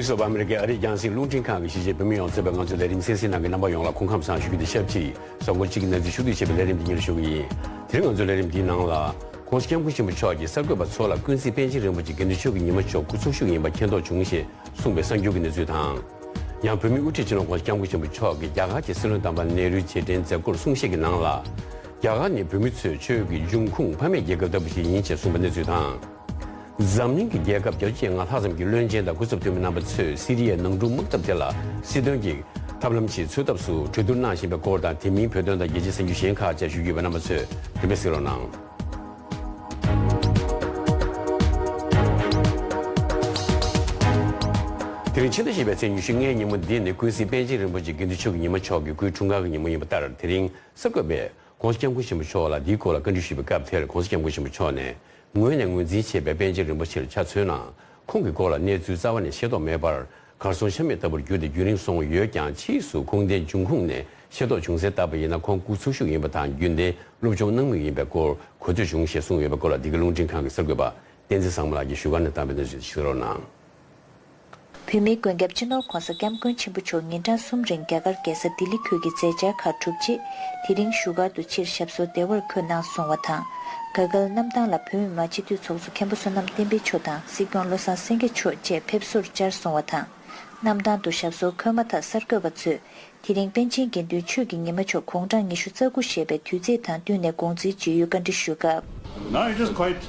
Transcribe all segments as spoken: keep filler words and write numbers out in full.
སོགས་པ་ཨ་མི་རི་ཀའི་ཨ་རིའི་རྒྱང་སྲིང་རླུང་འཕྲིན་ཁང་གི་གཞིས་བྱེས་བོད་མི་ཡོངས་གཙོས་པའི་ང་ཚོའི་ལས་རིམ་གསན་གཟིགས་གནང་མཁན་རྣམ་པ་ཡོངས་ལ་སྐུ་ཁམས་བཟང་ཞུ་རྒྱུ་དང་ཆབས་ཅིག་གཟའ་འཁོར་གཅིག་གི་གནས་ཚུལ་ཞུ་གཏུག་བྱེད་པའི་ལས་རིམ་འདི་སྙན་ཞུ་གི་ཡིན། དེ་རིང་ང་ཚོའི་ལས་རིམ་འདིའི་ནང་ལ། ྋགོང་ས་ྋསྐྱབས་མགོན་ཆེན་པོ་མཆོག་གིས་གསར་འགོད་པ་ཚོ་ལ་ཀུན་གཟིགས་པཎ་ཆེན་རིན་པོ་ཆེ་དགེ་འདུན་ཆོས་ཀྱི་ཉི་མ་མཆོག་སྐུ་འཚོ་བཞུགས་ཡིན་པ་མཁྱེན་རྟོགས་བྱུང་ཞེས་གསུངས་པའི་གསར་འགྱུར་གྱི་གནས་ཚུལ་དང་། ཡང་བོད་མིའི་དབུ་ཁྲིད་སྤྱི་ནོར་ྋགོང་ས་ྋསྐྱབས་མགོན་ཆེན་པོ་མཆོག་གིས་རྒྱ་གར་གྱི་སྲིད་བློན་དམ་པ་ནེ་རུའི་རྗེས་དྲན་མཛད་སྒོར་གསུང་བཤད་ཀྱི་ནང་ལ། རྒྱ་གར་ནི་བོད་མི་ཚོའི་ཆོས་ཀྱི་འབྱུང་ཁུངས་ཕ་མེས་རྒྱལ་ཁབ་ལྟ་བུ་ཞིག་ཡིན་ཅེས་གསུངས་པའི་གནས་ཚུལ་དང་། འཛམ་གླིང་གི་རྒྱལ་ཁབ་བརྒྱད་ཅུ་ང་ལྷག་ཙམ་གྱི་བློན་ཆེན་དང་སྐུ་ཚབ་འཐུས་མི་རྣམ་པ་ཚོས་སི་རི་ཡའི་ནང་འཁྲུག་དམག་འཐབ་དེ་ལ་སྲིད་དོན་གྱི་ཐབས་ལམ་ཞིག་འཚོལ་ཐབས་སུ་གྲོས་བསྡུར་གནང་བཞིན་པའི་སྐོར་དང་། དེ་མིན་བོད་དོན་དང་རྒྱལ་སྤྱིའི་གསར་འགྱུར་གཞན་ཁག་བཅས་ཞུ་རྒྱུ་ཡོད་པའི་རྣམ་པ་ཚོས་རིམ་པས་གཟིགས་རོགས་གནང་། དེ་རིང་ཕྱི་ཟླ་བཞི་པའི་ཚེས་ཉི་ཤུ་ལྔའི་ཉིན་མོ་འདི་ནི་ཀུན་གཟིགས་པཎ་ཆེན་རིན་པོ་ཆེ་དགེ་འདུན་ཆོས་ཀྱི་ཉི་མ་མཆོག་གི་སྐུའི་འཁྲུངས་སྐར་གྱི་ཉིན་མོ་ཡིན་པ་ལྟར། དེ་རིང་གསར་འགོད་པས་ྋགོང་ས་ྋསྐྱབས་མགོན་ཆེན་པོ་མཆོག་ལ་འདིའི་སྐོར་ལ་བཀའ་འདྲི་ཞུས་པའི་སྐབས་དེར། ྋགོང་ས་ྋསྐྱབས་མགོན་ཆེན་པོ་མཆོག་ནས། ངོས་ནས་ངོས་འཛིན་བྱས་པའི་པཎ་ཆེན་རིན་པོ་ཆེར་ཆ་མཚོན་ན། ཁོང་གི་སྐོར་ལ་གནས་ཚུལ་རྩ་བ་ནས་ཤེས་རྟོགས་མེད་པར། གར་སོང་ཆ་མེད་ལྟ་བུར་གྱུར་ཏེ་རྒྱུན་རིང་སོང་ཡོད་ཀྱང་། ཕྱིས་སུ་ཁུངས་ལྡན་འབྱུང་ཁུངས་ནས་ཤེས་རྟོགས་བྱུང་གསལ་ལྟར་ཡིན་ན། ཁོང་སྐུ་འཚོ་བཞུགས་ཡིན་པ་དང་། རྒྱུན་ལྡན་སློབ་སྦྱོང་གནང་མུས་ཡིན་པའི་སྐོར་གོ་ཐོས་བྱུང་ཞེས་གསུངས་ཡོད་པའི་སྐོར་ལ། འདི་ག་རླུང་འཕྲིན་ཁང་གི་གསར་འགོད་པ་བསྟན་འཛིན་བཟང་མོ་ལགས་ཀྱིས་བཞུགས་སྒར་ནས་བཏང་བའི་གནས་ཚུལ་ཞིག་གཟིགས་རོགས་གནང་། བོད་མིའི་མགོན་སྐྱབས་སྤྱི་ནོར་ྋགོང་ས་ྋསྐྱབས་མགོན་ཆེན་པོ་མཆོག་ཉིན་གྲངས་གསུམ་རིང་རྒྱ་གར་རྒྱལ་ས་ལྡི་ལི་ཁུལ་གྱི་མཛད་འཆར་ཁག་གྲུབ་རྗེས། དེ་རིང་བཞུགས་སྒར་དུ་ཕྱིར་ཞབས་སོར་བདེ་བར་འཁོད་གནང་སོང་བ་དང་། དགའ་སྐལ་གནམ་ཐང་ལ་བོད་མི་མང་སྤྱི་འཐུས་ཚོགས་གཙོ་མཁན་པོ་བསོད་ནམས་བསྟན་འཕེལ་མཆོག་དང་། སྲིད་སྐྱོང་བློ་བཟང་སེང་གེ་མཆོག་བཅས་ཕེབས་བསུར་བཅར་སོང་བ་དང་། གནམ་ཐང་དུ་ཞབས་སོར་འཁོད་མ་ཐག་གསར་འགོད་པ་ཚོས། དེ་རིང་པཎ་ཆེན་དགེ་འདུན་ཆོས་ཀྱི་ཉི་མ་མཆོག་དགུང་གྲངས་ཉི་ཤུ་རྩ་དགུ་བཞེས་པའི་དུས་ཚིགས་དང་བསྟུན་ནས་དགོངས་འཛིན་བརྗོད་ཡོད་བཀའ་འདྲི་ཞུས་སྐབས། Now it is quite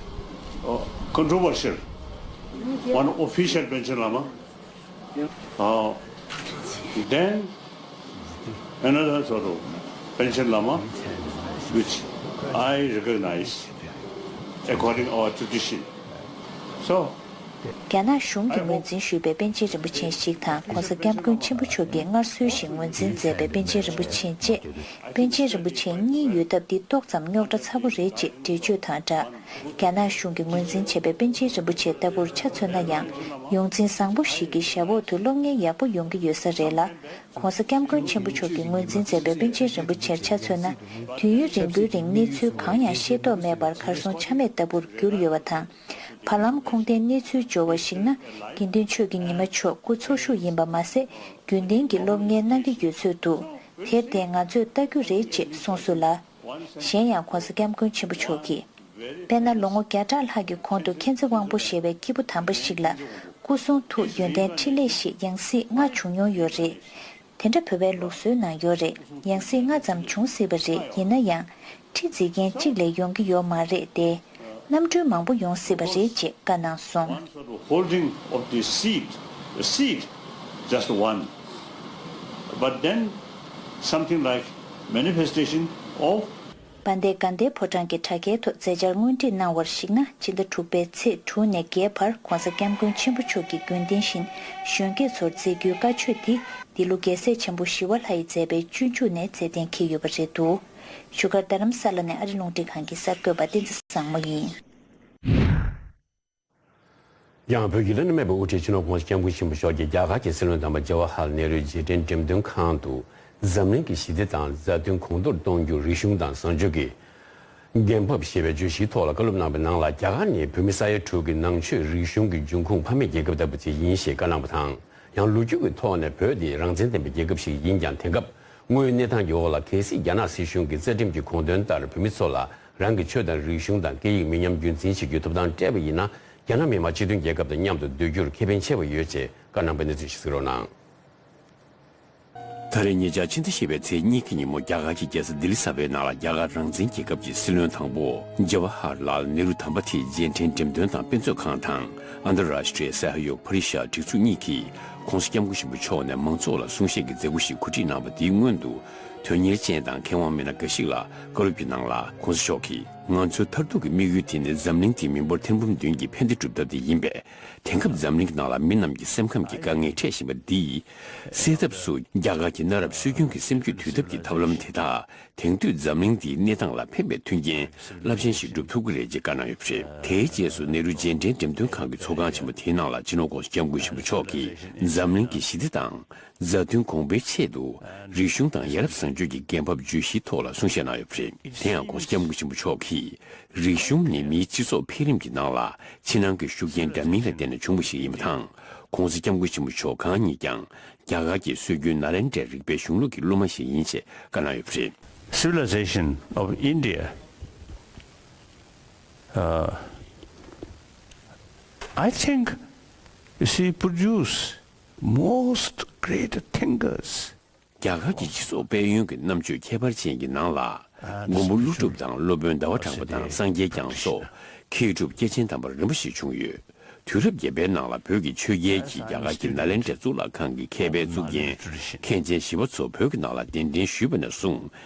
uh, controversial. One official Panchen Lama, uh, then another sort of Panchen Lama, which I recognize according our tradition. So, རྒྱ་ནག་གཞུང་གིས་ངོས་འཛིན་ཞུས་པའི་པཎ་ཆེན་རིན་པོ་ཆེ་ཞིག་དང་། ྋགོང་ས་ྋསྐྱབས་མགོན་ཆེན་པོ་མཆོག་གིས་སྔར་སྲོལ་བཞིན་ངོས་འཛིན་མཛད་པའི་པཎ་ཆེན་རིན་པོ་ཆེ་བཅས། པཎ་ཆེན་རིན་པོ་ཆེ་གཉིས་ཡོད་སྟབས། འདི་ཏོག་ཙམ་རྙོག་དྲ་ཚ་པོ་རེད་ཅེས་འགྲེལ་བརྗོད་དང་སྦྲགས། རྒྱ་ནག་གཞུང་གིས་ངོས་འཛིན་བྱས་པའི་པཎ་ཆེན་རིན་པོ་ཆེ་ལྟ་བུར་ཆ་མཚོན་ན་ཡང་། ཡོངས་འཛིན་བཟང་པོ་ཞིག་གི་ཞབས་འོག་ཏུ་སློབ་གཉེར་ཡག་པོ་ཡོང་གི་ཡོད་ས་རེད་ལ། ྋགོང་ས་ྋསྐྱབས་མགོན་ཆེན་པོ་མཆོག་གིས་ངོས་འཛིན་མཛད་པའི་པཎ་ཆེན་རིན་པོ་ཆེར་ཆ་མཚོན་ན། དུས་ཡུན་རིང་པོའི་རིང་གནས་ཚུལ་གང་ཡང་ཤེས་རྟོགས་མེད་པར་གར་སོང་ཆ་མེད་ལྟ་བུར་གྱུར་ཡོད་པ་དང་། བར་ལམ་ཁུངས་ལྡན་གནས་ཚུལ་འབྱོར་བ་ཞིག་ན། དགེ་འདུན་ཆོས་ཀྱི་ཉི་མ་མཆོག་སྐུ་འཚོ་བཞུགས་ཡིན་པ་མ་ཟད། རྒྱུན་ལྡན་གྱི་སློབ་གཉེར་གནང་གི་ཡོད་ཚོད་འདུག་དེར་བརྟེན་ང་ཚོས་ལྟ་རྒྱུ་རེད་ཅེས་གསུངས་སོང་ལ། གཞན་ཡང་ྋགོང་ས་ྋསྐྱབས་མགོན་ཆེན་པོ་མཆོག་གིས། དཔེར་ན། ལོ་ངོ་བརྒྱ་ཕྲག་ལྷག་གི་གོང་དུ་མཁྱེན་བརྩེ་དབང་པོ་ཞེས་པའི་སྐྱེས་བུ་དམ་པ་ཞིག་ལ། སྐུ་གསུང་ཐུགས་ཡོན་ཏན་ཕྲིན་ལས་ཞེས་ཡང་སྲིད་ལྔ་བྱུང་མྱོང་ཡོད་རེད། དེ་འདྲ་བོད་པའི་ལུགས་སྲོལ་ནང་ཡོད་རེད། ཡང་སྲིད་ལྔ་ཙམ་བྱུང་སྲིད་པ་རེད། ཡིན་ན་ཡང་། ཁྲི་འཛིན་མཁན་གཅིག་ལས་ཡོང་གི་ཡོད་མ་རེད་དེ། གནམ་གྲུ་མང་པོ་ཡོང་སྲིད་པ་རེད་ཅེས་བཀའ་གནང་སོང་། One sort of holding of the seat, a seat, just one. But then something like manifestation of དཔལ་ལྡན་དགའ་ལྡན་ཕོ་བྲང་གི་དྲ་རྒྱའི་ཐོག་མཛད་འཆར་སྔོན་ཁྲིད་གནང་བར་གཞིགས་ན། ཕྱི་ཟླ་དྲུག་པའི་ཚེས་དྲུག་ནས་བརྒྱད་བར་ྋགོང་ས་ྋསྐྱབས་མགོན་ཆེན་པོ་མཆོག་གིས་རྒྱུན་ལྡན་བཞིན་གཞོན་སྐྱེས་ཚོར་མཛད་རྒྱུའི་བཀའ་ཆོས་འདི། འདི་ལོ་རྒྱལ་སྲས་ཆེན་པོ་ཞི་བ་ལྷ་ཡིས་མཛད་པའི་སྤྱོད་འཇུག་ནས་མཛད་གཏན་འཁེལ་ཡོད་པ་རེད་འདུག་བཞུགས་སྒར་རྡ་རམ་ས་ལ་ནས་ཨ་རི་རླུང་འཕྲིན་ཁང་གི་གསར་འགོད་པ་བསྟན་འཛིན་བཟང་མོ་ཡིན། ཡང་བོད་ཀྱི་བླ་ན་མེད་པའི་དབུ་ཁྲིད་སྤྱི་ནོར་ྋགོང་ས་ྋསྐྱབས་མགོན་ཆེན་པོ་མཆོག་གིས་རྒྱ་གར་གྱི་སྲིད་བློན་དམ་པ་ཇ་ཝ་ཧར་ལ་ནེ་རུའི་རྗེས་དྲན་འགྲེམས་སྟོན་ཁང་དུ། འཛམ་གླིང་གི་ཞི་བདེ་དང་མཛའ་མཐུན་གོང་མཐོར་གཏོང་རྒྱུར་རིག་གཞུང་དང་བཟང་སྤྱོད་ཀྱི་འགན་བབ་ཞེས་པའི་བརྗོད་གཞིའི་ཐོག་ལ་བཀའ་སློབ་གནང་བའི་ནང་ལ། རྒྱ་གར་ནི་བོད་མི་ས་ཡ་དྲུག་གི་ནང་ཆོས་རིག་གཞུང་གི་འབྱུང་ཁུངས་ཕ་མེས་རྒྱལ་ཁབ་ལྟ་བུ་ཅིག་ཡིན་ཞེས་བཀའ་གནང་བ་དང་། ཡང་ལོ་རྒྱུས་ཀྱི་ཐོག་ནས་བོད་དེ་རང་བཙན་ལྡན་པའི་རྒྱལ་ཁབ་ཞིག་ཡིན་ཀྱང་། དེང་སྐབས་དངོས་ཡོད་གནས་སྟངས་ཀྱི་འོག་ལ། གལ་སྲིད་རྒྱ་ནག་སྲིད་གཞུང་གི་རྩ་ཁྲིམས་ཀྱི་དགོངས་དོན་ལྟར་བོད་མི་ཚོ་ལ་རང་གི་ཆོས་དང་རིག་གཞུང་དང་སྐད་ཡིག་མི་ཉམས་རྒྱུན་འཛིན་བྱེད་རྒྱུའི་ཐོབ་ཐང་སྤྲད་པ་ཡིན་ན། རྒྱ་ནག་མི་དམངས་སྤྱི་མཐུན་རྒྱལ་ཁབ་དང་མཉམ་དུ་སྡོད་རྒྱུར་ཁེ་ཕན་ཆེ་བ་ཡོད་ཅེས་བཀའ་གནང་པའི་གནས་ཚུལ་ཞིག་གཟིགས་རོགས་གནང་། ད་རེས་ཉེ་ཆར་ཕྱི་ཟླ་བཞི་པའི་ཚེས་གཉིས་ཀྱི་ཉིན་མོ། རྒྱ་གར་གྱི་རྒྱལ་ས་ལྡི་ལི་གསར་པའི་ནང་ལ། རྒྱ་གར་རང་བཙན་རྒྱལ་ཁབ་ཀྱི་སྲིད་བློན་དང་པོ་ཇ་ཝ་ཧར་ལཱལ་ནེ་རུ་དམ་པ་དེའི་རྗེས་དྲན་འགྲེམས་སྟོན་དང་དཔེ་མཛོད་ཁང་དང་། ཨན་དར་རཱཤ་ཊྲི་ཡ་སེ་ཧ་ཡོག་པ་རི་ཤད་སྒྲིག་འཛུགས་གཉིས་ཀྱིས་ྋགོང་ས་ྋསྐྱབས་མགོན་ཆེན་པོ་མཆོག་ནས་མང་ཚོགས་ལ་གསུང་བཤད་ཀྱི་མཛད་སྒོ་ཞིག་གོ་སྒྲིག་གནང་བ་དེའི་སྔོན་དུ། དོན་གཉེར་ཅན་དང་མཁས་དབང་མི་སྣ་འགའ་ཞིག་ལ་བཀའ་སློབ་ཀྱི་ནང་ལ། ྋགོང་ས་མཆོག་གིས། ང་ཚོའི་མཐར་ཐུག་གི་དམིགས་ཡུལ་དེ་ནི། འཛམ་གླིང་འདིའི་མི་འབོར་ཐེར་འབུམ་བདུན་གྱི་ཕན་བདེ་སྒྲུབ་ཐབས་དེ་ཡིན་པས། དེང་སྐབས་འཛམ་གླིང་གི་ནང་ལ་མི་རྣམས་ཀྱི་སེམས་ཁམས་ཀྱི་དཀའ་ངལ་འཕྲད་བཞིན་པ་འདི་སེལ་ཐབས་སུ། རྒྱ་གར་གྱི་གནའ་རབས་སྲོལ་རྒྱུན་གྱི་སེམས་རྒྱུད་དུལ་ཐབས་ཀྱི་ཐབས་ལམ་དེ་དག་དེང་དུས་འཛམ་གླིང་འདིའི་གནས་སྟངས་ལ་ཕན་པའི་མཐུན་རྐྱེན་རླབས་ཆེན་ཞིག་སྒྲུབ་ཐུབ་ཀྱི་རེད་ཅེས་བཀའ་གནང་ཡོད་པ་རེད། དེའི་རྗེས་སུ་ནེ་རུ་རྗེས་དྲན་འགྲེམས་སྟོན་ཁང་གི་ཚོགས་ཁང་ཆེན་མོ་དེའི་ནང་ལ། སྤྱི་ནོར་ྋགོང་ས་ྋསྐྱབས་མགོན་ཆེན་པོ་མཆོག་གིས་འཛམ་གླིང་གི་ཞི་བདེ་དང་མཛའ་མཐུན་གོང་འཕེལ་ཆེད་དུ། རིག་གཞུང་དང་ཡ་རབས་བཟང་སྤྱོད་ཀྱི་འགན་བབ་བརྗོད་གཞིའི་ཐོག་ལ་གསུང་བཤད་གནང་ཡོད་པ་རེད། དེ་ཡང་ྋགོང་ས་ྋསྐྱབས་མགོན་ཆེན་པོ་མཆོག་གིས། རིག་གཞུང་ནི་མིའི་སྤྱི་ཚོགས་འཕེལ་རིམ་གྱི་ནང་ལ་ཕྱི་ནང་གི་ཤུགས་རྐྱེན་འདྲ་མིན་ལ་བརྟེན་ནས་བྱུང་བ་ཞིག་ཡིན་པ་དང་། ༸གོང་ས་༸སྐྱབས་མགོན་ཆེན་པོ་མཆོག་གང་ཉིད་ཀྱང་རྒྱ་གར་གྱི་སྲོལ་རྒྱུན་ནཱ་ལེནྡྲའི་རིག་པའི་གཞུང་ལུགས་ཀྱི་སློབ་མ་ཞིག་ཡིན་ཞེས་བཀའ་གནང་ཡོད་པ་རེད། Civilization of India, uh, I think she produced most great thinkers. རྒྱ་གར་གྱི་སྤྱི་ཚོགས་དཔལ་ཡོན་གྱི་རྣམ་དཔྱོད་ཁྱད་པར་ཅན་གྱི་ནང་ལ། མགོན་པོ་ཀླུ་སྒྲུབ་དང་སློབ་དཔོན་ཟླ་བ་གྲགས་པ་དང་སངས་རྒྱས་བསྐྱངས་སོགས་མཁས་གྲུབ་སྐྱེས་ཆེན་དམ་པ་རིམ་པ་ཞིག་བྱུང་ཡོད། དུས་རབས་བརྒྱད་པའི་ནང་ལ་བོད་ཀྱི་ཆོས་རྒྱལ་གྱིས་རྒྱ་གར་གྱི་ནཱ་ལེནྡྲ་གཙུག་ལག་ཁང་གི་མཁས་པའི་གཙུག་རྒྱན་མཁན་ཆེན་ཞི་བ་འཚོ་བོད་ཀྱི་ནང་ལ་གདན་འདྲེན་ཞུས་པ་ནས་བཟུང་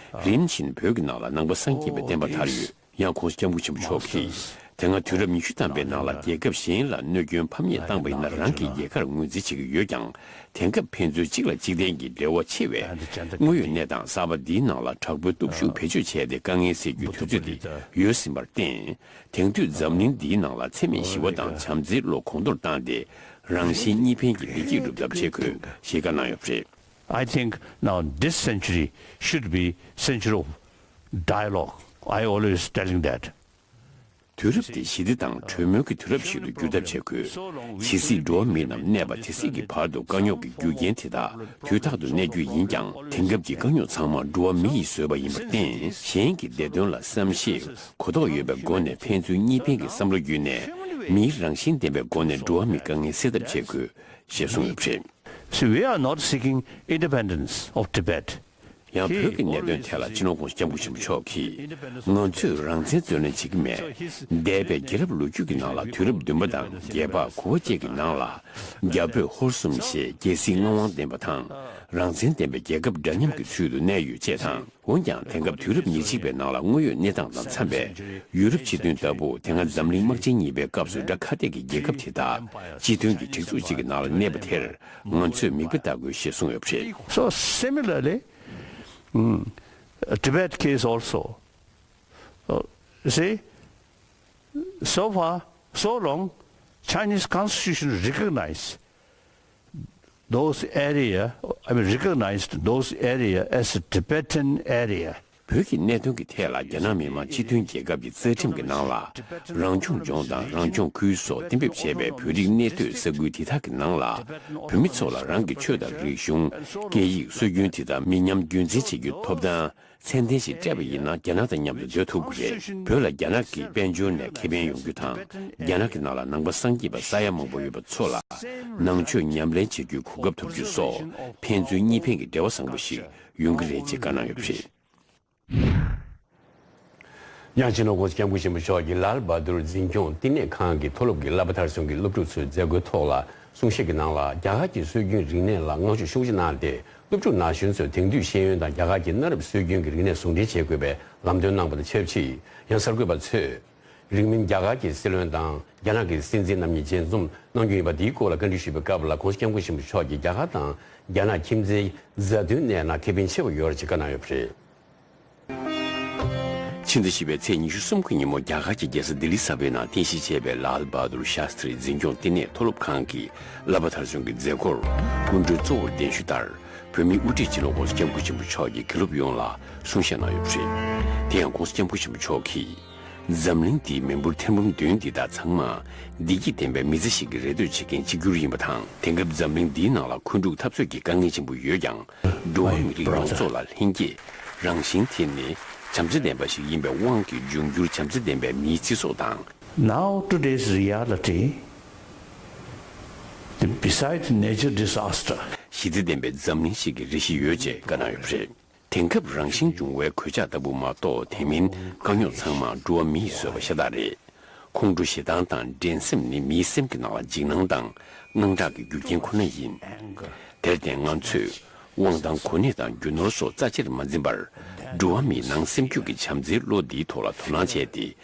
རིམ་བཞིན་བོད་ཀྱི་ནང་ལ་ནང་པ་སངས་རྒྱས་པའི་བསྟན་པ་དར་ཡོད། ཡང་༸གོང་ས་༸སྐྱབས་མགོན་ཆེན་པོ་མཆོག་གིས་དེ་སྔ་དུས་རབས་ཉི་ཤུ་ཐམ་པའི་ནང་ལ་རྒྱལ་ཁབ་གཞན་ལ་གནོད་སྐྱོན་ཕམ་ཉེས་བཏང་པ་ཡིན་ན་རང་གི་རྒྱལ་ཁར་ངོས་འཛིན་བྱེད་ཀྱི་ཡོད་ཀྱང་། དེང་སྐབས་ཕན་ཚུན་གཅིག་ལ་གཅིག་བརྟེན་གྱི་འབྲེལ་བ་ཆེ་བས། དངོས་ཡོད་གནས་སྟངས་གསར་པ་འདིའི་ནང་ལ་དྲག་པོའི་སྟོབས་ཤུགས་བེད་སྤྱོད་བྱས་ཏེ་དཀའ་ངལ་སེལ་རྒྱུའི་དུས་ཚོད་དེ་ཡོལ་ཟིན་པར་བརྟེན། དེང་དུས་འཛམ་གླིང་འདིའི་ནང་ལ་འཚེ་མེད་ཞི་བ་དང་བྱམས་བརྩེའི་བློ་གོང་མཐོར་བཏང་སྟེ། རང་གཞན་གཉིས་ཕན་གྱི་བདེ་སྐྱིད་སྒྲུབ་ཐབས་བྱེད་དགོས་ཞེས་བཀའ་གནང་ཡོད་པ་རེད། I think now this century should be century of dialogue. I always telling that. དུས་རབས་དེ་ཞི་བདེ་དང་གྲོས་མོལ་གྱི་དུས་རབས་ཤིག་ཏུ་འགྱུར་ཐབས་བྱེད་དགོས། ཇི་སྲིད་འགྲོ་བ་མི་རྣམས་གནས་པ་དེ་སྲིད་ཀྱི་བར་དུ་དཀའ་རྙོག་གི་རྒྱུ་རྐྱེན་དེ་དག་དུས་ཐག་ཏུ་གནས་རྒྱུ་ཡིན་ཀྱང་། དེང་སྐབས་ཀྱི་དཀའ་རྙོག་ཚང་མ་འགྲོ་བ་མི་ཡིས་བཟོས་པ་ཡིན་པར་བརྟེན། གཞན་གྱི་བདེ་དོན་ལ་བསམ་ཤེས་གོ་རྟོགས་ཡོད་པའི་སྒོ་ནས་ཕན་ཚུན་གཉིས་ཕན་གྱི་བསམ་བློ་བརྒྱུད་ནས་མིའི་རང་བཞིན་ལྡན་པའི་སྒོ་ནས་འགྲོ་བ་མིའི་དཀའ་ངལ་སེལ་ཐབས་བྱེད་དགོས་ཞེས་གསུངས་ཡོད་པ་རེད། See, we are not seeking independence of Tibet. ཡང་བོད་ཀྱི་གནད་དོན་ཐད་ལ་སྤྱི་ནོར་༸གོང་ས་༸སྐྱབས་མགོན་ཆེན་པོ་མཆོག་གིས། ང་ཚོས་རང་བཙན་རྩོད་ལེན་བྱེད་ཀྱི་མེད། འདས་པའི་རྒྱལ་རབས་ལོ་རྒྱུས་ཀྱི་ནང་ལ་དུས་རབས་བདུན་པ་དང་བརྒྱད་པ་གོ་བ་བཅས་ཀྱི་ནང་ལ། རྒྱ་བོད་ཧོར་གསུམ་ཞེས་རྒྱལ་སྲིད་མངའ་དབང་ལྡན་པ་དང་། རང་བཙན་ལྡན་པའི་རྒྱལ་ཁབ་འདྲ་མཉམ་གྱི་ཚུལ་དུ་གནས་ཡོད་ཅེས་དང་། འོན་ཀྱང་དེང་སྐབས་དུས་རབས་ཉེར་གཅིག་པའི་ནང་ལ་དངོས་ཡོད་གནས་སྟངས་དང་འཚམས་པའི་ཡུ་རོབ་སྤྱི་མཐུན་ལྟ་བུ། དེ་སྔ་འཛམ་གླིང་དམག་ཆེན་གཉིས་པའི་སྐབས་སུ་དགྲ་ཁ་གཏད་ཀྱི་རྒྱལ་ཁབ་དེ་དག་སྤྱི་མཐུན་གྱི་སྒྲིག་འཛུགས་གཅིག་གི་ནང་ལ་གནས་པ་དེར་ང་ཚོས་མིག་དཔེ་ལྟ་དགོས་ཞེས་གསུངས་ཡོད་པ་རེད། So similarly, mm, Tibet case also, uh, see, so far, so long, Chinese constitution recognize those area, I mean, recognized those area as a Tibetan area. བོད་ཀྱི་གནད་དོན་གྱི་ཐད་ལ་རྒྱ་ནག་མི་དམངས་སྤྱི་མཐུན་རྒྱལ་ཁབ་ཀྱི་རྩ་ཁྲིམས་ཀྱི་ནང་ལ། རང་སྐྱོང་ལྗོངས་དང་རང་སྐྱོང་ཁུལ་སོགས་གཏན་འབེབས་བྱས་པའི་བོད་རིགས་གནས་སྡོད་ས་ཁུལ་དེ་དག་གི་ནང་ལ། བོད་མི་ཚོ་ལ་རང་གི་ཆོས་དང་རིག་གཞུང་། སྐད་ཡིག་སྲོལ་རྒྱུན་དེ་དག་མི་ཉམས་རྒྱུན་འཛིན་བྱེད་རྒྱུའི་ཐོབ་ཐང་། མཚན་ལྡན་ཞིག་སྤྲད་པ་ཡིན་ན་རྒྱ་ནག་དང་མཉམ་དུ་སྡོད་ཐུབ་ཀྱི་རེད། བོད་ལ་རྒྱ་ནག་གི་དཔལ་འབྱོར་ནས་ཁེ་ཕན་ཡོང་རྒྱུ་དང་། རྒྱ་ནག་གི་ནང་ལ་ནང་པ་སངས་རྒྱས་པ་ས་ཡ་མང་པོ་ཡོད་པ་ཚོ་ལ་ནང་ཆོས་ཉམས་ལེན་བྱེད་རྒྱུའི་གོ་སྐབས་ཐོབ་རྒྱུ་སོགས་ཕན་ཚུན་གཉིས་ཕན་གྱི་འབྲེལ་བ་བཟང་པོ་ཞིག་ཡོང་གི་རེད་ཅེས་བཀའ་གནང་ཡོད་པ་རེད། ཡང་སྤྱི་ནོར་༸གོང་ས་༸སྐྱབས་མགོན་ཆེན་པོ་མཆོག་གིས་ལཱལ་བྷ་དུར་འཛིན་སྐྱོང་བསྟི་གནས་ཁང་གི་མཐོ་སློབ་ཀྱི་བསླབ་པ་མཐར་སོན་གྱི་སློབ་ཕྲུག་ཚོའི་མཛད་སྒོའི་ཐོག་ལ་གསུང་བཤད་ཀྱི་ནང་ལ། རྒྱ་གར་གྱི་སྲོལ་རྒྱུན་རིག་གནས་ལ་བསྔགས་བརྗོད་ཤུགས་ཆེ་གནང་སྟེ། སློབ་ཕྲུག་ན་གཞོན་ཚོས་དེང་དུས་ཤེས་ཡོན་དང་རྒྱ་གར་གྱི་གནའ་རབས་སྲོལ་རྒྱུན་གྱི་རིག་གནས་ཟུང་འབྲེལ་བྱེད་དགོས་པའི་ལམ་སྟོན་གནང་པ་དང་ཆབས་ཅིག། ཡང་གསར་འགོད་པ་ཚོས་རིང་མིན་རྒྱ་གར་གྱི་སྲིད་བློན་དང་རྒྱ་ནག་གི་སྲིད་འཛིན་རྣམ་གཉིས་མཇལ་འཛོམས་གནང་རྒྱུ་ཡིན་པ་འདིའི་སྐོར་ལ་བཀའ་འདྲི་ཞུས་པའི་སྐབས་ལ། ༸གོང་ས་༸སྐྱབས་མགོན་ཆེན་པོ་མཆོག་གིས་རྒྱ་གར་དང་རྒྱ་ནག་ཁྱིམ་མཚེས་མཛའ་མཐུན་གནས་ན་ཁེ་ཕན་ཆེ་བ་ཡོད་རེད་ཅེས་བཀའ་གནང་ཡོད་པ་རེད། ཕྱི་ཟླ་བཞི་པའི་ཚེས་ཉི་ཤུ་གསུམ་གྱི་ཉིན་མོ་རྒྱ་གར་གྱི་རྒྱལ་ས་ལྡི་ལི་གསར་པའི་ནང་རྟེན་གཞི་བྱས་པའི་ལཱལ་བྷ་དུར་ཤཱསྟྲི་འཛིན་སྐྱོང་བསྟི་གནས་མཐོ་སློབ་ཁང་གི་བསླབ་པ་མཐར་སོན་གྱི་མཛད་སྒོར་སྐུ་མགྲོན་གཙོ་བོར་གདན་ཞུ་ལྟར། བོད་མིའི་དབུ་ཁྲིད་སྤྱི་ནོར་༸གོང་ས་༸སྐྱབས་མགོན་ཆེན་པོ་མཆོག་གིས་དགེ་སློབ་ཡོངས་ལ་གསུང་བཤད་གནང་ཡོད་པ་རེད། དེ་ཡང་༸གོང་ས་༸སྐྱབས་མགོན་ཆེན་པོ་མཆོག་གིས། འཛམ་གླིང་འདིའི་མི་འབོར་ཐེར་འབུམ་བདུན་འདི་དག་ཚང་མ་བདེ་སྐྱིད་ལྡན་པའི་མི་ཚེ་ཞིག་གི་རེ་འདོད་བྱེད་མཁན་གཅིག་གྱུར་ཡིན་པ་དང་། དེང་སྐབས་འཛམ་གླིང་འདིའི་ནང་ལ་འཁོན་འཁྲུག་འཐབ་རྩོད་ཀྱི་དཀའ་ངལ་ཆེན་པོ་ཡོད་ཀྱང་། འགྲོ་བ་མི་རིགས་ཡོངས་རྫོགས་ལ་ལྷན་སྐྱེས་རང་བཞིན་དེ་ནི་བྱམས་བརྩེ་ལྡན་པ་ཞིག་ཡིན་པའི་དབང་གིས། འབྱུང་འགྱུར་བྱམས་བརྩེ་ལྡན་པའི་མིའི་སྤྱི་ཚོགས་དང་། Now today's reality, the, besides nature disaster, ཞི་བདེ་ལྡན་པའི་འཛམ་གླིང་ཞིག་གི་རེ་ཞིག་ཡོད་ཅེས་བཀའ་གནང་ཡོད་པ་རེད། དེང་སྐབས་རང་བཞིན་བྱུང་བའི་གོད་ཆག་ལྟ་བུ་མ་གཏོགས། དེ་མིན་དཀའ་རྙོག་ཚང་མ་འགྲོ་བ་མི་ཡིས་བཟོས་པ་ཤ་སྟག་རེད། ཁོང་ཁྲོ་ཞེ་སྡང་དང་འགྲན་སེམས་ནི་མིའི་སེམས་ཀྱི་ནང་ལ་འཇིགས་སྣང་དང་དངངས་སྐྲག་གི་རྒྱུ་རྐྱེན་ཁོ་ན་ཡིན། དེར་བརྟེན་ང་ཚོས་དབང་ཐང་གོ་གནས་དང་རྒྱུ་ནོར་སོགས་རྩ་ཆེར་མ་འཛིན་པར། འགྲོ་བ་མིའི་ནང་སེམས་རྒྱུད་ཀྱི་བྱམས་བརྩེའི་བློ་འདིའི་ཐོག་ལ་དོ་སྣང་བྱས་ཏེ།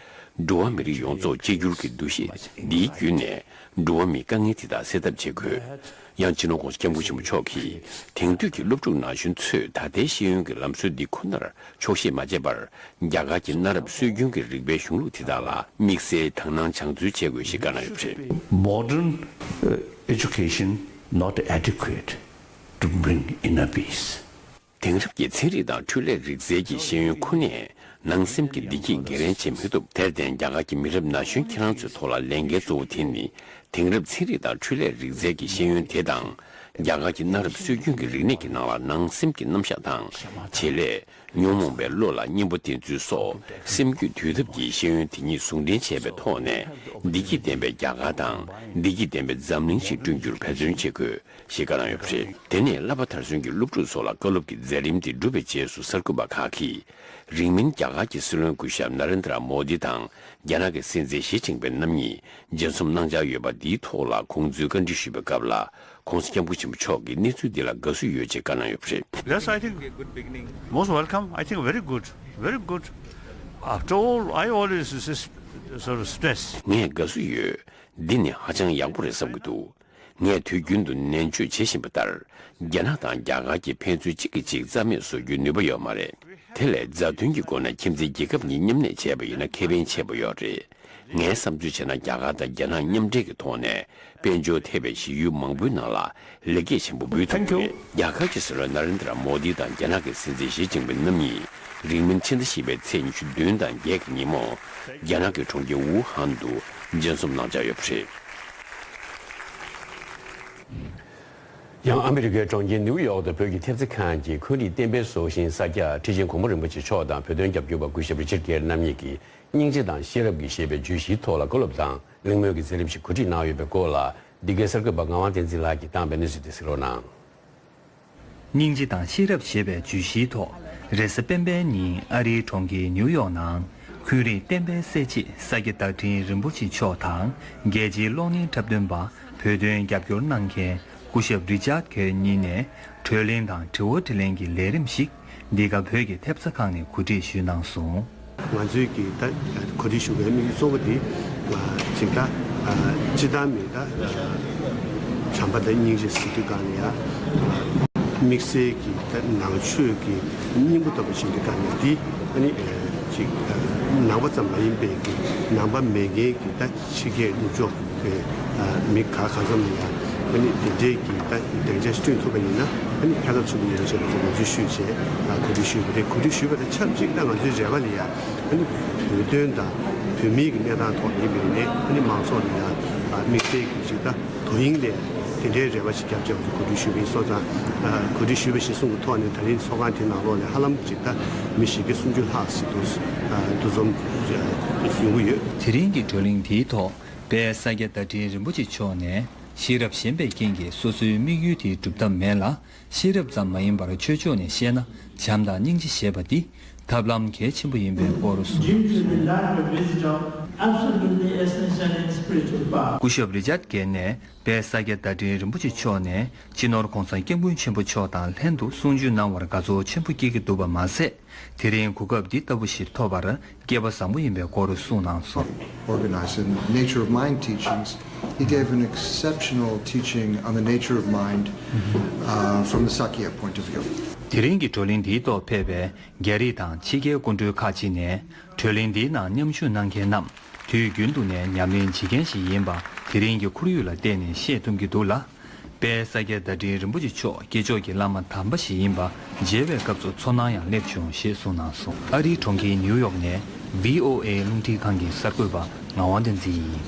འགྲོ་བ་མི་རིགས་ཡོངས་རྫོགས་གཅིག་གྱུར་གྱི་འདུ་ཤེས་འདིའི་བརྒྱུད་ནས། འགྲོ་བ་མིའི་དཀའ་ངལ་དེ་དག་སེལ་ཐབས་བྱེད་དགོས། ཡང་སྤྱི་ནོར་༸གོང་ས་༸སྐྱབས་མགོན་ཆེན་པོ་མཆོག་གིས། དེང་དུས་ཀྱི་སློབ་ཕྲུག་ན་གཞོན་ཚོས་ད་ལྟའི་ཤེས་ཡོན་གྱི་ལམ་སྲོལ་འདི་ཁོ་ནར་ཆོག་ཤེས་མ་བྱས་པར། རྒྱ་གར་གྱི་གནའ་རབས་སྲོལ་རྒྱུན་གྱི་རིག་པའི་གཞུང་ལུགས་དེ་དག་ལ་དམིགས་བསལ་དག་སྣང་སྦྱང་བརྩོན་བྱེད་དགོས་ཞེས་བཀའ་གནང་ཡོད་པ་རེད། Modern, uh, education not adequate to bring inner peace. དེང་རབས་ཀྱི་ཚན་རིག་དང་འཕྲུལ་ལས་རིག་རྩལ་གྱི་ཤེས་ཡོན་ཁོ་ནས་ནང་སེམས་ཀྱི་བདེ་སྐྱིད་འགན་ལེན་བྱེད་མི་ཐུབ། དེར་བརྟེན་རྒྱ་གར་གྱི་མི་རབས་ན་གཞོན་ཁྱེད་རང་ཚོའི་ཐོག་ལ་ལས་འགན་གཙོ་བོ་དེ་ནི་དེང་རབས་ཚན་རིག་དང་འཕྲུལ་ལས་རིག་རྩལ་གྱི་ཤེས་ཡོན་དེ་དང་། རྒྱ་གར་གྱི་གནའ་རབས་སྲོལ་རྒྱུན་གྱི་རིག་གནས་ཀྱི་ནང་ལ་ནང་སེམས་ཀྱི་རྣམ་གཞག་དང་། བྱེད་ལས། ཉོན་མོངས་པའི་བློ་ལ་གཉེན་པོ་བསྟེན་ཚུལ་སོགས་སེམས་རྒྱུད་དུས་ཐབས་ཀྱི་ཤེས་ཡོན་དེ་ཉིད་ཟུང་འབྲེལ་བྱས་པའི་ཐོག་ནས། བདེ་སྐྱིད་ལྡན་པའི་རྒྱ་གར་དང་བདེ་སྐྱིད་ལྡན་པའི་འཛམ་གླིང་ཞིག་བསྐྲུན་རྒྱུར་འབད་བརྩོན་བྱེད་དགོས་ཞེས་བཀའ་གནང་ཡོད་པ་རེད། དེ་ནས་བསླབ་པ་མཐར་སོན་གྱི་སློབ་ཕྲུག་ཚོ་ལ་བཀའ་སློབ་ཀྱི་མཛད་རིམ་དེ་གྲུབ་པའི་རྗེས་སུ་གསར་འགོད་པ་ཁག་གིས། རིང་མིན་རྒྱ་གར་གྱི་སྲིད་བློན་སྐུ་ཞབས་ན་རེན་དྲ་མོ་དི་དང་རྒྱ་ནག་གི་སྲིད་འཛིན་ཞི་ཅིན་ཕིང་རྣམ་གཉིས་མཇལ་འཛོམས་གནང་འཆར་ཡོད་པ་འདིའི་ཐོག་ལ་ཁོང་ཚོས་བཀའ་འདྲི་ཞུས་པའི་སྐབས་ལ། ྋགོང་ས་ྋསྐྱབས་མགོན་ཆེན་པོ་མཆོག་གིས་གནས་ཚུལ་འདི་ལ་དགའ་བསུ་ཡོད་ཅེས་བཀའ་གནང་ཡོད་པ་རེད། Yes, I think most welcome. I think very good, very good. After all, I always s- sort of stress. ངས་དགའ་བསུ་ཡོད། འདི་ནི་ཧ་ཅང་ཡག་པོ་རེད་བསམ་གྱི་འདུག་ངས་དུས་རྒྱུན་དུ་ནན་བརྗོད་བྱེད་བཞིན་པ་ལྟར། རྒྱ་ནག་དང་རྒྱ་གར་གྱི་ཕན་ཚུན་གཅིག་གིས་གཅིག་རྩ་མེད་བཟོ་རྒྱུའི་ནུས་པ་ཡོད་མ་རེད། དེ་ལས་མཛའ་མཐུན་གྱི་སྒོ་ནས་ཁྱིམ་མཚེས་རྒྱལ་ཁབ་གཉིས་མཉམ་གནས་བྱས་པ་ཡིན་ན་ཁེ་ཕན་ཆེན་པོ་ཡོད་རེད། ངའི་བསམ་ཚུལ་བྱས་ན་རྒྱ་གར་དང་རྒྱ་ནག་མཉམ་འབྲེལ་གྱི་ཐོག་ནས་དཔལ་འབྱོར་ཐེ་བའི་གཞི་ཡུལ་མང་པོའི་ནང་ལ་ལེགས་སྐྱེས་ཆེན་པོ་འབུལ་ཐུབ། Thank you. རྒྱ་གར་གྱི་སྲིད་བློན་ན་རེན་དྲ་མོ་དི་དང་རྒྱ་ནག་གི་སྲིད་འཛིན་ཞི་ཅིན་ཕིང་རྣམ་གཉིས་རིང་མིན་ཕྱི་ཟླ་བཞི་པའི་ཚེས་ཉི་ཤུ་བདུན་དང་བརྒྱད་ཀྱི་ཉིན་མོ། རྒྱ་ནག་གི་གྲོང་ཁྱེར་ཝུ་ཧན་དུ་མཇལ་འཛོམས་གནང་འཆར་ཡོད་པ་རེད། ཡང་ཨ་མི་རི་ཀའི་གྲོང་ཁྱེར་ནིའུ་ཡོག་ཏུ་བོད་ཀྱི་ཐེབས་རྩ་ཁང་གི་འཁོན་རིགས་བསྟན་པའི་སྲོག་ཤིང་ས་སྐྱ་ཁྲི་ཆེན་གོང་མ་རིན་པོ་ཆེ་མཆོག་དང་བོད་དོན་རྒྱབ་སྐྱོར་པ་སྐུ་ཞབས་རི་ཆར་གེར་རྣམ་གཉིས་ཀྱིས། སྙིང་རྗེ་དང་ཤེས་རབ་ཀྱི་ཞེས་པའི་བརྗོད་གཞིའི་ཐོག་ལ་བཀའ་སློབ་དང་གླེང་མོལ་གྱི་མཛད་རིམ་ཞིག་གོ་སྒྲིག་གནང་ཡོད་པའི་སྐོར་ལ། འདི་གའི་གསར་འགོད་པ་ངག་དབང་བསྟན་འཛིན་ལགས་ཀྱིས་བཏང་པའི་གནས་ཚུལ་དེ་གཟིགས་རོགས་གནང་། སྙིང་རྗེ་དང་ཤེས་རབ་ཞེས་པའི་བརྗོད་གཞིའི་ཐོག་རེས་གཟའ་སྤེན་པའི་ཉིན་ཨ་རིའི་གྲོང་ཁྱེར་ནིའུ་ཡོག་ནང་འཁོན་རིགས་བསྟན་པའི་གསལ་བྱེད་ས་སྐྱ་བརྡ་འཕྲིན་རིན་པོ་ཆེ་མཆོག་དང་རྒྱལ་སྤྱིའི་གློག་བརྙན་འཁྲབ་སྟོན་པ་བོད་དོན་རྒྱབ་སྐྱོར་གནང་མཁན་སྐུ་ཞབས་རི་ཅར་གྷེར་གཉིས་ནས་གྲོས་གླེང་དང་དྲི་བ་དྲིས་ལན་གྱི་ལས་རིམ་ཞིག་འདི་ག་བོད་ཀྱི་ཐེབས་རྩ་ཁང་ནས་གོ་སྒྲིག་ཞུས་གནང་སོང་། ང་ཚོའི་གི་ད་གོ་སྒྲིག་ཞུ་བའི་དམིགས་ཡུལ་གཙོ་བོ་དེ་ཅིག་ད་སྤྱི་བཏང་མི་ད་བྱམས་པ་དང་སྙིང་རྗེ་ཟེར་དུས་གང་ལ་ཡ་དམིགས་བསལ་གྱི་ད་ནང་ཆོས་ཀྱི་སྙིང་པོ་ལྟ་བུ་ཞིག་འདི་གང་ལ་འདི་ཨ་ནི་ཅིག་ནང་པ་ཙམ་མ་ཡིན་པའི་གི་ནང་པ་མེད་མཁན་གྱི་ད་ཕྱི་རྒྱལ་ནུབ་ཕྱོགས་ཀྱི་མི་ག་གང་འཚམ་ལ་ཡང་ཨ་ནི་དེ་འདྲའི་གི་ད་སྡིངས་ཆ་ཞིག་བསྐྲུན་ཐུབ་པ་ཡིན་ན་ཨ་ནི་ཕན་ཐོགས་ཆེན་པོ་ཡོད་ཅེས་པ་ཚོ་ང་ཚོས་ཞུས་བྱས་གོ་སྒྲིག་ཞུས་པ་རེད། གོ་སྒྲིག་ཞུས་པ་དང་ཆབས་ཅིག་ད་ང་ཚོའི་རེ་བ་ལ་ཡང་ཨ་ནི་བོད་དོན་དང་བོད་མིའི་གི་གནས་སྟངས་ཐོག་ཡིན་པའི་ནས་ཨ་ནི་མང་ཚོགས་ལ་ཡང་དམིགས་བསལ་གྱི་ཅིག་ད་དོ་དབྱིངས་ལས་དེ་འདྲའི་རེ་བ་ཞིག་བརྒྱབ་བྱས་ང་ཚོ་གོ་སྒྲིག་ཞུས་པ་ཡིན་སོང་ཙང་གོ་སྒྲིག་ཞུས་པ་ཞིག་གསུང་གི་ཐོག་ནས་ད་རིང་ཚོགས་ཁང་དེ་ནང་ལོགས་ལ་ཧ་ལམ་ཅིག་ད་མི་བཞི་བརྒྱ་སུམ་ཅུ་ལྷག་ཞིག་འདུག་འདུ་འཛོམས་ཡོང་གི་ཡོད། དེ་རིང་གི་བགྲོ་གླེང་དེའི་ཐོག་དཔལ་ས་སྐྱ་བརྡ་འཕྲིན་རིན་པོ་ཆེ་མཆོག་ནས་ཤེས་རབ་ཞན་པའི་རྐྱེན་གྱིས་སོ་སོའི་དམིགས་ཡུལ་དེའི་སྒྲུབ་ཐབས་མེད་ལ། ཤེས་རབ་ཙམ་མ་ཡིན་པར་ཆོས་ཕྱོགས་ནས་བཤད་ན་བྱམས་དང་སྙིང་རྗེ་ཞེས་པ་འདི་ཐབས་ལམ་གལ་ཆེན་པོ་ཡིན་པའི་སྐོར་གསུངས། Due to the lack of wisdom, absolutely essential in spiritual path. སྐུ་ཞབས་རི་ཅར་གྷེར་ནས་དཔལ་ས་སྐྱ་བརྡ་འཕྲིན་རིན་པོ་ཆེ་མཆོག་ནས་སྤྱི་ནོར་༧གོང་ས་༧སྐྱབས་མགོན་ཆེན་པོ་མཆོག་དང་ལྷན་དུ་གསུང་ཆོས་གནང་བར་དགའ་ཚོར་ཆེན་པོ་སྐྱེ་གི་འདུག་པ་མ་ཟད། དེ་རིང་གོ་སྐབས་འདི་ལྟ་བུ་ཞིག་ཐོབ་པར་སྐལ་པ་བཟང་པོ་ཡིན་པའི་སྐོར་གསུངས་གནང་སོང་། Organized in Nature of Mind teachings, he gave an exceptional teaching on the nature of mind, uh, from the Sakya point of view. དེ་རིང་གི་བགྲོ་གླེང་འདིའི་ཐོག་ཕེབས་པའི་རྒྱ་རིགས་དང་ཕྱི་རྒྱལ་སྐུ་མགྲོན་ཁག་ཅིག་ནས་བགྲོ་གླེང་འདིའི་ནང་མཉམ་ཞུགས་གནང་མཁན་རྣམས་དུས་རྒྱུན་དུ་ནས་ཉམས་ལེན་བྱེད་མཁན་ཞིག་ཡིན་པ་དེ་རིང་གི་ཁོར་ཡུག་ལ་བལྟས་ནས་ཤེས་ཐུབ་ཀྱི་འདུག་ལ། དཔལ་ས་སྐྱ་བརྡ་འཕྲིན་རིན་པོ་ཆེ་མཆོག་སྐྱེས་མཆོག་གི་བླ་མ་དམ་པ་ཞིག་ཡིན་པ་མཇལ་བའི་སྐབས་སུ་ཚོར་སྣང་ཡང་སླེབས་བྱུང་ཞེས་གསུངས་གནང་སོང་། ཨ་རིའི་གྲོང་ཁྱེར་ནིའུ་ཡོག་ནས་བྷི་ཨོ་ཨེ་རླུང་འཕྲིན་ཁང་གི་གསར་འགོད་པ་ངག་དབང་བསྟན་འཛིན་ཡིན།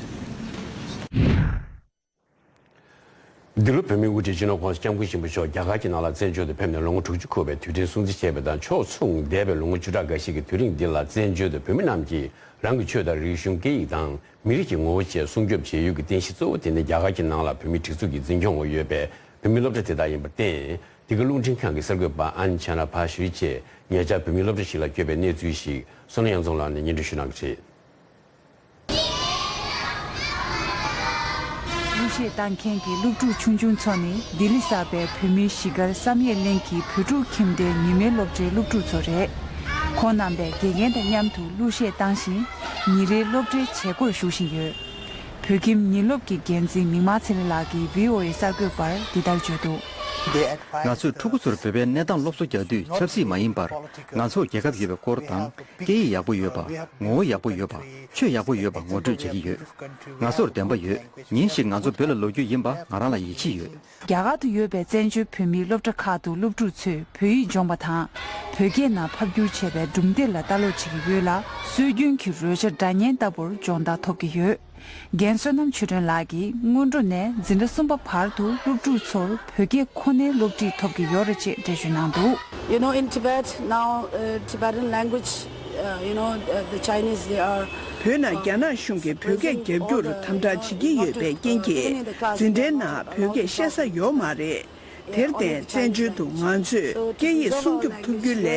འདི་ལོ་བོད་མིའི་དབུ་ཁྲིད་སྤྱི་ནོར་༧གོང་ས་༧སྐྱབས་མགོན་ཆེན་པོ་མཆོག་རྒྱ་གར་གྱི་ནང་ལ་བཙན་བྱོལ་དུ་ཕེབས་ནས་ལོ་ངོ་དྲུག་ཅུ་འཁོར་བའི་དུས་དྲན་སྲུང་བརྩི་བྱས་པ་དང་ཕྱོགས་མཚུངས་འདས་པའི་ལོ་ངོ་བཅུ་ཕྲག་འགའ་ཤས་ཀྱི་དུས་རིང་འདི་ལ་བཙན་བྱོལ་དུ་བོད་མི་རྣམས་ཀྱིས་རང་གི་ཆོས་དང་རིག་གཞུང་སྐད་ཡིག་དང་མི་རིགས་ཀྱི་ངོ་བོ་བཅས་སྲུང་སྐྱོབ་བྱེད་ཡུལ་གྱི་རྟེན་གཞི་གཙོ་བོ་དེ་ནི་རྒྱ་གར་གྱི་ནང་ལ་བོད་མིའི་སྒྲིག་འཛུགས་ཀྱི་འཛིན་སྐྱོང་འོག་ཡོད་པའི་བོད་མིའི་སློབ་གྲྭ་དེ་དག་ཡིན་པར་བརྟེན། འདི་ག་རླུང་འཕྲིན་ཁང་གི་གསར་འགོད་པ་ཨན་ཆ་ན་ཕ་ཞུའི་བཅས་ཉེ་ཆར་བོད་མིའི་སློབ་གྲྭ་ཞིག་ལ་བསྐྱོད་པའི་གནས་ཚུལ་ཞིག་བསོད་ནམས་དབྱངས་འཛོམས་ལགས་ནས་སྙན་སྒྲོན་ཞུ་གནང་གི་རེད། གླུ་གཞས་བཏང་མཁན་གྱི་སློབ་ཕྲུག་ཆུང་ཆུང་ཚོ་ནི་ལྡི་ལི་གསར་པའི་བོད་མིའི་གཞིས་སྒར་བསམ་ཡས་གླིང་གི་བོད་ཕྲུག་ཁྱིམ་སྡེའི་ཉི་མའི་སློབ་གྲྭའི་སློབ་ཕྲུག་ཚོ་རེད། ཁོང་རྣམ་པས་དགེ་རྒན་དང་མཉམ་དུ་གླུ་གཞས་བཏང་ཞིང་། ཉིན་རེའི་སློབ་གྲྭའི་བྱེད་སྒོར་ཞུགས་བཞིན་ཡོད། བོད་ཁྱིམ་ཉིན་སློབ་ཀྱི་འགན་འཛིན་མིག་དམར་ཚེ་རིང་ལགས་ཀྱིས་བྷི་ཨོ་ཨེ་གསར་འགོད་པར་འདི་ལྟར་བརྗོད་འདུག་ང་ཚོས་ཕྲུ་གུ་ཚོར་བོད་པའི་གནས་སྟངས་སློབ་གསོ་རྒྱག་དུས་ཆབ་སྲིད་མ་ཡིན་པར་ང་ཚོར་རྒྱལ་ཁབ་ཡོད་པའི་སྐོར་དང་སྐད་ཡིག་ཡག་པོ་ཡོད་པ། ངོ་བོ་ཡག་པོ་ཡོད་པ། ཆོས་ཡག་པོ་ཡོད་པ་ངོ་སྤྲོད་བྱེད་ཀྱི་ཡོད། ང་ཚོར་བདེན་པ་ཡོད། ཉིན་ཞིག་ང་ཚོ་བོད་ལ་ལོག་རྒྱུ་ཡིན་པ་ང་རང་ལ་ཡིད་ཆེས་ཡོད། རྒྱ་གར་དུ་ཡོད་པའི་བཙན་བྱོལ་བོད་མིའི་སློབ་གྲྭ་ཁག་ཏུ་སློབ་ཕྲུག་ཚོས་བོད་ཡིག་སྦྱོང་བ་དང་། བོད་སྐད་ནང་ཕབ་བསྒྱུར་བྱས་པའི་སྒྲུང་དེབ་ལ་ལྟ་ཀློག་བྱེད་ཀྱི་ཡོད་ལ། སྲོལ་རྒྱུན་གྱི་རོལ་ཆ་སྒྲ་སྙན་ལྟ་བུར་སྦྱོང་བརྡར་ཐོབ་ཀྱི་ཡོད། རྒན་བསོད་ནམས་ཆོས་སྒྲོན་ལགས་ཀྱིས་སྔོན་འགྲོ་ནས་འཛིན་གྲྭ་གསུམ་པ་བར་དུ་སློབ་ཕྲུག་ཚོར་བོད་སྐད་ཁོ་ནའི་སློབ་ཁྲིད་ཐོབ་ཀྱི་ཡོད་རེད་ཅེས་འགྲེལ་བརྗོད་གནང་འདུག། You know, in Tibet now, uh, Tibetan language, uh, you know, uh, the Chinese, they are བོད་ནང་རྒྱ་ནག་གཞུང་གིས་བོད་སྐད་རྒྱབ་སྐྱོར་དམ་དྲག་བྱེད་ཀྱི་ཡོད་པའི་རྐྱེན་གྱིས། འཛིན་གྲྭའི་ནང་བོད་སྐད་བཤད་ས་ཡོད་མ་རེད། དེར་བརྟེན་བཙན་བྱོལ་དུ་ང་ཚོས་སྐད་ཡིག་སྲུང་སྐྱོབ་ཐུབ་རྒྱུ་ལས།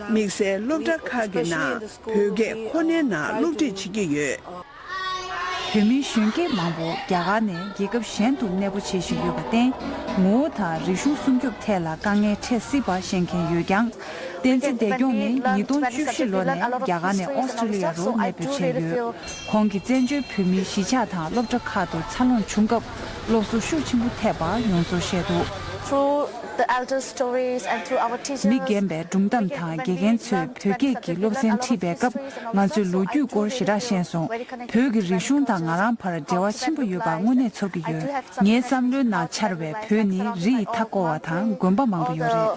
དམིགས་བསལ་སློབ་གྲྭ་ཁག་གི་ནང་བོད་སྐད་ཁོ་ནའི་ནང་སློབ་ཁྲིད་བྱེད་ཀྱི་ཡོད། བོད་མིའི་གཞོན་སྐྱེས་མང་པོ་རྒྱ་གར་ནས་རྒྱལ་ཁབ་གཞན་དུ་གནས་སྤོ་བྱེད་བཞིན་ཡོད་པར་བརྟེན། ངོ་བོ་དང་རིག་གཞུང་སྲུང་སྐྱོབ་ཐད་ལ་དཀའ་ངལ་འཕྲད་སྲིད་པ་ཤེས་མཁན་ཡོད་ཀྱང་། བསྟན་འཛིན་བདེ་སྐྱོང་ནི་ཉིས་སྟོང་བཅུ་བཞི་ལོ་ནས་རྒྱ་གར་ནས་ཨོ་སི་ཀྲི་ལི་ཡ་རུ་གནས་སྤོས་བྱས་ཡོད། ཁོང་གིས་བཙན་བྱོལ་བོད་མིའི་གཞིས་ཆགས་དང་སློབ་གྲྭ་ཁག་ཏུ་འཚར་ལོངས་བྱུང་སྐབས་སློབ་གསོ་ཤུགས་ཆེན་པོ་ཐེབས་པ་ཡོངས་རྫོགས་བཤད་འདུག། Through the elders' stories and through our teachers, མི་རྒན་པའི་སྒྲུང་གཏམ་དང་དགེ་རྒན་ཚོས་བོད་སྐད་ཀྱི་སློབ་ཚན་ཁྲིད་པའི་སྐབས་ང་ཚོས་ལོ་རྒྱུས་སྐོར་ཞེ་དྲག་ཤེས་སོང་། བོད་ཀྱི་རིག་གཞུང་དང་ང་རང་བར་འབྲེལ་བ་ཆེན་པོ་ཡོད་པ་དངོས་གནས་ཚོར་གྱི་ཡོད། ངའི་བསམ་བློའི་ནང་འཆར་བའི་བོད་ནི་རི་ཡི་མཐའ་བསྐོར་བ་དང་དགོན་པ་མང་པོ་ཡོད་རེད།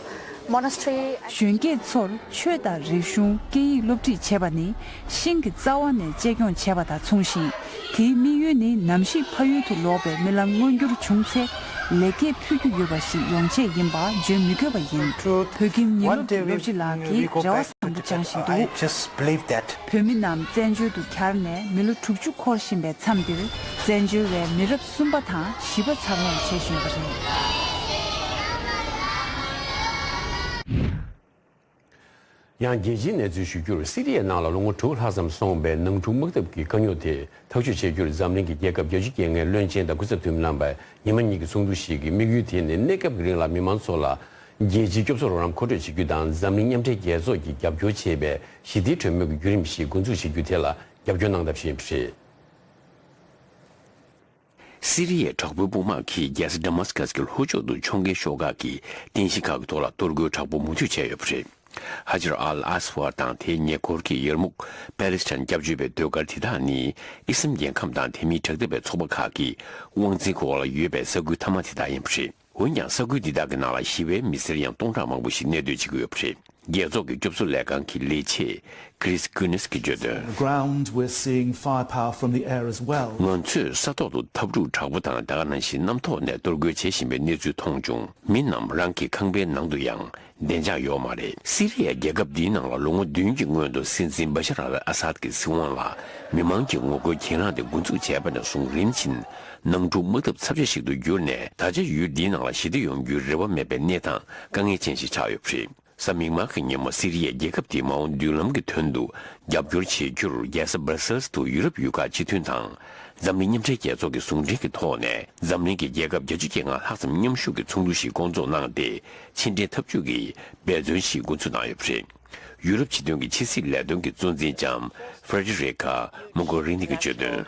གཞོན་སྐྱེས་ཚོར་ཆོས་དང་རིག་གཞུང་སྐད་ཡིག་སློབ་ཁྲིད་བྱེད་པ་ནི་ཤིང་གི་རྩ་བ་ནས་གཅེས་སྐྱོང་བྱས་པ་དང་མཚུངས་ཤིང་། དེའི་དམིགས་ཡུལ་ནི་ནམ་ཞིག་ཕ་ཡུལ་དུ་ལོག་པའི་རྨི་ལམ་མངོན་འགྱུར་བྱུང་ཚེ་ལེགས་སྐྱེས་ཕུལ་རྒྱུ་ཡོད་པ་ཞིག་ཡོང་ཆེད་ཡིན་པ་བརྗོད་མི་དགོས་པ་ཡིན། བོད་ཁྱིམ་ཉིན་སློབ་ཀྱི་སློབ་སྤྱི་ལགས་ཀྱིས་རེ་བ་བཟང་པོ་བཅངས་བཞིན་འདུག། བོད་མི་རྣམས་བཙན་བྱོལ་དུ་གྱར་ནས་མི་ལོ་དྲུག་ཅུ་འཁོར་བཞིན་པའི་མཚམས་འདིར། བཙན་བྱོལ་བའི་མི་རབས་གསུམ་པ་དང་བཞི་པ་འཚར་ལོངས་བྱེད་བཞིན་ཡོད་པ་རེད། ཡང་རྒྱལ་སྤྱིའི་གནས་ཚུལ་ཞུ་རྒྱུར། སི་རི་ཡའི་ནང་ལ་ལོ་ངོ་དྲུག་ལྷག་ཙམ་སོང་བའི་ནང་འཁྲུག་དམག་འཐབ་ཀྱི་དཀའ་རྙོག་དེ་ཐག་གཅོད་བྱེད་རྒྱུར་འཛམ་གླིང་གི་རྒྱལ་ཁབ་བརྒྱད་ཅུ་གྱ་ལྔའི་བློན་ཆེན་དང་སྐུ་ཚབ་འཐུས་མི་རྣམ་པས་ཉི་མ་གཉིས་ཀྱི་ཚོགས་འདུ་ཞིག་གི་དམིགས་ཡུལ་དེ་ནི་གནས་སྐབས་ཀྱི་རིང་ལ་མི་མང་ཚོ་ལ་རྒྱལ་སྤྱིའི་སྐྱོབ་གསོ་རོགས་རམ་མཁོ་སྤྲོད་བྱེད་རྒྱུ་དང་། འཛམ་གླིང་མཉམ་འབྲེལ་རྒྱལ་ཚོགས་ཀྱིས་རྒྱབ་སྐྱོར་བྱེད་པའི་ཞི་བདེའི་གྲོས་མོལ་གྱི་བརྒྱུད་རིམ་ཞིག་འགོ་འཛུགས་བྱེད་རྒྱུ་དེ་ལ་རྒྱབ་སྐྱོར་གནང་ཐབས་ཞུས་པ་རེད། སི་རི་ཡའི་དྲག་པོའི་དཔུང་དམག་གིས་རྒྱལ་ས་ཌ་མཱ་སི་ཀཱས་ཀྱི་ལྷོ་ཕྱོགས་སུ་ཕྱོགས་འགལ་ཤོག་ཁག་གི་རྟེན་གཞི་ཁག་གི་ཐོག་ལ་གཏོར་རྒོལ་དྲག་པོ་མུ་མཐུད་བྱས་ཡོད་པ་རེད། ཧ་ཇར་ཨལ་ཨ་སི་ཝར་དང་དེའི་ཉེ་འཁོར་གྱི་ཡར་མུག་པེ་ལེ་སི་ཐན་སྐྱབས་བཅོལ་བའི་ཟློས་གར་དེ་དག་ནི་ཨི་སམ་རྒྱལ་ཁམས་དང་དེ་མིན་དྲག་འཐབ་པའི་ཚོགས་པ་ཁག་གི་དབང་འཛིན་འོག་ལ་ཡོད་པའི་ས་ཁུལ་མཐའ་མ་དེ་དག་ཡིན་པ་རེད། འོན་ཀྱང་ས་ཁུལ་འདི་དག་གི་ནང་ལ་ཞི་བའི་མི་སེར་ཡང་སྟོང་ཕྲག་མང་པོ་ཞིག་གནས་སྡོད་བྱེད་ཀྱི་ཡོད་པ་རེད། རྒྱལ་ཚོགས་ཀྱི་སྐྱོབ་གསོ་ལས་ཁང་གི་ལས་བྱེད་Chris Gunness གྱིས་བརྗོད་དོན། Ground, we're seeing firepower from the air as well. ང་ཚོས་ས་ཐོག་ཏུ་འཐབ་འཁྲུག་དྲག་པོ་དང་དེ་ག་ནང་བཞིན་གནམ་ཐོག་ནས་གཏོར་རྒོལ་བྱེད་བཞིན་པའི་གནས་ཚུལ་མཐོང་བྱུང་། མི་རྣམས་རང་གི་ཁང་པའི་ནང་དུ་ཡང་བདེ་འཇགས་ཡོད་མ་རེད། སི་རི་ཡ་རྒྱལ་ཁབ་འདིའི་ནང་ལ་ལོ་ངོ་བདུན་གྱི་སྔོན་དུ་སྲིད་འཛིན་བྷ་ཤར་ཨལ་ཨ་སཱད་ཀྱི་སྲིད་དབང་ལ་མི་མང་གི་ངོ་རྒོལ་གྱེན་ལངས་དེ་འགོ་འཛུགས་བྱས་པ་ནས་བཟུང་རིམ་བཞིན་ནང་འཁྲུག་དམག་འཐབ་ཚབས་ཆེ་ཞིག་ཏུ་གྱུར་ནས། ད་ཆ་ཡུལ་འདིའི་ནང་ལ་ཞི་བདེ་ཡོང་རྒྱུའི་རེ་བ་མེད་པའི་གནས་སྟངས་དཀའ་ངལ་ཅན་ཞིག་ཆགས་ཡོད་པ་རེད། གཟའ་མིག་དམར་གྱི་ཉིན་མོ་སི་རི་ཡའི་རྒྱལ་ཁབ་དེའི་མ་འོངས་མདུན་ལམ་གྱི་དོན་དུ་རྒྱབ་སྐྱོར་བྱེད་རྒྱུར། རྒྱལ་ས་སྦར་སེལ་སི་དུ་ཡུ་རོབ་ཡུལ་ཁག་སྤྱི་མཐུན་དང་འཛམ་གླིང་མཉམ་འབྲེལ་རྒྱལ་ཚོགས་ཀྱི་ཟུང་འབྲེལ་གྱི་ཐོག་ནས། འཛམ་གླིང་གི་རྒྱལ་ཁབ་བརྒྱད་ཅུ་གྱ་ལྔ་ལྷག་ཙམ་མཉམ་ཞུགས་ཀྱི་ཚོགས་འདུ་ཞིག་བསྐོང་ཚོགས་གནང་སྟེ། ཕྱི་འབྲེལ་འཐབ་ཇུས་ཀྱི་འབད་བརྩོན་ཞིག་འགོ་འཛུགས་གནང་ཡོད་པ་རེད། ཡུ་རོབ་སྤྱི་མཐུན་གྱི་ཕྱི་སྲིད་ལས་དོན་གྱི་གཙོ་འཛིན་ལྕམ་Federica Mogherini གྱིས་བརྗོད་དོན།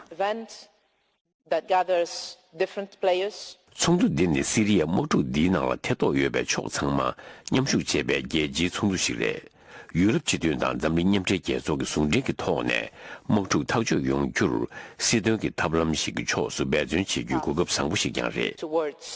That gathers different players. ཚོགས་འདུ་འདི་ནི་སི་རི་ཡའི་དམག་འཁྲུག་འདིའི་ནང་ལ་ཐེ་གཏོགས་ཡོད་པའི་ཕྱོགས་ཚང་མ་མཉམ་ཞུགས་བྱེད་པའི་རྒྱལ་སྤྱིའི་ཚོགས་འདུ་ཞིག་རེད། ཡུ་རོབ་སྤྱི་མཐུན་དང་འཛམ་གླིང་མཉམ་འབྲེལ་རྒྱལ་ཚོགས་ཀྱི་ཟུང་འབྲེལ་གྱི་ཐོག་ནས་དམག་འཁྲུག་ཐག་གཅོད་ཡོང་རྒྱུར་སྲིད་དོན་གྱི་ཐབས་ལམ་ཞིག་གི་ཕྱོགས་སུ་འབད་བརྩོན་བྱེད་རྒྱུའི་གོ་སྐབས་བཟང་པོ་ཞིག་ཀྱང་རེད། Towards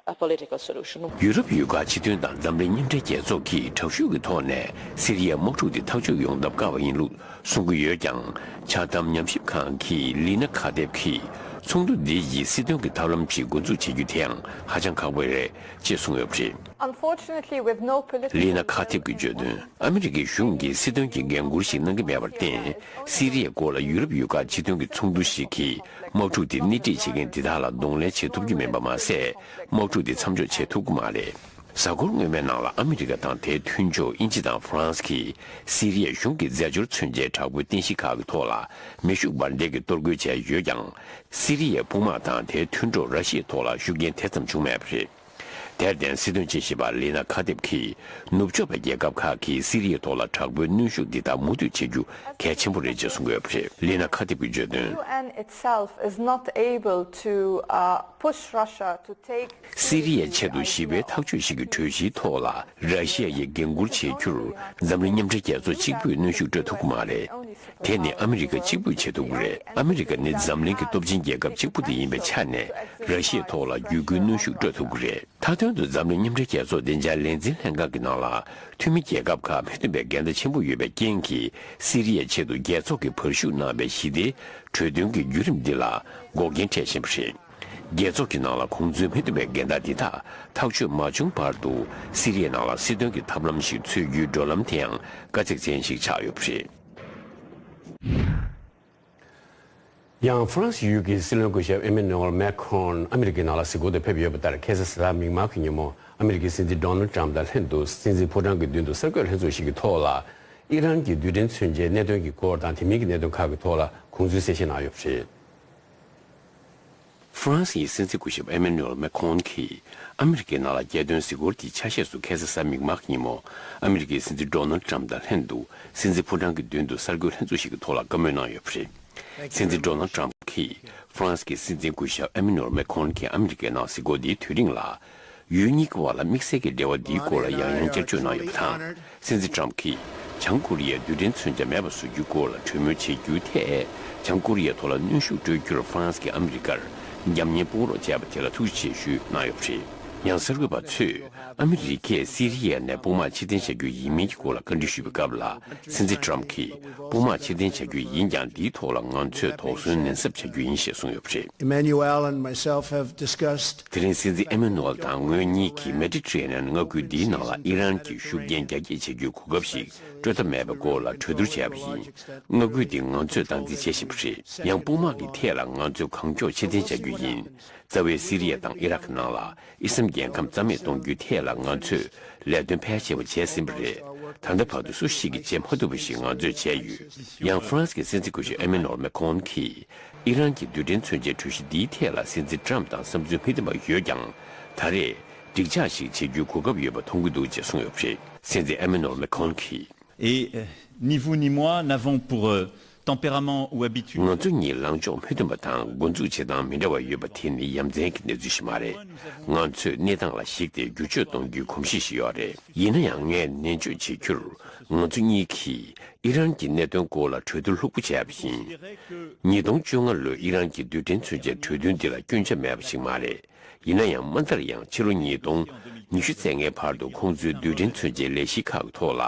a political solution. ཡུ་རོབ་ཡུལ་ཁག་སྤྱི་མཐུན་དང་འཛམ་གླིང་མཉམ་འབྲེལ་རྒྱལ་ཚོགས་ཀྱིས་དྲག་ཤུགས་ཀྱི་ཐོག་ནས་སི་རི་ཡའི་དམག་འཁྲུག་དེ་ཐག་གཅོད་ཡོང་ཐབས་དཀའ་བ་ཡིན་ལུགས་གསུང་གི་ཡོད་ཀྱང་། འཆར་གཏམ་ཉམས་ཞིབ་ཁང་གི་ལི་ན་ཁ་ཐེབ་ཀྱིས་ཚོགས་འདུ་འདི་ཡིས་སྲིད་དོན་གྱི་ཐབས་ལམ་ཞིག་འགོ་འཛུགས་བྱེད་རྒྱུ་དེའང་ཧ་ཅང་ཁག་པོ་རེད་ཅེས་གསུངས་ཡོད་པ་རེད། Unfortunately, with no political ལི་ན་ཁ་ཐེབ་ཀྱིས་བརྗོད་དོན། ཨ་མི་རི་ཀའི་གཞུང་གིས་སྲིད་དོན་གྱི་འགན་འཁུར་ཞིག་གནང་གི་མེད་པར་བརྟེན། སི་རི་ཡའི་སྐོར་ལ་ཡུ་རོབ་ཡུལ་ཁག་སྤྱི་མཐུན་གྱི་ཚོགས་འདུ་ཞིག་གིས་དམག་འཁྲུག་དེ་སྣེ་ཁྲིད་བྱེད་མཁན་དེ་དག་ལ་གདོང་ལེན་བྱེད་ཐུབ་རྒྱུ་མིན་པ་མ་ཟད། དམག་འཁྲུག་དེ་མཚམས་འཇོག་བྱེད་ཐུབ་ཀྱི་མ་རེད། གཟའ་འཁོར་སྔོན་མའི་ནང་ལ་ཨ་མི་རི་ཀ་དང་དེའི་མཐུན་ཕྱོགས་དབྱིན་ཇི་དང་ཧྥ་རན་སི་གིས་སི་རི་ཡའི་གཞུང་གི་རྫས་སྦྱོར་མཚོན་ཆའི་དྲག་པོའི་རྟེན་གཞི་ཁག་གི་ཐོག་ལ་མེ་ཤུགས་འབར་མདེལ་གྱི་གཏོར་རྒོལ་བྱས་ཡོད་ཀྱང་། སི་རི་ཡའི་དཔུང་དམག་དང་དེའི་མཐུན་གྲོགས་ར་ཤི་ཡའི་ཐོག་ལ་ཤུགས་རྐྱེན་དེ་ཙམ་བྱུང་མེད་པ་རེད། དེར་བརྟེན་སྲིད་དོན་དཔྱད་ཞིབ་པ་ལི་ན་ཁ་ཏེབ་ཀྱིས་ནུབ་ཕྱོགས་པའི་རྒྱལ་ཁབ་ཁག་གིས་སི་རི་ཡའི་ཐོག་ལ་དྲག་པོའི་གནོན་ཤུགས་འདི་དག་མུ་མཐུད་བྱེད་རྒྱུ་གལ་ཆེན་པོ་རེད་ཅེས་གསུངས་ཡོད་པ་རེད། ལི་ན་ཁ་ཏེབ་ཀྱིས་བརྗོད་དོན། U N itself is not able to uh, push Russia to take སི་རི་ཡའི་ཆེད་དུ་ཞི་བའི་ཐག་གཅོད་ཞིག་གི་གྲོས་གཞིའི་ཐོག་ལ་ར་ཤི་ཡ་ཡིས་འགན་འཁུར་བྱེད་རྒྱུར་འཛམ་གླིང་མཉམ་འབྲེལ་རྒྱལ་ཚོགས་གཅིག་པུས་གནོན་ཤུགས་སྤྲོད་ཐུབ་ཀྱི་མ་རེད། དེ་ནི་ཨ་མི་རི་ཀ་གཅིག་པུས་བྱེད་ཐུབ་ཀྱི་རེད། ཨ་མི་རི་ཀ་ནི་འཛམ་གླིང་གི་སྟོབས་ཆེན་རྒྱལ་ཁབ་གཅིག་པུ་དེ་ཡིན་པའི་ཆ་ནས་ར་ཤི་ཡའི་ཐོག་ལ་བརྒྱུད་སྐུལ་གནོན་ཤུགས་སྤྲོད་ཐུབ་ཀྱི་རེད། མཐའ་དོན་དུ་འཛམ་གླིང་མཉམ་འབྲེལ་རྒྱལ་ཚོགས་བདེ་འཇགས་ལས་འཛིན་ལྷན་ཁང་གི་ནང་ལ་འཐུས་མི་རྒྱལ་ཁབ་ཁག་མི་མཐུན་པའི་འགལ་ཟླ་ཆེན་པོ་ཡོད་པའི་རྐྱེན་གྱིས་སི་རི་ཡའི་ཆེད་དུ་རྒྱལ་ཚོགས་ཀྱིས་བར་ཞུགས་གནང་བའི་ཞི་བདེའི་གྲོས་མཐུན་གྱི་བརྒྱུད་རིམ་འདི་ལ་འགོག་རྐྱེན་འཕྲད་བཞིན་པ་རེད། རྒྱལ་ཚོགས་ཀྱི་ནང་ལ་ཁོང་ཚོའི་མི་མཐུན་པའི་འགལ་ཟླ་འདི་དག་ཐག་གཅོད་མ་བྱུང་བར་དུ་སི་རི་ཡའི་ནང་ལ་སྲིད་དོན་གྱི་ཐབས་ལམ་ཞིག་འཚོལ་རྒྱུའི་བགྲོད་ལམ་དེའང་དཀའ་ཚེགས་ཅན་ཞིག་ཆགས་ཡོད་པ་རེད། ཡང་ཧྥ་རན་སི་ཡུལ་གྱི་སྲིད་བློན་སྐུ་ཞབས་ཨེ་མེ་ནུ་ཨེལ་མེ་ཁོན་ཨ་མི་རི་ཀའི་ནང་ལ་གཟིགས་སྐོར་དུ་ཕེབས་ཡོད་པ་ལྟར། ཁ་སང་གཟའ་མིག་དམར་གྱི་ཉིན་མོ་ཨ་མི་རི་ཀའི་སྲིད་འཛིན་ཌོ་ནལ་ཊམ་དང་ལྷན་དུ་སྲིད་འཛིན་ཕོ་བྲང་གི་མདུན་དུ་གསར་འགོད་ལྷན་ཚོགས་ཤིག་གི་ཐོག་ལ་ཨི་རན་གྱི་རྡུལ་ཕྲན་མཚོན་ཆའི་གནད་དོན་གྱི་སྐོར་དང་དེ་མིན་གྱི་གནད་དོན་ཁག་གི་ཐོག་ལ་དགོངས་ཚུལ་གསལ་བཤད་གནང་ཡོད་པ་རེད། ཧྥ་རན་སིའི་སྲིད་འཛིན་སྐུ་ཞབས་ཨེ་མེ་ནུ་ཨེལ་མེ་ཁོན་གྱིས་ཨ་མི་རི་ཀའི་ནང་ལ་རྒྱལ་དོན་གཟིགས་སྐོར་གྱི་ཆ་ཤས་སུ་ཁ་སང་གཟའ་མིག་དམར་གྱི་ཉིན་མོ་ཨ་མི་རི་ཀའི་སྲིད་འཛིན་ཌོ་ནལ་ཊམ་དང་ལྷན་དུ་སྲིད་འཛིན་ཕོ་བྲང་གི་མདུན་དུ་གསར་འགོད་ལྷན་ཚོགས་ཤིག་གི་ཐོག་ལ་བཀའ་མོལ་གནང་ཡོད་པ་རེད། སྲིད་འཛིན་ཌོ་ནལ་ཊམ་གྱིས་ཧྥ་རན་སི་གི་སྲིད་འཛིན་སྐུ་ཞབས་ཨེ་མེ་ནུ་ཨེལ་མེ་ཁོན་གྱི་ཨ་མི་རི་ཀའི་ནང་གཟིགས་སྐོར་འདིའི་དུས་རིང་ལ། ཡུལ་གཉིས་ཀྱི་བར་ལ་དམིགས་བསལ་གྱི་འབྲེལ་བ་འདིའི་སྐོར་ལ་ཡང་ཡང་བསྐྱར་བརྗོད་གནང་ཡོད་པ་དང་། སྲིད་འཛིན་ཊམ་གྱིས་བྱང་ཀོ་རི་ཡས་རྡུལ་ཕྲན་མཚོན་ཆ་མེད་པ་བཟོ་རྒྱུའི་སྐོར་ལ་གྲོས་མོལ་བྱེད་རྒྱུའི་ཐད། བྱང་ཀོ་རི་ཡའི་ཐོག་ལ་གནོན་ཤུགས་སྤྲོད་རྒྱུར་ཧྥ་རན་སི་གིས་ཨ་མི་རི་ཀར་རྒྱབ་གཉེར་དཔུང་རོགས་བྱས་པ་དེ་ལ་ཐུགས་རྗེ་ཆེ་ཞུས་གནང་ཡོད་པ་རེད། ཡང་གསར་འགོད་པ་ཚོས་ཨ་མི་རི་ཀས་སི་རི་ཡ་ནས་དཔུང་དམག་ཕྱིར་འཐེན་བྱ་རྒྱུ་ཡིན་མིན་གྱི་སྐོར་ལ་བཀའ་འདྲི་ཞུས་པའི་སྐབས་ལ། སྲིད་འཛིན་ཊམ་གྱིས་དཔུང་དམག་ཕྱིར་འཐེན་བྱ་རྒྱུ་ཡིན་ཀྱང་། འདིའི་ཐོག་ལ་ང་ཚོས་དོགས་ཟོན་ནན་གསབ་བྱ་རྒྱུ་ཡིན་ཞེས་གསུངས་ཡོད་པ་རེད། Emmanuel and myself have discussed དེ་རིང་སྲིད་འཛིན་ཨེ་མེ་ནུ་ཨེལ་དང་ངོས་གཉིས་ཀྱིས་མེ་ཏི་ཊི་རེ་ནན་མངའ་ཁུལ་འདིའི་ནང་ལ་ཨི་རན་གྱི་ཤུགས་རྐྱེན་རྒྱ་སྐྱེད་བྱེད་རྒྱུའི་གོ་སྐབས་ཤིག་སྤྲོད་ཐབས་མེད་པའི་སྐོར་ལ་གྲོས་བསྡུར་བྱས་པ་ཡིན། མངའ་ཁུལ་འདི་ང་ཚོས་སྟངས་འཛིན་བྱེད་བཞིན་པ་རེད། ཡང་དཔུང་དམག་གི་ཐད་ལ་ང་ཚོས་གང་མགྱོགས་ཕྱིར་འཐེན་བྱ་རྒྱུ་ཡིན། རྩ་བའི་སི་རི་ཡ་དང་ཨི་རག་ནང་ལ་དབྱེ་གསུམ་རྒྱལ་ཁམས་རྩ་མེད་གཏོང་རྒྱུའི་ཐད་ལ་ང་ཚོས་ལས་དོན་ཕལ་ཆེ་བ་བྱས་ཟིན་པ་རེད། ད་ལྟ་བར་དུ་སུ་ཞིག་གིས་བྱེད་མ་ཐུབ་པ་ཞིག་ང་ཚོས་བྱས་ཡོད། ཡང་ཧྥ་རན་སི་གི་སྲིད་འཛིན་སྐུ་ཞབས་ཨེ་མེ་ནོར་མེ་ཁོན་གྱིས་ཨི་རན་གྱི་རྡུལ་ཕྲན་མཚོན་ཆའི་གྲོས་གཞི་འདིའི་ཐད་ལ་སྲིད་འཛིན་ཊམ་དང་བསམ་ཚུལ་མི་མཐུན་པ་ཡོད་ཀྱང་། ད་རེས་འགྲིག་འཇགས་ཤིག་བྱེད་རྒྱུའི་གོ་སྐབས་ཡོད་པ་མཐོང་གི་འདུག་ཅེས་གསུངས་ཡོད་པ་རེད། སྲིད་འཛིན་ཨེ་མེ་ནོར་མེ་ཁོན་གྱིས། Et euh, ni vous ni moi n'avons pour euh, tempérament ou habitude. ང་ཚོ་གཉིས་ལངས་ཕྱོགས་མི་མཐུན་པ་དང་འགོ་འཛུགས་བྱེད་སྟངས་མི་འདྲ་བ་ཡོད་པ་དེ་ནི་ཡ་མཚན་གྱི་གནས་ཚུལ་ཞིག་མ་རེད། ང་ཚོས་གནས་སྟངས་ལ་གཞིགས་ཏེ་བསྒྱུར་བཅོས་གཏོང་རྒྱུའི་གོམས་གཤིས་ཤིག་ཡོད་རེད། ཡིན་ན་ཡང་ངས་ནན་བརྗོད་བྱེད་རྒྱུར། ང་ཚོ་གཉིས་ཀྱིས་ཨི་རན་གྱི་གནད་དོན་སྐོར་ལ་གྲོས་བསྡུར་ལྷུག་པོ་བྱས་པ་ཡིན། ཉིས་སྟོང་བཅོ་ལྔ་ལོའི་ཨི་རན་གྱི་རྡུལ་ཕྲན་མཚོན་ཆའི་གྲོས་མཐུན་འདི་ལ་སྐྱོན་ཆ་མེད་པ་ཞིག་མ་རེད། ཡིན་ན་ཡང་མ་མཐར་ཡང་ཕྱི་ལོ་ཉིས་སྟོང་ཉི་ཤུ་ཚེས་ལྔའི་བར་དུ་ཁོང་ཚོའི་རྡུལ་ཕྲན་མཚོན་ཆའི་ལས་གཞི་ཁག་གི་ཐོག་ལ་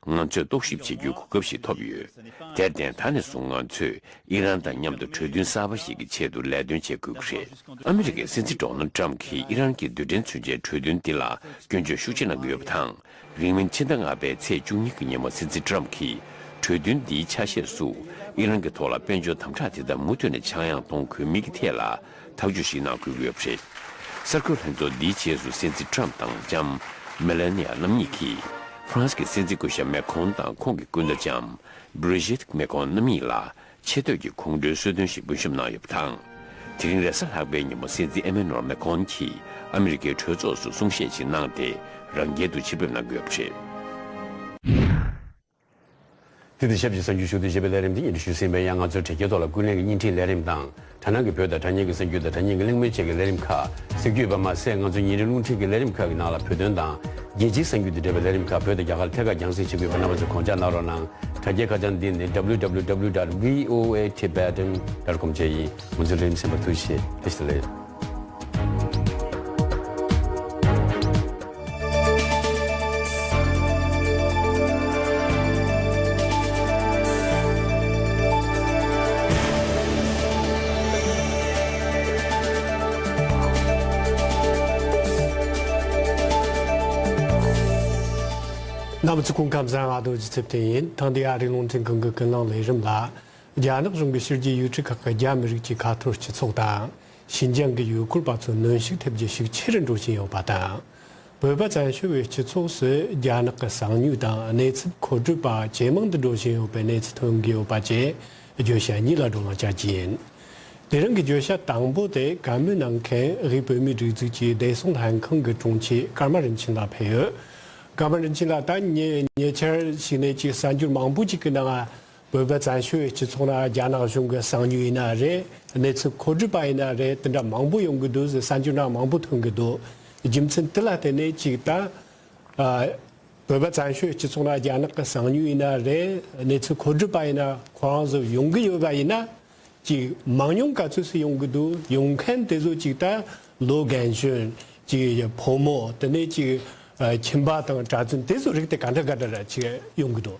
ང་ཚོས་རྟོག་ཞིབ་བྱེད་རྒྱུའི་གོ་སྐབས་ཤིག་ཐོབ་ཡོད། དེར་བརྟེན་ད་ནས་བཟུང་ང་ཚོས་ཨི་རན་དང་མཉམ་དུ་གྲོས་མཐུན་གསར་པ་ཞིག་གི་ཆེད་དུ་ལས་དོན་བྱེད་དགོས་ཀྱི་རེད། ཨ་མི་རི་ཀའི་སྲིད་འཛིན་ཌོ་ནལ་ཊམ་གྱིས་ཨི་རན་གྱི་རྡུལ་ཕྲན་མཚོན་ཆའི་གྲོས་མཐུན་འདི་ལ་སྐྱོན་བརྗོད་ཤུགས་ཆེ་གནང་གི་ཡོད་པ་དང་། རིང་མིན་ཕྱི་ཟླ་ལྔ་པའི་ཚེས་བཅུ་གཉིས་ཀྱི་ཉིན་མོ་སྲིད་འཛིན་ཊམ་གྱིས་གྲོས་མཐུན་འདིའི་ཆ་ཤས་སུ་ཨི་རན་གྱི་ཐོག་ལ་དཔལ་འབྱོར་དམ་དྲག་དེ་དག་མུ་མཐུད་ནས་ཆག་ཡང་གཏོང་དགོས་མིན་གྱི་ཐད་ལ་ཐག་གཅོད་ཞིག་གནང་དགོས་ཀྱི་ཡོད་པ་རེད། གསར་འགོད་ལྷན་ཚོགས་འདིའི་རྗེས་སུ་སྲིད་འཛིན་ཊམ་དང་ལྕམ་མེ་ལ་ནི་ཡ་རྣམ་གཉིས་ཀྱིས་ཧྥ་རན་སི་གི་སྲིད་འཛིན་སྐུ་ཞབས་མེ་ཁོན་དང་ཁོང་གི་སྐུ་ཟླ་ལྕམ་བྷི་རི་ཇིད་མེ་ཁོན་རྣམ་གཉིས་ལ་ཆེ་བསྟོད་ཀྱི་ཁོང་ཁྲོའི་གསོལ་སྟོན་ཞིག་འབུལ་ཞབས་གནང་ཡོད་པ་དང་། དེ་རིང་རེས་གཟའ་ལྷག་པའི་ཉིན་མོ་སྲིད་འཛིན་ཨེ་མེ་ནོར་མེ་ཁོན་གྱིས་ཨ་མི་རི་ཀའི་གྲོས་ཚོགས་སུ་གསུང་བཤད་ཅིག་གནང་སྟེ་རང་རྒྱལ་དུ་ཕྱིར་ཕེབས་གནང་དགོས་པ་རེད། དེ་དང་ཆབས་ཅིག་གསར་འགྱུར་ཞུ་གཏུག་ཞེས་པའི་ལས་རིམ་འདི་སྙན་སྒྲོན་ཞུས་ཟིན་པས། ཡང་ང་ཚོའི་དྲ་རྒྱའི་ཐོག་ལ་ཀུན་གླེང་གི་བརྙན་འཕྲིན་ལས་རིམ་དང་། དྲ་སྣང་གི་བོད་དང་དྲ་བརྙན་གྱི་གསར་འགྱུར་དང་དྲ་བརྙན་གྱི་གླེང་མོལ་བཅས་ཀྱི་ལས་རིམ་ཁག་གཟིགས་རྒྱུ་ཡོད་པ་མ་ཟད། ང་ཚོའི་ཉིན་རེའི་རླུང་འཕྲིན་གྱི་ལས་རིམ་ཁག་གི་ནང་ལ་བོད་དོན་དང་རྒྱལ་སྤྱིའི་གསར་འགྱུར་དང་འབྲེལ་བའི་ལས་རིམ་ཁག་བོད་དང་རྒྱ་གར་ཐད་ཀར་རྒྱང་སྲིང་བྱེད་ཀྱི་ཡོད་པས། རྣམ་པ་ཚོས་དགོངས་འཇགས་གནང་རོགས་གནང་། དྲ་རྒྱའི་ཁ་བྱང་འདི་ནི་www dot voatibetan dot com བཅས་ཡིན། ང་ཚོའི་ལས་རིམ་གསན་པར་ཐུགས་རྗེ་ཆེ། བཀྲ་ཤིས་བདེ་ལེགས། རྣམ་པ་ཚོ་སྐུ་ཁམས་བཟང་། ཨ་རྡོ་རྗེ་ཚེ་བརྟན་ཡིན། ཐེངས་འདིའི་ཨ་རིའི་རླུང་འཕྲིན་ཁང་གི་ཀུན་གླེང་ལས་རིམ་ལ། རྒྱ་ནག་གཞུང་གིས་ཕྱི་རྒྱལ་ཡུལ་གྲུ་ཁག་གི་རྒྱ་མི་རིགས་ཀྱི་ཁ་ཐོར་སྤྱི་ཚོགས་དང་། ཤིན་ཅང་གི་ཡུལ་སྐོར་པ་ཚོར་གནོན་ཤུགས་ཐེབས་རྒྱུ་ཤུགས་ཆེ་རུ་འགྲོ་བཞིན་ཡོད་པ་དང་། བོད་པ་བཙན་བྱོལ་བའི་སྤྱི་ཚོགས་སུ་རྒྱ་ནག་གི་གསང་ཉུལ་དང་གནས་ཚུལ་མཁོ་སྒྲུབ་པ་ཇེ་མང་དུ་འགྲོ་བཞིན་ཡོད་པའི་གནས་ཚུལ་ཐོན་གྱི་ཡོད་པ་བཅས་བརྗོད་བྱ་གཉིས་ལ་བགྲོ་གླེང་བྱ་རྒྱུ་ཡིན། དེ་རིང་གི་བརྗོད་བྱ་དང་པོ་དེ་བཀའ་མོལ་གནང་མཁན་དབུས་བོད་མིའི་སྒྲིག་འཛུགས་ཀྱི་བདེ་སྲུང་ལྷན་ཁང་གི་དྲུང་ཆེ་ཀརྨ་རིན་ཆེན་ལགས་ཕེབས་ཡོད། ཀརྨ་རིན་ཆེན་ལགས། ད་ཉེ་ཉེ་ཆར་ཞིག་ནས་ཅིག་གསར་འགྱུར་མང་པོ་ཅིག་གི་ནང་བོད་པ་བཙན་བྱོལ་སྤྱི་ཚོགས་ནང་རྒྱ་ནག་གཞུང་གི་གསང་ཉུལ་ཡིན་ན་རེད། གནས་ཚུལ་མཁོ་སྒྲུབ་པ་ཡིན་ན་རེད། དེ་འདྲ་མང་པོ་ཡོང་གི་འདུག་ཟེར་གསར་འགྱུར་ནང་མང་པོ་ཐོན་གི་འདུག་རྒྱུ་མཚན་དེ་ལ་བརྟེན་ནས་ཅིག་ད་ཨ། བོད་པ་བཙན་བྱོལ་སྤྱི་ཚོགས་ནང་རྒྱ་ནག་གི་གསང་ཉུལ་ཡིན་ན་རེད། གནས་ཚུལ་མཁོ་སྒྲུབ་པ་ཡིན་ན། ཁོ་རང་ཚོ་ཡོང་གི་ཡོད་པ་ཡིན་ན། ཅིག་མང་ཉུང་ག་ཚོད་ཙམ་ཡོང་གི་འདུག་ཡོང་མཁན་དེ་ཚོ་ཅིག་ད་ལོ་རྒན་གཞོན། ཅིག་ཕོ་མོ། དེ་ནས་ཅིག་ཨ། ཁྱིམ་པ་དང་གྲྭ་བཙུན་དེ་ཚོ་རིགས་དེ་ག་འདྲ་ག་འདྲ་ར་ཅིག་ཡོང་གི་འདུག་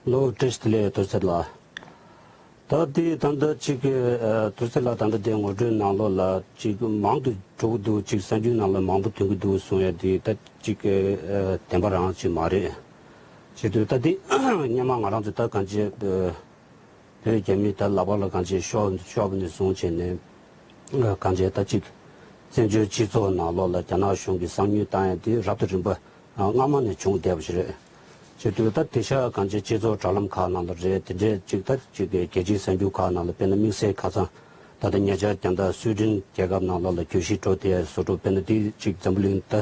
ལོ་བཀྲ་ཤིས་བདེ་ལེགས། དུར་ཚེ་ལགས། ད་དེ་ད་ལྟ་ཅིག་ཨ། དུར་ཚེ་ལགས་ད་ལྟ་དེ་ངོ་སྤྲོད་ནང་ལོགས་ལ་ཅིག་མང་དུ་འགྲོ་གི་འདུག་ཅིག་གསར་འགྱུར་ནང་ལ་མང་པོ་ཐོན་གི་འདུག་གསུང་ཡ་དེ་ད་ཅིག་ཨ། བདེན་པ་རང་ཅིག་མ་རེད། བྱེད་དུས་ད་དེ་སྔོན་མ་ང་རང་ཚོ་ད་གང་ཅི་ཨ། བོད་རྒྱ་མི་ད་ལག་པ་ལ་གང་ཅི་ཤོར་ཤོར་བ་ནས་བཟུང་བྱས་ནས་ཨ། གང་ཅི་ད་ཅིག་བཙན་བྱོལ་སྤྱི་ཚོགས་ནང་ལོགས་ལ་རྒྱ་ནག་གཞུང་གིས་གསང་ཉུལ་བཏང་ཡ་དེ་རབ་དང་རིམ་པ་སྔ་མ་ནས་བྱུང་བསྡད་པ་ཞིག་རེད། བྱེད་དུས་ད་དེང་སང་གང་ཅི་སྤྱི་ཚོགས་དྲ་ལམ་ཁག་ནང་ལ་རེད། དེ་འདྲའི་ཅིག་ད་ཅིག་རྒྱལ་སྤྱིའི་གསར་འགྱུར་ཁག་ནང་ལ་དཔེར་ན་དམིགས་བསལ་ཁ་སང་ད་ལྟ་ཉེ་ཆར་རྒྱ་ནག་སུའེ་ཏེན་རྒྱལ་ཁབ་ནང་ལོགས་ལ་གྱོད་གཞི་འགྲོ་བསྡད་ཡ་བཟོ་འདྲ། དཔེར་ན་དེ་ཅིག་འཛམ་བུ་གླིང་ད་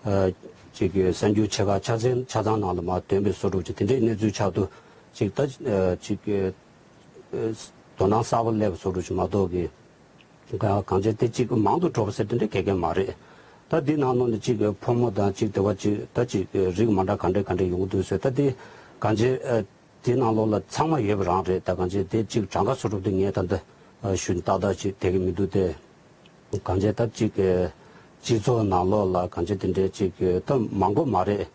ཨ། ཅིག་གསར་འགྱུར་ཆེ་ཁག་ཆ་ཚང་ཆ་ཚང་ནང་ལ་མར་ཐོན་པའི་བཟོ་འདྲ་ཅིག་དེ་འདྲའི་གནས་ཚུལ་ཆགས་དུས་ཅིག་ད་ཨ། ཅིག་ཨ། དོ་སྣང་གསར་པ་སླེབས་པ་བཟོ་འདྲ་ཅིག་མ་གཏོགས་ཀྱི། གང་གང་ཅི་དེ་གཅིག་མང་དུ་འགྲོ་བ་ཟེར་དེ་འདྲ་ག་གེ་མ་རེད། ད་འདི་ནང་ལོགས་ནས་གཅིག་ཕོ་མོ་དང་གཅིག་དེ་བ་གཅིག་ད་གཅིག་རིགས་མ་འདྲ་ག་འདྲ་ག་འདྲ་ཡོང་གི་འདུག་ཟེར། ད་དེ་གང་ཅི་ཨ། དེ་ནང་ལོགས་ལ་ཚང་མ་ཡོད་པ་རང་རེད། ད་གང་ཅི་དེ་གཅིག་གྲངས་ཀ་སོ་སོ་དེ་ངས་ད་ལྟ་ཨ། ཞུ་ཏག་ཏག་ཅིག་དེ་གི་མི་འདུག་སྟེ། གང་ཅི་ད་གཅིག་སྤྱི་ཚོགས་ནང་ལོགས་ལ་གང་ཅི་དེ་འདྲའི་གཅིག་ད་མང་པོ་མ་རེད།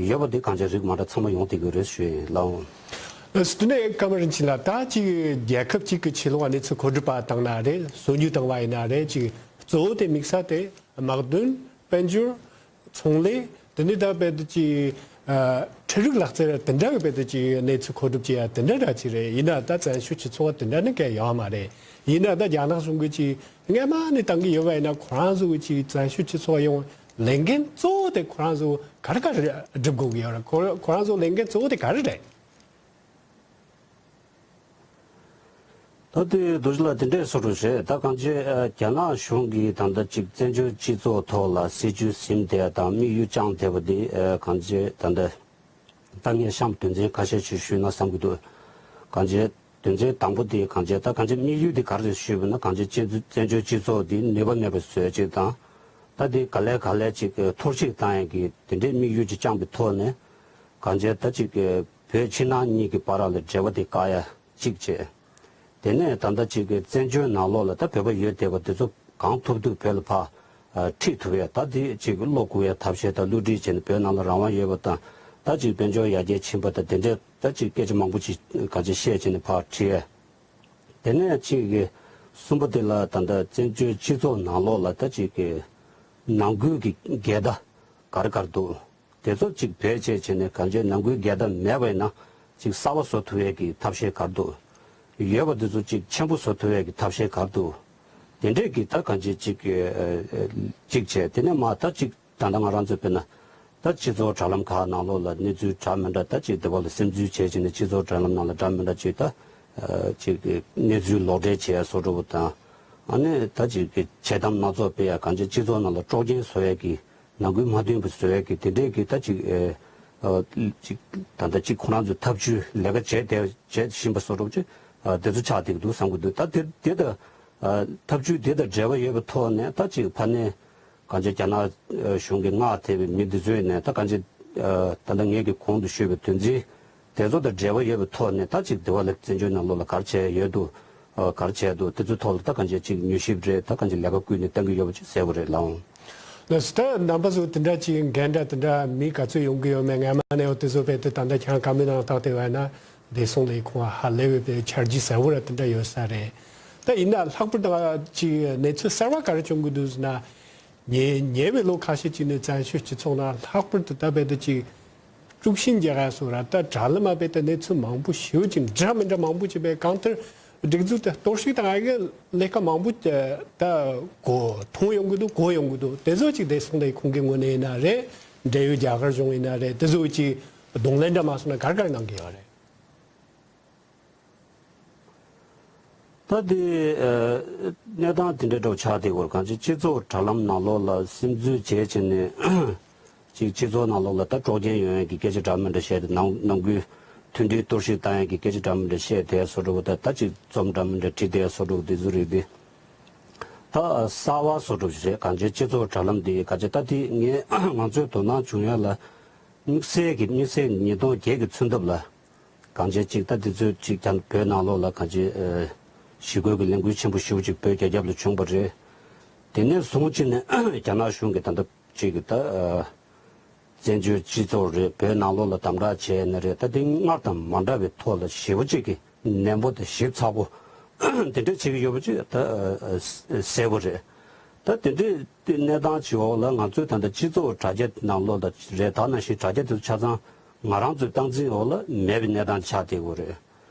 ཡོད་པ་དེ་གང་ཅི་རིགས་མ་འདྲ་ཚང་མ་ཡོང་བསྡད་ཀྱི་རེད་ཞུ་ཡིན་ལགས། དེ་ནས་ཀརྨ་རིན་ཆེན་ལགས། ད་ཅིག་རྒྱལ་ཁབ་ཅིག་གི་ཕྱི་ལོགས་གནས་ཚུལ་མཁོ་སྒྲུབ་པ་བཏང་ན་རེད། སོ་ཉུལ་བཏང་བ་ཡིན་ན་རེད། ཅིག་གཙོ་བོ་དེ་དམིགས་ས་དེ་དམག་དོན། དཔལ་འབྱོར། ཚོང་ལས། དེ་ནས་ད་རྦད་དེ་ཅིག་ཨ། འཕྲུལ་རིག་ལག་རྩལ་དེ་འདྲ་གི་རྦད་དེ་ཅིག་གནས་ཚུལ་མཁོ་སྒྲུབ་བྱེད་ཡ་དེ་འདྲ་འདྲ་ཅིག་རེད། ཡིན་ན་ད་བཙན་བྱོལ་སྤྱི་ཚོགས་དེ་འདྲ་ནི་གང་ཡོད་མ་རེད། ཡིན་ན་ད་རྒྱ་ནག་གཞུང་གིས་ཅིག་སྔ་མ་ནས་བཏང་གི་ཡོད་པ་ཡིན་ན། ཁོ་རང་ཚོ་གི་ཅིག་བཙན་བྱོལ་སྤྱི་ཚོགས་ཡོང་ལས་འགན་གཙོ་བོ་དེ་ཁོ་རང་ཚོ་ག་རེ་ག་རེ་སྒྲུབ་དགོས་ཀྱི་ཡོད་རེད། ཁོ་ཁོ་རང་ཚོ་ལས་འགན་གཙོ་བོ་དེ་ག་རེ་རེད། ད་ལྟའི་རྡོ་རྗེ་ལགས་དེ་འདྲས་བཟོ་འདྲ་རེད། ད་གང་ཅི་ཨ། རྒྱ་ནག་གཞུང་གིས་ད་ལྟ་ཅིག་བཙན་བྱོལ་སྤྱི་ཚོགས་ཐོག་ལ་སྲིད་ཇུས་ཟིན་བསྡད་དང་དམིགས་ཡུལ་བཅངས་བསྡད་པ་འདི་ཨ། གང་ཅི་ད་ལྟ་ད་ངས་གཤམ་དོན་ཚན་ཁ་ཤས་ཤིག་ཞུས་ན་བསམ་གྱི་འདུག་གང་ཅི་དོན་ཚན་དང་པོ་དེ་གང་ཅི་ད་གང་ཅི་དམིགས་ཡུལ་དེ་ག་རེ་རེད་ཞུས་པ་ན། གང་ཅི་བཙན་བཙན་བྱོལ་སྤྱི་ཚོགས་འདི་ནུས་པ་མེད་པ་བཟོ་ཅིག་དང་། ད་དེ་ག་ལེ་ག་ལེ་ཅིག་འཐོར་བཤིག་བཏང་ཡག་གི་དེ་འདྲའི་དམིགས་ཡུལ་ཅིག་བཅངས་པའི་ཐོག་ནས། གང་ཅི་ད་ཅིག་བོད་ཕྱི་ནང་གཉིས་ཀྱི་བར་ལ་འབྲེལ་བ་དེ་བཀག་ཡ་གཅིག་བྱས། དེ་ནས་ད་ལྟ་ཅིག་བཙན་བྱོལ་ནང་ལོགས་ལ་ད་བོད་པ་ཡོད་བསྡད་པ་དེ་ཚོ་གང་ཐུབ་ཐུབ་བོད་ལ་ཕར་ཨ། ཁྲིད་ཐུབ་ཡ། ད་དེ་ཅིག་བློ་འགུག་ཡ་ཐབས་ཤེས་དང་བསླུ་བྲིད་བྱས་ནས་བོད་ནང་ལ་རང་དབང་ཡོད་པ་དང་། ད་ཅིག་དཔལ་འབྱོར་ཡར་རྒྱས་ཕྱིན་པ་དང་། དེ་འདྲའི་ད་ཅིག་སྐད་ཆ་མང་པོ་ཅིག་གང་ཅི་བཤད་བྱས་ནས་ཕར་ཁྲིད་ཡ། དེ་ནས་ཅིག་གསུམ་པ་དེ་ལ་ད་ལྟ་བཙན་བྱོལ་སྤྱི་ཚོགས་ནང་ལོགས་ལ་ད་ཅིག་ནང་ཁུལ་གྱི་འགལ་ཟླ་ག་རེ་ག་རེ་འདུག་དེ་ཚོ་ཅིག་བེད་སྤྱད་བྱས་ནས་གང་ཅི་ནང་ཁུལ་འགལ་ཟླ་མེད་པ་ཡིན་ན་ཅིག་གསར་པ་བཟོ་ཐུབ་ཡས་ཀྱི་ཐབས་ཤེས་ག་རེ་འདུག་ཡོད་པ་དེ་ཚོ་ཅིག་ཆེན་པོ་བཟོ་ཐུབ་ཡས་ཀྱི་ཐབས་ཤེས་ག་རེ་འདུག་དེ་འདྲས་ཀྱི་ད་གང་ཅི་ཅིག་ཨ། ཨ། ཅིག་བྱས། དེ་ནས་མ་ད་ཅིག་ད་ལྟ་ང་རང་ཚོ་དཔེར་ན་ད་སྤྱི་ཚོགས་དྲ་ལམ་ཁག་ནང་ལོགས་ལ་གནས་ཚུལ་འདྲ་མི་འདྲ་ད་ཅིག་དེ་བ་ལ་སིམ་འཛུལ་བྱས་བྱས་ནས་སྤྱི་ཚོགས་དྲ་ལམ་ནང་ལ་འདྲ་མི་འདྲ་ཅིག་ད་ཨ། ཅིག་གནས་ཚུལ་ལོག་འགྲེལ་བྱས་བཟོ་འདྲ་བོ་དང་། ཨ་ནི་ད་ཅིག་གི་འཆལ་གཏམ་སྣ་ཚོགས་སྤེལ་ཡ། གང་ཅི་སྤྱི་ཚོགས་ནང་ལ་དཀྲོག་རྐྱེན་བཟོ་ཡ་གི། ནང་ཁུལ་མ་མཐུན་པ་བཟོ་ཡ་གི་དེ་འདྲས་ཀྱི་ད་ཅིག་ཨེ། ཨ། ཅིག་ད་ལྟ་ཅིག་ཁོ་རང་ཚོ་ཐབས་ཇུས་ལས་ཀ་བྱས་བསྡད་བྱས་བཞིན་པ་བཟོ་འདྲ་ཅིག་ཨ། དེ་ཚོ་ཆགས་བསྡད་ཀྱི་འདུག་བསམ་གྱི་འདུག་ད་དེ་དེ་དང་། ཨ། ཐབས་ཇུས་དེ་དང་འབྲེལ་བ་ཡོད་པའི་ཐོག་ནས་ད་ཅིག་ཕ་ནས་གང་ཅི་རྒྱ་ནག་གཞུང་གི་མངགས་ཐེབས་པའི་མི་འདི་ཚོ་ཡིན་ནས་ད་གང་ཅི། ཨ། ད་ལྟ་ངེད་ཀྱིས་གོང་དུ་ཞུས་པའི་དོན་ཚན་དེ་ཚོ་དང་འབྲེལ་བ་ཡོད་པའི་ཐོག་ནས་ད་ཅིག་དེ་བ་ལ་བཙན་བྱོལ་ནང་ལོགས་ལ་ག་རེ་བྱས་ཡོད་འདུག་ཨ། ག་རེ་བྱས་འདུག་དེ་ཚོའི་ཐོག་ལ་ད་གང་ཅི་ཅིག་མྱུལ་ཞིབ་རེད། ད་གང་ཅི་ལས་ཀ་བསྐུལ་ནས་གཏང་གི་ཡོད་པ་ཅིག་གསལ་པོ་རེད་ལགས། ལགས་སོ། ད་རྣམ་པ་ཚོ་དེ་འདྲ་ཅིག་འགན་འདྲ་དེ་འདྲ་མི་ག་ཚོད་ཡོང་གི་ཡོད་མེད་སྔ་མ་ནས་འོ་དེ་ཚོ་རྦད་དེ་ད་ལྟ་ཁྱེད་རང་བཀའ་མོལ་གནང་ཐག་དེ་བས་ན་བདེ་སྲུང་ལས་ཁུངས་ཧ་ལས་པའི་ཆ་རྒྱུས་གསལ་པོ་ར་དེ་འདྲ་ཡོད་ས་རེད། ད་ཡིན་ན་ལྷག་པར་དུ་ཅིག་གནས་ཚུལ་གསར་བ་ག་རེ་བྱུང་གི་འདུག་ཟེར་ན། ཉེ་ཉེ་བའི་ལོ་ཁ་ཤས་ཅིག་ནས་བཙན་བྱོལ་སྤྱི་ཚོགས་ནང་ལྷག་པར་དུ་ད་རྦད་དེ་ཅིག་དཀྲུག་ཤིང་རྒྱག་ཡ་སོགས་ར་ད་དྲ་ལམ་མ་རྦད་དེ་གནས་ཚུལ་མང་པོ་ཞེ་པོ་ཅིག་འདྲ་མི་འདྲ་མང་པོ་ཅིག་རྦད་གང་ལྟར་སྒྲིག་འཛུགས་དེ་གཏོར་བཤིག་བཏང་ཡ་གི་ལས་ཀ་མང་པོ་ད་གོ་མཐོང་ཡོང་གི་འདུག་གོ་ཡོང་གི་འདུག་དེ་ཚོ་ཅིག་བདེ་སྲུང་ལས་ཁུངས་ཀྱི་ངོས་ནས་ཡིན་ན་རེད། འབྲེལ་ཡོད་རྒྱ་གར་གཞུང་ཡིན་ན་རེད། དེ་ཚོ་ཅིག་གདོང་ལེན་འདྲ་མ་སོང་ན་ག་རེ་ག་རེ་གནང་གི་ཡོད་རེད། ད་དེ་ཨ་གནས་སྟངས་དེ་འདྲ་འདྲ་བོ་ཆགས་བསྡད་ཡོད་རེད། གང་ཅི་སྤྱི་ཚོགས་དྲ་ལམ་ནང་ལོགས་ལ་སིམ་འཛུལ་བྱས་བྱས་ནས་ཅིག་སྤྱི་ཚོགས་ནང་ལོགས་ལ་ད་དཀྲོག་རྐྱེན་ཡོང་ཡག་གི་སྐད་ཆ་འདྲ་མི་འདྲ་བཤད་དེ། ནང་ནང་ཁུལ་མཐུན་སྒྲིལ་གཏོར་བཤིག་བཏང་ཡག་གི་སྐད་ཆ་འདྲ་མི་འདྲ་བཤད་བསྡད་ཡག་བཟོ་འདྲ་བོ། ད་ད་ཅིག་རྩོམ་འདྲ་མི་འདྲ་བྲིས་བསྡད་ཡག་བཟོ་འདྲ་བོ་དེ་ཚོ་རིགས་དེ་ད་གསར་བ་བཟོ་འདྲ་བོ་ཞིག་རེད། གང་ཅི་སྤྱི་ཚོགས་དྲ་ལམ་དེ་གང་ཅི་ད་དེ་ངས་ང་ཚོའི་དོ་སྣང་བྱུང་ཡག་ལ། དམིགས་བསལ་གྱི་དམིགས་བསལ་ཉིས་སྟོང་བརྒྱད་ཀྱི་མཚོན་ཐབས་ལ། གང་ཅི་ཅིག་ད་དེ་ཚོས་ཅིག་ཀྱང་བོད་ནང་ལོགས་ལ་གང་ཅི་ཨ་ཞི་རྒོལ་གྱི་ལས་འགུལ་ཆེན་པོ་ཞེ་པོ་ཅིག་བོད་རྒྱ་ཁྱབ་ལ་བྱུང་བ་རེད། དེ་ནས་བཟུང་བྱས་ནས་རྒྱ་ནག་གཞུང་གིས་ད་ལྟ་ཅིག་ད་ཨ་བཙན་བྱོལ་སྤྱི་ཚོགས་རེད། བོད་ནང་ལོགས་ལ་དམ་དྲག་བྱས་ནས་རེད། ད་དེ་སྔར་དང་མ་འདྲ་བའི་ཐོག་ལ་ཞེ་པོ་ཅིག་གི་ནན་པོ་དང་ཞིབ་ཚགས་པོ་དེ་འདྲ་བྱེད་ཀྱི་ཡོད་པ་ཅིག་ད་ཨ་གསལ་པོ་རེད། ད་དེ་འདྲའི་གནས་སྟངས་ཅིག་འོག་ལ་ང་ཚོའི་ད་ལྟ་སྤྱི་ཚོགས་དྲ་རྒྱ་ནང་ལོགས་ལ་རེད། ད་ནང་བཞིན་དྲ་རྒྱ་དེ་ཚོ་ཆ་ཚང་ང་རང་ཚོའི་སྟངས་འཛིན་འོག་ལ་མེད་པའི་གནས་སྟངས་ཆགས་བསྡད་ཡོད་རེད།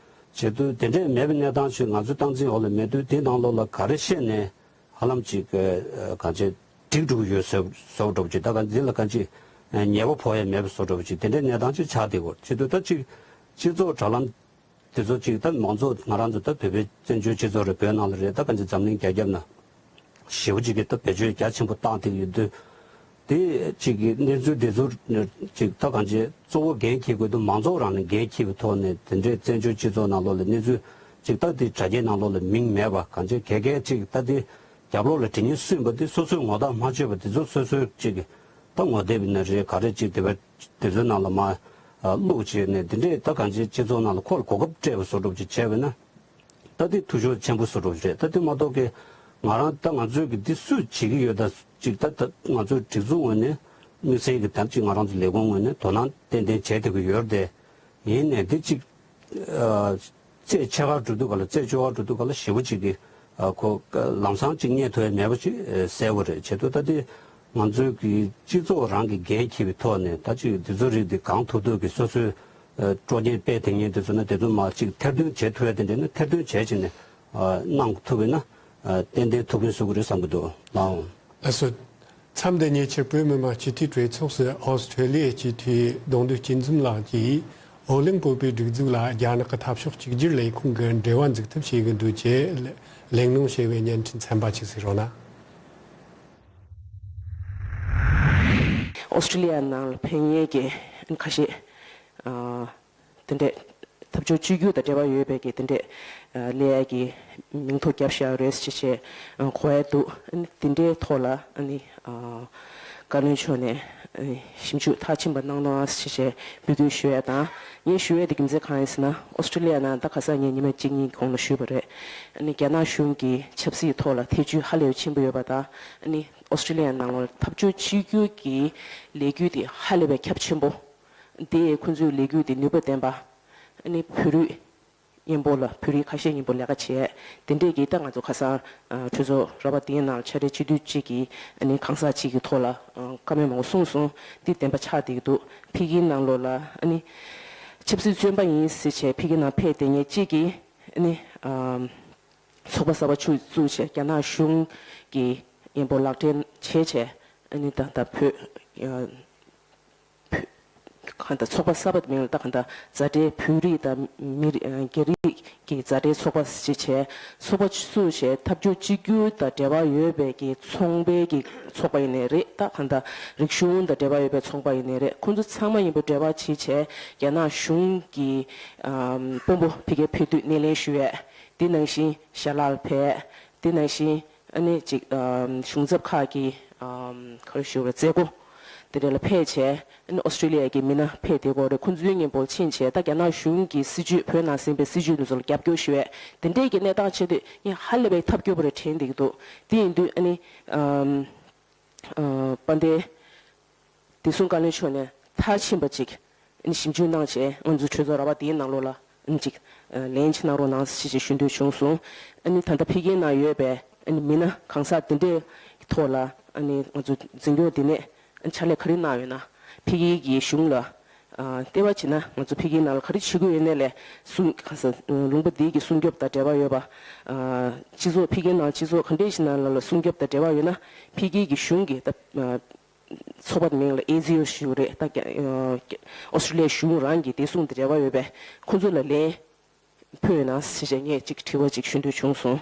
བྱེད་དུས་དེ་འདྲའི་མེད་པའི་གནས་སྟངས་ཤིག་ང་ཚོའི་སྟངས་འཛིན་འོག་ལ་མེད་དུས་དེ་ནང་ལོགས་ལ་ག་རེ་བཤད་ནས་ཧ་ལམ་ཅིག་གང་ཅི་འགྲིག་འགྲོ་གི་ཡོད་བཟོ་བཟོ་འདྲ་པོ་ཅིག་ད་ག་འདི་ལ་གང་ཅི་ཉེས་པ་ཕོག་ཡ་མེད་པ་བཟོ་འདྲ་པོ་ཅིག་དེ་འདྲའི་གནས་སྟངས་ཅིག་ཆགས་བསྡད་ཡོད། བྱེད་དུས་ད་ཅིག་སྤྱི་ཚོགས་དྲ་ལམ་དེ་ཚོ་ཅིག་ད་མང་ཚོགས་ང་རང་ཚོ་ད་བོད་པའི་བཙན་བྱོལ་སྤྱི་ཚོགས་རེད། བོད་ནང་ལ་རེད། ད་གང་ཅི་འཛམ་གླིང་རྒྱ་ཁྱབ་ན་ཞེ་པོ་ཅིག་གིས་ད་བེད་སྤྱོད་རྒྱ་ཆེན་པོ་བཏང་བསྡད་ཡོད་དུས། དེ་ཅིག་གི་གནས་ཚུལ་དེ་ཚོ་ཅིག་ད་གང་ཅི་གཙོ་བོ་འགན་འཁྱེར་དགོས་དུས་མང་ཚོགས་རང་ནས་འགན་འཁྱེར་བའི་ཐོག་ནས་དེ་འདྲའི་བཙན་བྱོལ་སྤྱི་ཚོགས་ནང་ལོགས་ལ་གནས་ཚུལ་ཅིག་ད་དེ་དྲ་རྒྱའི་ནང་ལོགས་ལ་མིང་མེད་པ། གང་ཅི་ག་གེ་ཅིག་ད་དེ་རྒྱབ་ལོགས་ལ་དྲི་ཉན་སུན་པ་དེ་སོ་སོའི་ངོ་ཐག་མ་ཆོད་པ་དེ་ཚོ་སོ་སོའི་ཅིག་ད་ངོ་དེབ་ཡིན་ན་རེད། ག་རེ་ཅིག་དེ་བ་དེ་ཚོའི་ནང་ལ་མ་བླུགས་བྱས་ནས་དེ་འདྲས་ད་གང་ཅི་སྤྱི་ཚོགས་ནང་ལ་ཁོ་ལ་གོ་སྐབས་སྤྲད་པ་བཟོ་འདྲ་པོ་ཅིག་བྱས་པ་ན། ད་དེ་འཐུས་ཤོར་ཆེན་པོ་བཟོ་འདྲ་པོ་ཅིག་རེད། ད་དེ་མ་གཏོགས་ཀྱི་ང་རང་ད་ང་ཚོས་ཀྱི་འདི་སུས་བྱེད་ཀྱི་ཡོད། ད་ཅིག་ད་ད་ང་ཚོའི་སྒྲིག་འཛུགས་ངོས་ནས་དམིགས་བསལ་གྱི་ད་ཅིག་ང་རང་ཚོ་ལས་ཁུངས་ངོས་ནས་དོ་སྣང་ཏན་ཏན་བྱས་བསྡད་ཀྱི་ཡོད་རེད་དེ། ཡིན་ནའི་འདི་ཅིག་ཨ་ཚེས་ཕྱེད་ཀ་འགྲོ་དུས་ག་ལ་ཚེས་བཅོ་ལྔ་འགྲོ་དུས་ག་ལ་ཞེ་པོ་ཅིག་གི་ཨ་ཁོ་ལམ་སང་ཅིག་རྙེད་ཐུབ་ཡ་མེད་པ་ཅིག་ཨ་གསལ་པོ་རེད། བྱེད་དུས་ད་དེ་ང་ཚོའི་གི་སྤྱི་ཚོགས་རང་གི་འགན་འཁྱེར་བའི་ཐོག་ནས་ད་ཅིག་འདི་ཚོ་རིགས་འདི་གང་ཐུབ་ཐུབ་ཀྱི་སོ་སོའི་ཨ་དཀྲོག་རྐྱེན་སྤེལ་ཐེབས་མཁན་དེ་ཚོ་ན་དེ་ཚོ་མར་ཅིག་ཐེར་འདོན་བྱེད་ཐུབ་ཡ་དེ་འདྲ་ན་ཐེར་འདོན་བྱས་བྱས་ནས་ཨ་གནང་ཐུབ་པ་ཡིན་ན་ཨ་ཏན་ཏན་ཐུགས་ཕན་གསོས་ཀྱི་རེད་བསམ་གྱི་འདུག་ལགས། ལགས་སོ། མཚམས་འདི་ཉེ་ཆར་བོད་མི་མང་སྤྱི་འཐུས་གྲོས་ཚོགས་སུ་ཨོ་སི་ཁྲེ་ལི་ཡའི་སྤྱི་འཐུས་གདོང་འདོད་སྐྱིད་འཛོམས་ལགས་ཀྱིས་ཨོ་གླིང་བོད་པའི་སྒྲིག་འཛུགས་ལ་རྒྱ་ནག་གི་འཐབ་ཕྱོགས་གཅིག་གྱུར་ལས་ཁུངས་ཀྱི་འབྲེལ་བ་འཛུགས་ཐབས་བྱེད་ཀྱི་འདུག་ཅེས་གླེང་སློང་བྱས་པའི་བརྙན་འཕྲིན་ཚན་པ་ཅིག་གཟིགས་རོགས་གནང་། ཨོ་སི་ཁྲེ་ལི་ཡ་ནང་ལ་ཕེབས་མཁན་གྱི་ཁ་ཤས་ཨ། དེ་འདྲས་འཐབ་ཕྱོགས་གཅིག་གྱུར་དང་འབྲེལ་བ་ཡོད་པའི་གི་དེ་འདྲས་ཨ་ལས་ཀྱི་མིང་ཐོ་བརྒྱབ་བཞག་རེད་ཅེས་བྱས་ཨ་གོ་ཡ་འདུག་ཨ་ནི་དེ་འདྲའི་ཐོག་ལ་ཨ་ནི་ཨ་བཀའ་བློན་མཆོག་ནས་ཨ་ནི་ཞིབ་འཇུག་མཐར་ཕྱིན་པ་གནང་རོགས་ཞེས་བྱས་འབོད་སྐུལ་ཞུ་ཡ་དང་། ངས་ཞུ་ཡ་དེ་རྒྱུ་མཚན་གང་ཡིན་ཟེར་ན། ཨོ་སི་ཁྲེ་ལི་ཡ་ནང་ད་ག་ས་ངས་ཉི་མ་གཅིག་གཉིས་གོང་ལ་ཞུས་པ་རེད། ཨ་ནི་རྒྱ་ནག་གཞུང་གི་ཆབ་སྲིད་ཐོག་ལ་ཐེ་བྱུས་ཧ་ལས་པའི་ཆེན་པོ་ཡོད་པ་དང་། ཨ་ནི་ཨོ་སི་ཁྲེ་ལི་ཡ་ནང་ལ་འཐབ་ཕྱོགས་གཅིག་གྱུར་གྱི་ལས་འགུལ་དེ་ཧ་ལས་པའི་ཁྱབ་ཆེན་པོ། དེ་ཁོང་ཚོའི་ལས་འགུལ་དེ་ནུས་པ་ལྡན་པ། ཨ་ནི་བོད་རིགས་མཉམ་པོ་ལ་བོད་རིགས་ཁ་ཤས་མཉམ་པོ་ལས་ཀ་བྱས། དེ་འདྲས་ཀྱི་ད་ང་ཚོ་ཁ་སང་ཨ་གྲོས་ཚོགས་ར་བ་དེའི་ནང་ཕྱག་སྦྲེལ་སྤྱི་འཐུས་གཅིག་གིས་ཨ་ནི་གང་ཟག་གཅིག་གི་ཐོག་ལ་ཨ་བཀའ་མོལ་མང་པོ་གསུངས་སོང་། འདི་བདེན་པ་ཆགས་བསྡད་ཀྱི་འདུག་ཕ་གིའི་ནང་ལོགས་ལ་ཨ་ནི་ཆབ་སྲིད་བཙོན་པ་ཡིན་ཟེར་བྱས་ཕ་གིའི་ནང་ཕེབས་བསྡད་མཁན་གཅིག་གིས་ཨ་ནི་ཨ་ཚོགས་པ་གསར་པ་ཆུ་བཙུགས་བྱས་རྒྱ་ནག་གཞུང་གི་མཉམ་པོ་ལག་འབྲེལ་བྱས་བྱས་ཨ་ནི་ད་ལྟ་བོད་ཨ། གང་ལྟར་ཚོགས་པ་གསར་པ་དེ་མིང་ལ་ད་གང་ལྟར་མཛའ་འབྲེལ་བོད་རིགས་དང་མི་རིགས་ཨ་རྒྱ་རིགས་ཀྱི་མཛའ་འབྲེལ་ཚོགས་པ་ཞེས་བྱས་ཚོགས་པ་སུ་ཞེས་འཐབ་ཕྱོགས་གཅིག་གྱུར་དང་འབྲེལ་བ་ཡོད་པའི་གི་ཚོང་པའི་གི་ཚོགས་པ་ཡིན་ནའི་རེད། ད་གང་ལྟར་རིག་གཞུང་དང་འབྲེལ་བ་ཡོད་པའི་ཚོང་པ་ཡིན་ནའི་རེད། ཁོང་ཚོ་ཚང་མ་མཉམ་པོ་འབྲེལ་བ་བྱེད་བྱས་རྒྱ་ནག་གཞུང་གི་ཨམ་དཔོན་པོ་ཕ་གིར་ཕེབས་དུས་སྣེ་ལེན་ཞུ་ཡས། དེ་ནང་བཞིན་ཞལ་ལག་ཕེབས། དེ་ནང་བཞིན་ཨ་ནི་ཅིག་ཨམ་གཞུང་ཚབ་ཁག་གི་ཨམ་ག་རེ་ཞུ་དགོས་རེད། མཛད་སྒོ་དེ་འདྲ་ལ་ཕེབས་བྱས་ཨ་ནི་ཨོ་སི་ཀྲི་ལི་ཡ་གི་མི་སྣ་ཕེབས་བསྡད་ཀྱི་ཡོད་རེད། ཁོང་ཚོའི་མཉམ་པོ་ཕྱིན་བྱས་ད་རྒྱ་ནག་གཞུང་གི་སྲིད་བྱུས་བོད་ནང་ཟིན་པའི་སྲིད་བྱུས་དེ་ཚོ་ལ་རྒྱབ་སྐྱོར་ཞུ་ཡས་དེ་འདྲའི་གི་གནས་སྟངས་ཆེ་དུས་ངས་ཧ་ལས་པའི་ཐབས་སྐྱོ་པོ་རེད་དྲན་བསྡད་ཀྱི་འདུག་དེ་ཡིན་དུས་ཨ་ནི་ཨམ་ཨ་དཔལ་ལྡན་བདེ་སྲུང་བཀའ་བློན་མཆོག་ནས་མཐར་ཕྱིན་པ་ཅིག་ཨ་ནི་ཞིབ་འཇུག་གནང་བྱས་ང་ཚོའི་གྲོས་ཚོགས་ར་བ་དེའི་ནང་ལོགས་ལ་ཨ་ནི་ཅིག་ཨ་ལན་ཅིག་གནང་རོགས་གནང་ཞེས་ཞུ་འདོད་བྱུང་སོང་། ཨ་ནི་ད་ལྟ་ཕ་གིའི་ནང་ཡོད་པའི་ཨ་ནི་མི་སྣ་གང་ཟག་དེ་འདྲའི་ཐོག་ལ་ཨ་ནི་ང་ཚོ་འཛིན་སྐྱོང་ལྟེ་གནས་ཨ་ནི་ཕྱག་ལས་ག་རེ་གནང་ཡོད་ན། ཕ་གི་གི་གཞུང་ལ་ཨ་ལྟེ་བ་བྱས་ན་ང་ཚོ་ཕ་གིའི་ནང་ལ་ག་རེ་བྱེད་དགོས་ཡོད་ནའི་ལས་སྲུང་གང་ཟག་ལུང་པ་འདི་གི་སྲུང་སྐྱོབ་དང་འབྲེལ་བ་ཡོད་པ། ཨ་སྤྱི་ཚོགས་ཕ་གིའི་ནང་སྤྱི་ཚོགས་ག་འདྲས་ཤིག་ནང་ལ་ལ་སྲུང་སྐྱོབ་དང་འབྲེལ་བ་ཡོད་ན་ཕ་གི་གི་གཞུང་གི་ད་ཨ་ཚོགས་པ་མིང་ལ་ཨེ་ཛི་ཨོ་ཞུ་རེད། ད་རྒྱ་ཨོ་སི་ཀྲི་ལི་ཡའི་གཞུང་རང་གི་བདེ་སྲུང་དང་འབྲེལ་བ་ཡོད་པའི་ཁོང་ཚོ་ལ་ལན་ ཕུལ་ཡོད་ན་ཟེར་ངས་ཅིག་དྲི་བ་ཅིག་ཞུ་འདོད་བྱུང་སོང་།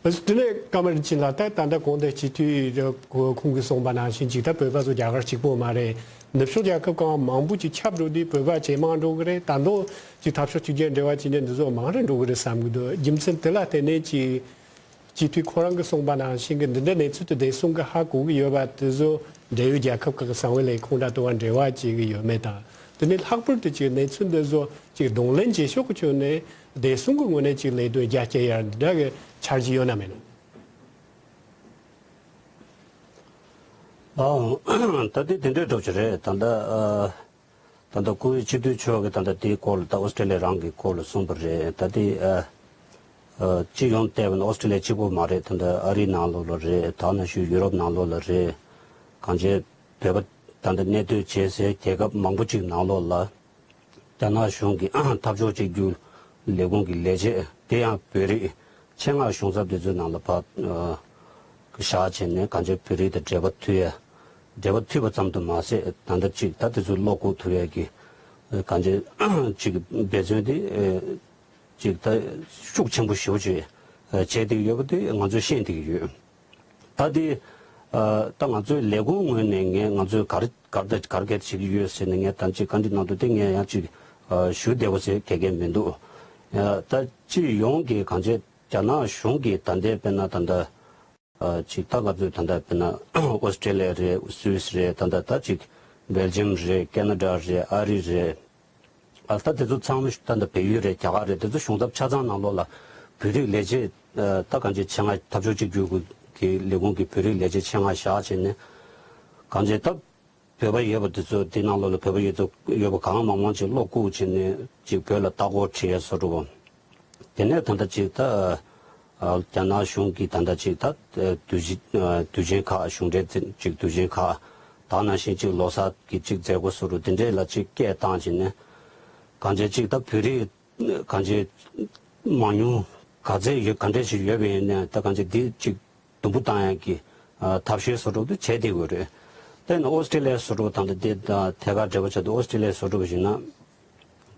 ལགས་སོ། དེ་ནས་ཀ་མ་རིན་ཆེན་ལགས། ད་ད་ལྟ་གོང་དུ་སྤྱི་འཐུས་ཁོང་གིས་གསུངས་པ་ནང་བཞིན་ཅིག་ད་བོད་པ་ཚོ་རྒྱ་གར་གཅིག་པོ་མ་རེད། ནུབ་ཕྱོགས་རྒྱལ་ཁབ་གང་མང་པོ་ཅིག་ཁྱབ་འགྲོ་དུས་བོད་པ་ཇེ་མང་འགྲོ་གི་རེད། ད་དུང་ཅིག་འཐབ་ཕྱོགས་གཅིག་གྱུར་འབྲེལ་བ་བྱེད་མཁན་འདི་ཚོ་མང་རུ་འགྲོ་གི་རེད་བསམ་གི་འདུག་རྒྱུ་མཚན་དེ་ལ་བརྟེན་ནས་ཅིག་སྤྱི་འཐུས་ཁོ་རང་གིས་གསུངས་པ་ནང་བཞིན་གྱི་འདི་འདྲའི་གནས་ཚུལ་དེ་བདེ་སྲུང་གིས་ཧ་གོ་གི་ཡོད་པ་དེ་ཚོ་འབྲེལ་ཡོད་རྒྱལ་ཁབ་ཁག་གི་གསང་བའི་ལས་ཁུངས་དང་དུ་བ་འབྲེལ་བ་བྱེད་ཀྱི་ཡོད་མེད་དང་། དེ་ནས་ལྷག་པར་དུ་ཅིག་གནས་ཚུལ་འདི་ཚོ་ཅིག་གདོང་ལེན་བྱེད་ཕྱོགས་ཀྱི་ཕྱོགས་ནས་བདེ་སྲུང་གི་ངོས་ནས་ཅིག་ལས་དོན་རྒྱ་སྐྱེད་ཡར་འདི་འདྲ་གི་འཆར་གཞི་ཡོད་ན་མེད་ན། ཨང་། ད་ལྟའི་དེ་འདྲའི་འགྲོ་ཆོག་རེད། ད་ལྟ་ཨ། ད་ལྟ་སྐུ་ངོ་སྤྱི་འཐུས་མཆོག་གིས་ད་ལྟ་དེའི་སྐོར་ལ་ད་ཨོ་སི་ཀྲི་ལི་ཡ་རང་གི་སྐོར་ལ་གསུངས་པ་རེད། ད་དེ་ཨ། ཨ། སྤྱི་ཡོངས་བལྟས་པ་ན་ཨོ་སི་ཀྲི་ལི་ཡ་གཅིག་པོ་མ་རེད། ད་ལྟ་ཨ་རིའི་ནང་ལོགས་ལ་རེད། ད་ནང་བཞིན་ཡུ་རོབ་ནང་ལོགས་ལ་རེད། གང་ཅི་བོད་པ་ད་ལྟ་གནས་སྡོད་བྱེད་སའི་རྒྱལ་ཁབ་མང་པོ་ཅིག་ནང་ལོགས་ལ་རྒྱ་ནག་གཞུང་གི་འཐབ་ཕྱོགས་གཅིག་གྱུར་ལས་ཁུངས་ཀྱི་ལས་བྱེད་དེ་ཡང་བོད་རིགས་ཆེད་མངགས་གཞུང་ཚབ་དེ་ཚོའི་ནང་ལ་ཕར་ཨ། བཞག་བྱས་ནས་གང་ཅི་བོད་རིགས་དང་འབྲེལ་བ་མཐུད་ཡ། འབྲེལ་བ་མཐུད་པ་ཙམ་དུ་མ་ཟད་ད་ལྟ་ཅིག་ད་དེ་ཚོ་བློ་བཀུག་ཐུབ་ཡ་གི་གང་ཅི་ཅིག་འབད་བརྩོན་དེ་ཅིག་ད་ཤུགས་ཆེན་པོ་ཞེ་པོ་ཅིག་བྱས་བསྡད་ཡོད་པ་དེ་ང་ཚོས་ཤེས་བསྡད་ཀྱི་ཡོད། ད་དེ་ད་ང་ཚོའི་ལས་ཁུངས་ངོས་ནས་ངས་ང་ཚོས་ག་རེ་ག་རེ་དང་ག་རེ་ག་རེ་བྱེད་ཀྱི་ཡོད་ཟེར་ནས་ངས་ད་ཅིག་བཀའ་འདྲི་གནང་དུས་དེ་ངས་ཡང་ཅིག་ཞུ་བདེ་པོ་ཟེར་ག་གེ་མི་འདུག་ད་སྤྱི་ཡོངས་ཀྱི་གང་ཅི་རྒྱ་ནག་གཞུང་གིས་ད་ལྟའི་དཔེར་ན་ད་ལྟ་ཅིག་ད་ང་ཚོས་ད་ལྟ་དཔེར་ན་ཨོ་སི་ཀྲི་ལི་ཡ་རེད། སུད་སི་རེད། ད་ལྟ་ད་ཅིག་སྦེལ་ཇམ་རེད། ཀེ་ན་ཌ་རེད། ཨ་རི་རེད། ཨ་ད་དེ་ཚོ་ཚང་མ་ད་ལྟ་བལ་ཡུལ་རེད། རྒྱ་གར་རེད། དེ་ཚོ་གཞུང་ཚབ་ཆ་ཚང་ནང་ལོགས་ལ་བོད་རིགས་ལས་བྱེད་ད་གང་ཅི་ཆེད་མངགས་འཐབ་ཕྱོགས་གཅིག་གྱུར་གྱི་ལས་ཁུངས་ཀྱི་བོད་རིགས་ལས་བྱེད་ཆེད་མངགས་བཞག་བྱས་ནས་གང་ཅི་ད་བོད་པ་ཡོད་པ་དེ་ཚོ་དེ་ནང་ལོགས་ལ་བོད་པ་ཡོད་ཚོ་ཡོད་པ་གང་མང་མང་ཅིག་བློ་བཀུག་བྱས་ནས་ཅིག་བོད་ལ་ལྟ་སྐོར་ཁྲིད་ཡས་བཟོ་འདྲ་བོ། དེ་ནས་ད་ལྟ་ཅིག་ད་ཨ། རྒྱ་ནག་གཞུང་གིས་ད་ལྟ་ཅིག་ད་དུས་ཆེན་དུས་ཆེན་ཁག་གཞུང་འབྲེལ་ཅིག་དུས་ཆེན་ཁག་ད་ནང་བཞིན་ཅིག་ལོ་གསར་གྱི་ཅིག་མཛད་སྒོ་བཟོ་འདྲ་དེ་འདྲས་ལ་ཅིག་སྐད་བཏང་བྱས་ནས་གང་ཅི་ཅིག་ད་བོད་རིགས་གང་ཅི་མང་ཉུང་ག་ཚད་ཡོད་ག་འདྲས་ཞིག་ཡོད་པ་ཡིན་ནའི་ད་གང་ཅི་འདི་ཅིག་དུམ་བུ་བཏང་ཡག་གི་ཨ། ཐབས་ཤེས་བཟོ་འདྲ་དེ་བྱས་བསྡད་ཡོད་རེད། དེ་ནི་ཨོ་སི་ཀྲི་ལི་ཡ་བཟོ་འདྲ་དང་དེ་དང་ཐད་ཀར་འབྲེལ་བ་བྱས་ཏེ་ཨོ་སི་ཀྲི་ལི་ཡ་བཟོ་འདྲ་ཞིག་ན་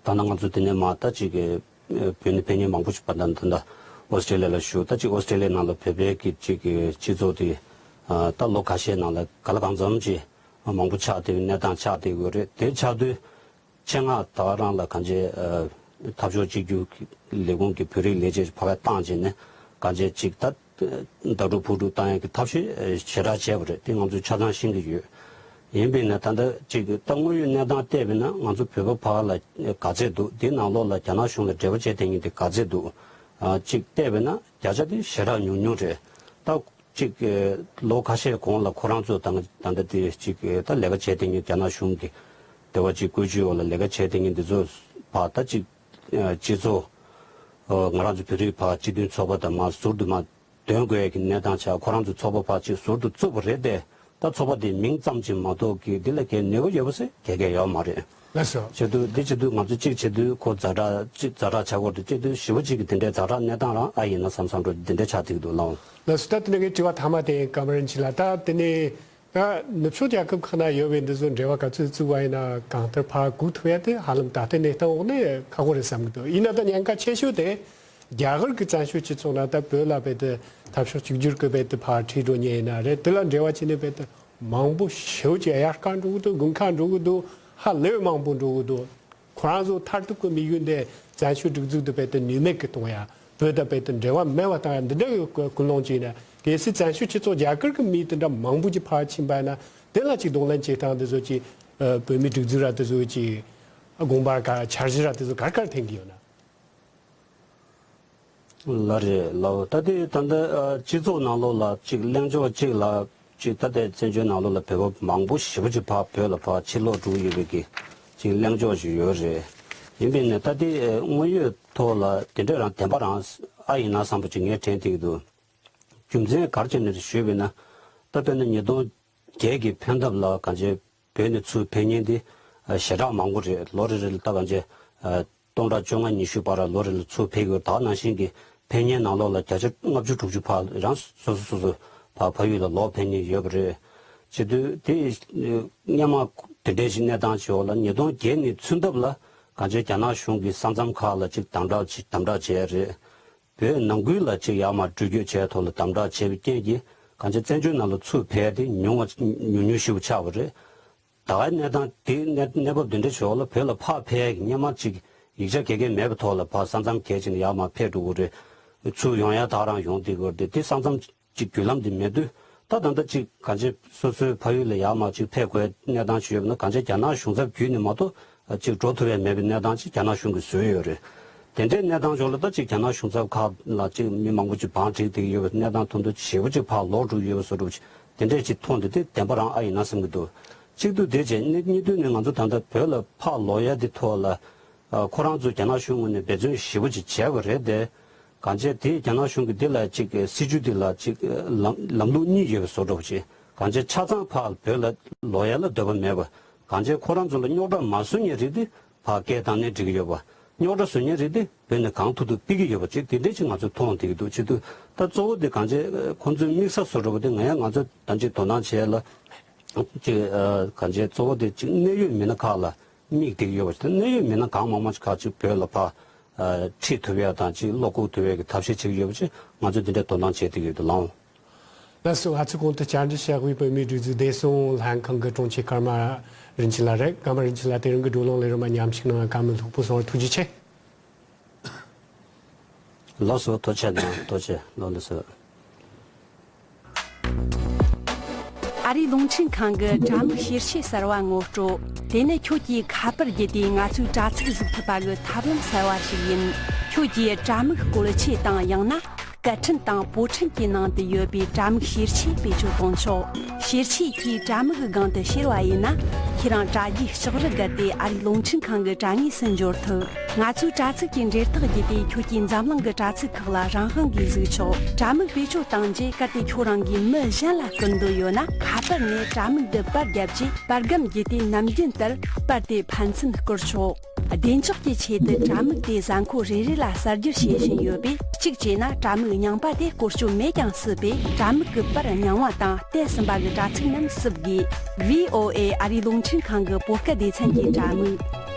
ད་ནང་ང་ཚོ་དེ་ནས་མ་ད་ཅིག་གི་བོད་ནས་ཕེབས་མཁན་མང་པོ་ཞིག་བར་དང་ད་ལྟ་ཨོ་སི་ཀྲི་ལི་ཡ་ལ་བཞུགས། ད་ཅིག་ཨོ་སི་ཀྲི་ལི་ཡ་ནང་ལ་བོད་པའི་གི་ཅིག་གི་སྤྱི་ཚོགས་དེ་ཨ། ད་ལོ་ཁ་ཤས་ནང་ལ་ག་ལ་གང་འཚམ་ཅིག་མང་པོ་ཆགས་བསྡད་ཡོད། གནས་སྟངས་ཆགས་བསྡད་ཡོད་རེད། དེ་ཆགས་དུས། ཆེད་མངགས་ད་ག་རང་ལ་གང་ཅི་ཨ། འཐབ་ཕྱོགས་གཅིག་གྱུར་ལས་ཁུངས་ཀྱི་བོད་རིགས་ལས་བྱེད་ཕར་བཏང་བྱས་ནས་གང་ཅི་ཅིག་ད་ལྟ་གྲུབ་ཕུག་གྲུབ་བཏང་ཡག་གི་ཐབས་ཤེས་ཞེ་དྲག་བྱས་པ་རེད། དེ་ང་ཚོས་ཆ་ཚང་ཤེས་ཀྱི་ཡོད། ཡིན་པས་ན་ད་ལྟ་ཅིག་ད་དངོས་ཡོད་གནས་སྟངས་བལྟས་པས་ན་ང་ཚོ་བོད་པ་ཕར་ལ་ག་ཚད་འདུག་དེ་ནང་ལོགས་ལ་རྒྱ་ནག་གཞུང་ལ་འབྲེལ་བ་བྱས་བསྡད་མཁན་དེ་ག་ཚད་འདུག་ཨ། ཅིག་བལྟས་པས་ན་བརྒྱ་ཆ་དེ་ཞེ་དྲག་ཉུང་ཉུང་རེད། ད། གཅིག་ལོ་ཁ་ཤས་གོང་ལ་ཁོ་རང་ཚོ་དང་ད་ལྟ་དེ་གཅིག་ད་ལས་ཀ་བྱས་བསྡད་མཁན་རྒྱ་ནག་གཞུང་གི་དེ་བ་གཅིག་བཀོད་ཇུས་འོག་ལ་ལས་ཀ་བྱས་བསྡད་མཁན་འདི་ཚོ་ཕར་ད་གཅིག་སྤྱི་ཚོགས་ང་རང་ཚོ་བོད་རིགས་ཕར་སྤྱི་མཐུན་ཚོགས་པ་དང་མར་ཟུར་དུ་མར་འདོན་དགོས་ཀྱི་གནས་སྟངས་ཆགས། ཁོ་རང་ཚོ་ཚོགས་པ་ཕར་གཅིག་ཟུར་དུ་བཙུགས་པ་རེད་དེ། ད་ཚོགས་པ་དེ་མིང་ཙམ་གཅིག་མ་གཏོགས་ཀྱི་འདི་ལ་གའི་ནུས་པ་ཡོད་པ་ཟེར་ག་གེ་ཡོད་མ་རེད། ལགས་སོ། བྱེད་དུས་འདི་བྱེད་དུས་ང་ཚོ་གཅིག་བྱེད་དུས་ཁོ་ཛ་དྲག་གཅིག་ཛ་དྲག་ཆགས་ཀྱི་ཡོད་རེད། བྱེད་དུས་ཞེ་པོ་གཅིག་གི་དེ་འདྲའི་ཛ་དྲག་གནས་སྟངས་རང་ཨ་ཡིན་ན་བསམ་བསམ་འགྲོ་དེ་འདྲ་ཆགས་བསྡད་ཀྱི་འདུག་ལགས། ལགས་སོ། ད་དེ་ནས་ངའི་དྲི་བ་མཐའ་མ་དེ་ཀ་མ་རིན་ཆེན་ལགས། ད་དེ་ནས་ད་ནུབ་ཕྱོགས་རྒྱལ་ཁབ་ཁག་ན་ཡོད་པའི་འདི་ཚོ་འབྲེལ་བ་ག་ཚོད་བཙུགས་པ་ཡིན་ན་གང་ལྟར་ཕར་སྒུག་ཐུབ་ཡ་དེ་ཧ་ལམ་ད་ལྟའི་གནས་སྟངས་འོག་ནས་ཁག་པོ་རེད་བསམ་གྱི་འདུག་ཡིན་ན་ད་ཉེན་ཁ་ཆེ་ཤོས་དེ། རྒྱ་གར་གྱི་བཙན་བྱོལ་སྤྱི་ཚོགས་ནང་ད་བོད་ལ་རྦད་དེ་འཐབ་ཕྱོགས་གཅིག་གྱུར་གྱི་རྦད་དེ་ཕར་ཁྲིད་འགྲོ་མཁན་ཡིན་ན་རེད། དེ་ལ་འབྲེལ་བ་བྱས་ནས་རྦད་དེ་མང་པོ་ཞེ་པོ་ཅིག་དབྱར་ཁ་འགྲོ་གི་འདུག་དགུན་ཁ་འགྲོ་གི་འདུག་ཧ་ལས་པའི་མང་པོ་འགྲོ་གི་འདུག་ཁོ་རང་ཚོ་མཐར་ཐུག་གི་དམིགས་ཡུལ་འདི་བཙན་བྱོལ་སྒྲིག་འཛུགས་འདི་རྦད་དེ་ནུས་མེད་ཀྱི་གཏོང་ཡ། བོད་དང་རྦད་དེ་འབྲེལ་བ་མེད་པ་བཏང་ཡ་འདི་འདྲ་གི་ཀུན་སློང་ཅིག་ཡིན་ན། གལ་སྲིད་བཙན་བྱོལ་སྤྱི་ཚོགས་རྒྱ་གར་གྱི་མི་དེ་འདྲ་མང་པོ་ཅིག་ཕར་ཕྱིན་པ་ཡིན་ན་དེ་ལ་ཅིག་གདོང་ལེན་བྱེད་སྟངས་དེ་ཚོ་ཅིག་བོད་མིའི་སྒྲིག་འཛུགས་ར་དེ་ཚོ་ཅིག་དགོངས་པ་ག་འཆར་གཞི་ར་དེ་ཚོ་ག་རེ་ག་རེ་འཐེན་གྱི་ཡོད་ན། ལགས་རེད་ལགས། ད་ལྟའི་ད་ལྟ་ཨ། སྤྱི་ཚོགས་ནང་ལོགས་ལ་གཅིག་གླེང་ཕྱོགས་གཅིག་ལ་གཅིག་ད་ལྟའི་བཙན་བྱོལ་ནང་ལོགས་ལ་བོད་པ་མང་པོ་ཞེ་པོ་ཅིག་ཕར་བོད་ལ་ཕར་ཕྱིར་ལོག་འགྲོ་ཡོད་པའི་གི་གཅིག་གླེང་ཕྱོགས་ཤིག་ཡོད་རེད། ཡིན་པས་ན་ད་ལྟའི་ཨ། དངོས་ཡོད་ཐོག་ལ་དེ་འདྲ་རང་བདེན་པ་རང་ཨ་ཡིན་ན་བསམ་པ་ཅིག་ངས་དྲན་བསྡད་ཀྱི་འདུག་རྒྱུ་མཚན་ག་རེ་བྱས་ནས་ཞུས་པས་ན། ད་དཔེར་ན་ཉིས་སྟོང་བརྒྱད་ཀྱི་ཕན་ཐབས་ལ་གང་ཅི་བོད་ནས་ཚུར་ཕེབས་མཁན་དེ་ཨ། ཞེ་དྲག་མང་པོ་རེད། ལོ་རེ་རེ་ལ་ད་གང་ཅི་ཨ། སྟོང་ཕྲག་བཅོ་ལྔ་ཉི་ཤུ་བར་ལོ་རེ་ལ་ཚུར་ཕེབས་ཡོད། ད་ནང་བཞིན་གྱི་ཕེབས་མཁན་ནང་ལོགས་ལ་བརྒྱ་ཆ་ལྔ་བཅུ་དྲུག་ཅུ་ཕར་རང་སོ་སོ་སོ་སོ་ཕར་ཕ་ཡུལ་ལ་ལོག་ཕེབས་མཁན་ཡོད་པ་རེད། བྱེད་དུས་དེ་སྔོན་མ་དེ་འདྲའི་ཞིག་གནས་སྟངས་ཤིག་འོག་ལ་ཉིས་སྟོང་བརྒྱད་ནས་ཚུན་ཐབས་ལ་ གང་ཅི་རྒྱ་ནག་གཞུང་གིས་ས་མཚམས་ཁག་ལ་ཅིག་དམ་དྲག་ཅིག་དམ་དྲག་བྱས་རེད། བོད་ནང་ཁུལ་ལ་ཅིག་ཡར་མར་འགྲུལ་སྐྱོད་བྱས་ཐོག་ལ་དམ་དྲག་བྱས་པའི་རྐྱེན་གྱིས་གང་ཅི་བཙན་བྱོལ་ནང་ལ་ཚུར་ཕེབས་ཏེ་ཉུང་བ་ཉུང་ཉུང་ཞིག་ཆགས་པ་རེད། ད་གའི་གནས་སྟངས་དེ་གནས་གནས་བབ་འདི་འདྲ་ཞིག་འོག་ལ་བོད་ལ་ཕར་ཕེབས་ཡག་གི་སྔོན་མ་ཅིག་ཡིག་ཆ་ག་གེ་མེད་པའི་ཐོག་ལ་ཕར་ས་མཚམས་བརྒལ་བྱས་ནས་ཡར་མར་ཕེབས་འགྲོ་གི་རེད། ཚུར་ཡོང་ཡག་ད་ག་རང་ཡོང་བསྡད་ཀྱི་ཡོད་རེད་དེ། དེ་ས་མཚམས་ཅིག་བརྒྱུད་ལམ་དེ་མེད་དུས་ད་ད་ལྟ་ཅིག་གང་ཅི་སོ་སོའི་ཕ་ཡུལ་ལ་ཡར་མར་ཅིག་ཕེབས་དགོས་གནས་སྟངས་ཤིག་ཡོད་པ་ན་གང་ཅི་རྒྱ་ནག་གཞུང་ཚབ་བརྒྱུད་ནས་མ་གཏོགས་ཅིག་འགྲོ་ཐུབ་ཡག་མེད་པའི་གནས་སྟངས་ཅིག་རྒྱ་ནག་གཞུང་གིས་བཟོས་ཡོད་རེད། དེ་འདྲའི་གནས་སྟངས་ཅིག་ལ་ད་ཅིག་རྒྱ་ནག་གཞུང་ཚབ་ཁག་ལ་ཅིག་མི་མང་པོ་ཅིག་བང་བསྒྲིགས་བསྡད་ཀྱི་ཡོད་པའི་གནས་སྟངས་མཐོང་དུས་ཞེ་པོ་ཅིག་ཕར་ལོག་འགྲོ་གི་ཡོད་པ་བཟོ་འདྲ་པོ་ཅིག་དེ་འདྲས་ཅིག་མཐོང་དུས་དེ་བདེན་པ་རང་ཨ་ཡིན་ན་བསམ་གྱི་འདུག་གཅིག་ཏུ་དེ་བྱས་གཉིས་གཉིས་དུས་ནས་ང་ཚོ་ད་ལྟ་བོད་ལ་ཕར་ལོག་ཡག་དེ་ཐོག་ལ་ཨ་ཁོ་རང་ཚོ་རྒྱ་ནག་གཞུང་ངོས་ནས་འབད་བརྩོན་ཞེ་པོ་ཅིག་བྱས་པ་རེད་དེ། གང་བྱས་དེ་རྒྱ་ནག་གཞུང་གིས་འདི་ལ་ཅིག་སྲིད་ཇུས་འདི་ལ་ཅིག་ལམ་ལམ་ལུགས་གཉིས་ཡོད་པའི་བཟོ་འདྲ་པོ་ཅིག་གང་བྱས་ཆ་ཚང་ཕར་བོད་ལ་ལོག་ཡག་ལ་འདོད་པ་མེད་པ། གང་བྱས་ཁོ་རང་ཚོ་ལ་རྙོག་དྲ་མ་བཟོ་མཁན་རིགས་དེ་ཕར་སྐད་བཏང་ནས་འགྲིག་གི་ཡོད་པ། རྙོག་དྲ་བཟོ་མཁན་རིགས་དེ་བོད་ནས་གང་ཐུབ་ཐུབ་ཕུད་ཀྱི་ཡོད་པ་ཅིག་དེ་འདྲས་ཅིག་ང་ཚོས་མཐོང་བསྡད་ཀྱི་འདུག་བྱེད་དུས་ད་གཙོ་བོ་དེ་གང་བྱས་ཁོང་ཚོའི་དམིགས་ས་བཟོ་འདྲ་པོ་དེ་ང་ཡང་ང་ཚོ་ད་ཅིག་དོ་སྣང་བྱས་ལ་ཅིག་གང་བྱས་གཙོ་བོ་དེ་ཅིག་གནད་ཡོད་མི་སྣ་ཁག་ལ་དམིགས་བསྡད་ཀྱི་ཡོད་པ་ཅིག་དང་གནད་ཡོད་མི་སྣ་གང་མང་མང་ཅིག་ཁག་ཅིག་བོད་ལ་ཕར་ཁྲིད་ཐུབ་ཡག་དང་ཅིག་བློ་འགུག་ཐུབ་ཡག་གི་ཐབས་ཤེས་བྱེད་ཀྱི་ཡོད་པ་ཅིག་ང་ཚོས་དེ་འདྲའི་དོ་སྣང་བྱེད་བསྡད་ཀྱི་ཡོད་འདུག་ལགས། ལགས་སོ། ང་ཚོའི་གོང་དུ་བཅར་འདྲི་བྱ་དགོས་པའི་བོད་མིའི་སྒྲིག་འཛུགས་བདེ་སྲུང་ལྷན་ཁང་གི་དྲུང་ཆེ་ཀརྨ་རིན་ཆེན་ལགས་རེད། ཀརྨ་རིན་ཆེན་ལགས་དེ་རིང་གི་བགྲོ་གླེང་ལས་རིམ་མཉམ་ཞུགས་གནང་བ་བཀའ་མོལ་ལྷུག་པོ་གསུང་བར་ཐུགས་རྗེ་ཆེ། ལགས་སོ། ཐུགས་རྗེ་གནང་། ཐུགས་རྗེ་ཆེ་ལགས། ལགས་སོ། ཨ་རིའི་རླུང་འཕྲིན་ཁང་གི་དྲ་མིག་ཤེར་ཆས་གསར་བ་ངོ་སྤྲོད། དེ་ནི་ཁྱོད་ཀྱིས་ཁ་པར་བརྒྱུད་དེ་ང་ཚོའི་དྲ་ཚིགས་གཟིགས་ཐུབ་པ་གི་ཐབས་ལམ་གསར་བ་ཞིག་ཡིན། ཁྱོད་ཀྱིས་དྲ་མིག་བཀོལ་ཆས་དང་ཡང་ན་སྐད་འཕྲིན་དང་པོ་འཕྲིན་གྱི་ནང་དུ་ཡོད་པའི་དྲ་མིག་ཤེར་ཆས་བེད་སྤྱོད་གཏོང་ཆོག་ཤེར་ཆས་ཀྱིས་དྲ་མིག་གི་སྒང་དུ་ཤེར་བ་ཡིན་ན། ཁྱེད་རང་དྲ་རྒྱའི་ལྕགས་རི་བརྒལ་ཏེ་ཨ་རིའི་རླུང་འཕྲིན་ཁང་གི་དྲ་ངོས་སུ་འབྱོར་ཐུབ། ང་ཚོའི་དྲ་ཚིགས་ཀྱི་འབྲེལ་ཐག་བརྒྱུད་དེ་ཁྱོད་ཀྱིས་འཛམ་གླིང་གི་དྲ་ཚིགས་ཁག་ལ་རང་དབང་གིས་གཟིགས་ཆོག་དྲ་མིག་བེད་སྤྱོད་བཏང་རྗེས་གལ་ཏེ་ཁྱོད་རང་གིས་མི་གཞན་ལ་སྐུར་འདོད་ཡོད་ན། ཁ་པར་ནས་དྲ་མིག་འདི་པར་བརྒྱབ་རྗེས་པར་སྒམ་བརྒྱུད་དེ་ནམ་རྒྱུན་ལྟར་པར་དེ་ཕན་ཚུན་བསྐུར་ཆོག་བདེ་འཇགས་ཀྱི་ཆེད་དུ་དྲ་མིག་དེ་གཟའ་འཁོར་རེ་རེ་ལ་གསར་བསྒྱུར་བྱེད་བཞིན་ཡོད་པས། གཅིག་བྱས་ན་དྲ་མིག་རྙིང་པ་དེ་བཀོལ་སྤྱོད་མེད་ཀྱང་སྲིད་པས། དྲ་མིག་གི་པར་རྙིང་བ་དང་བལྟས་ཟིན་པ་གི་དྲ་ཚིགས་རྣམས་བསུབ་དགོས། ཝི་ཨོ་ཨེ་ཨ་རིའི་རླུང་འཕྲིན་ཁང་གི་བོད་སྐད་སྡེ་ཚན་གྱི་དྲ་མིག་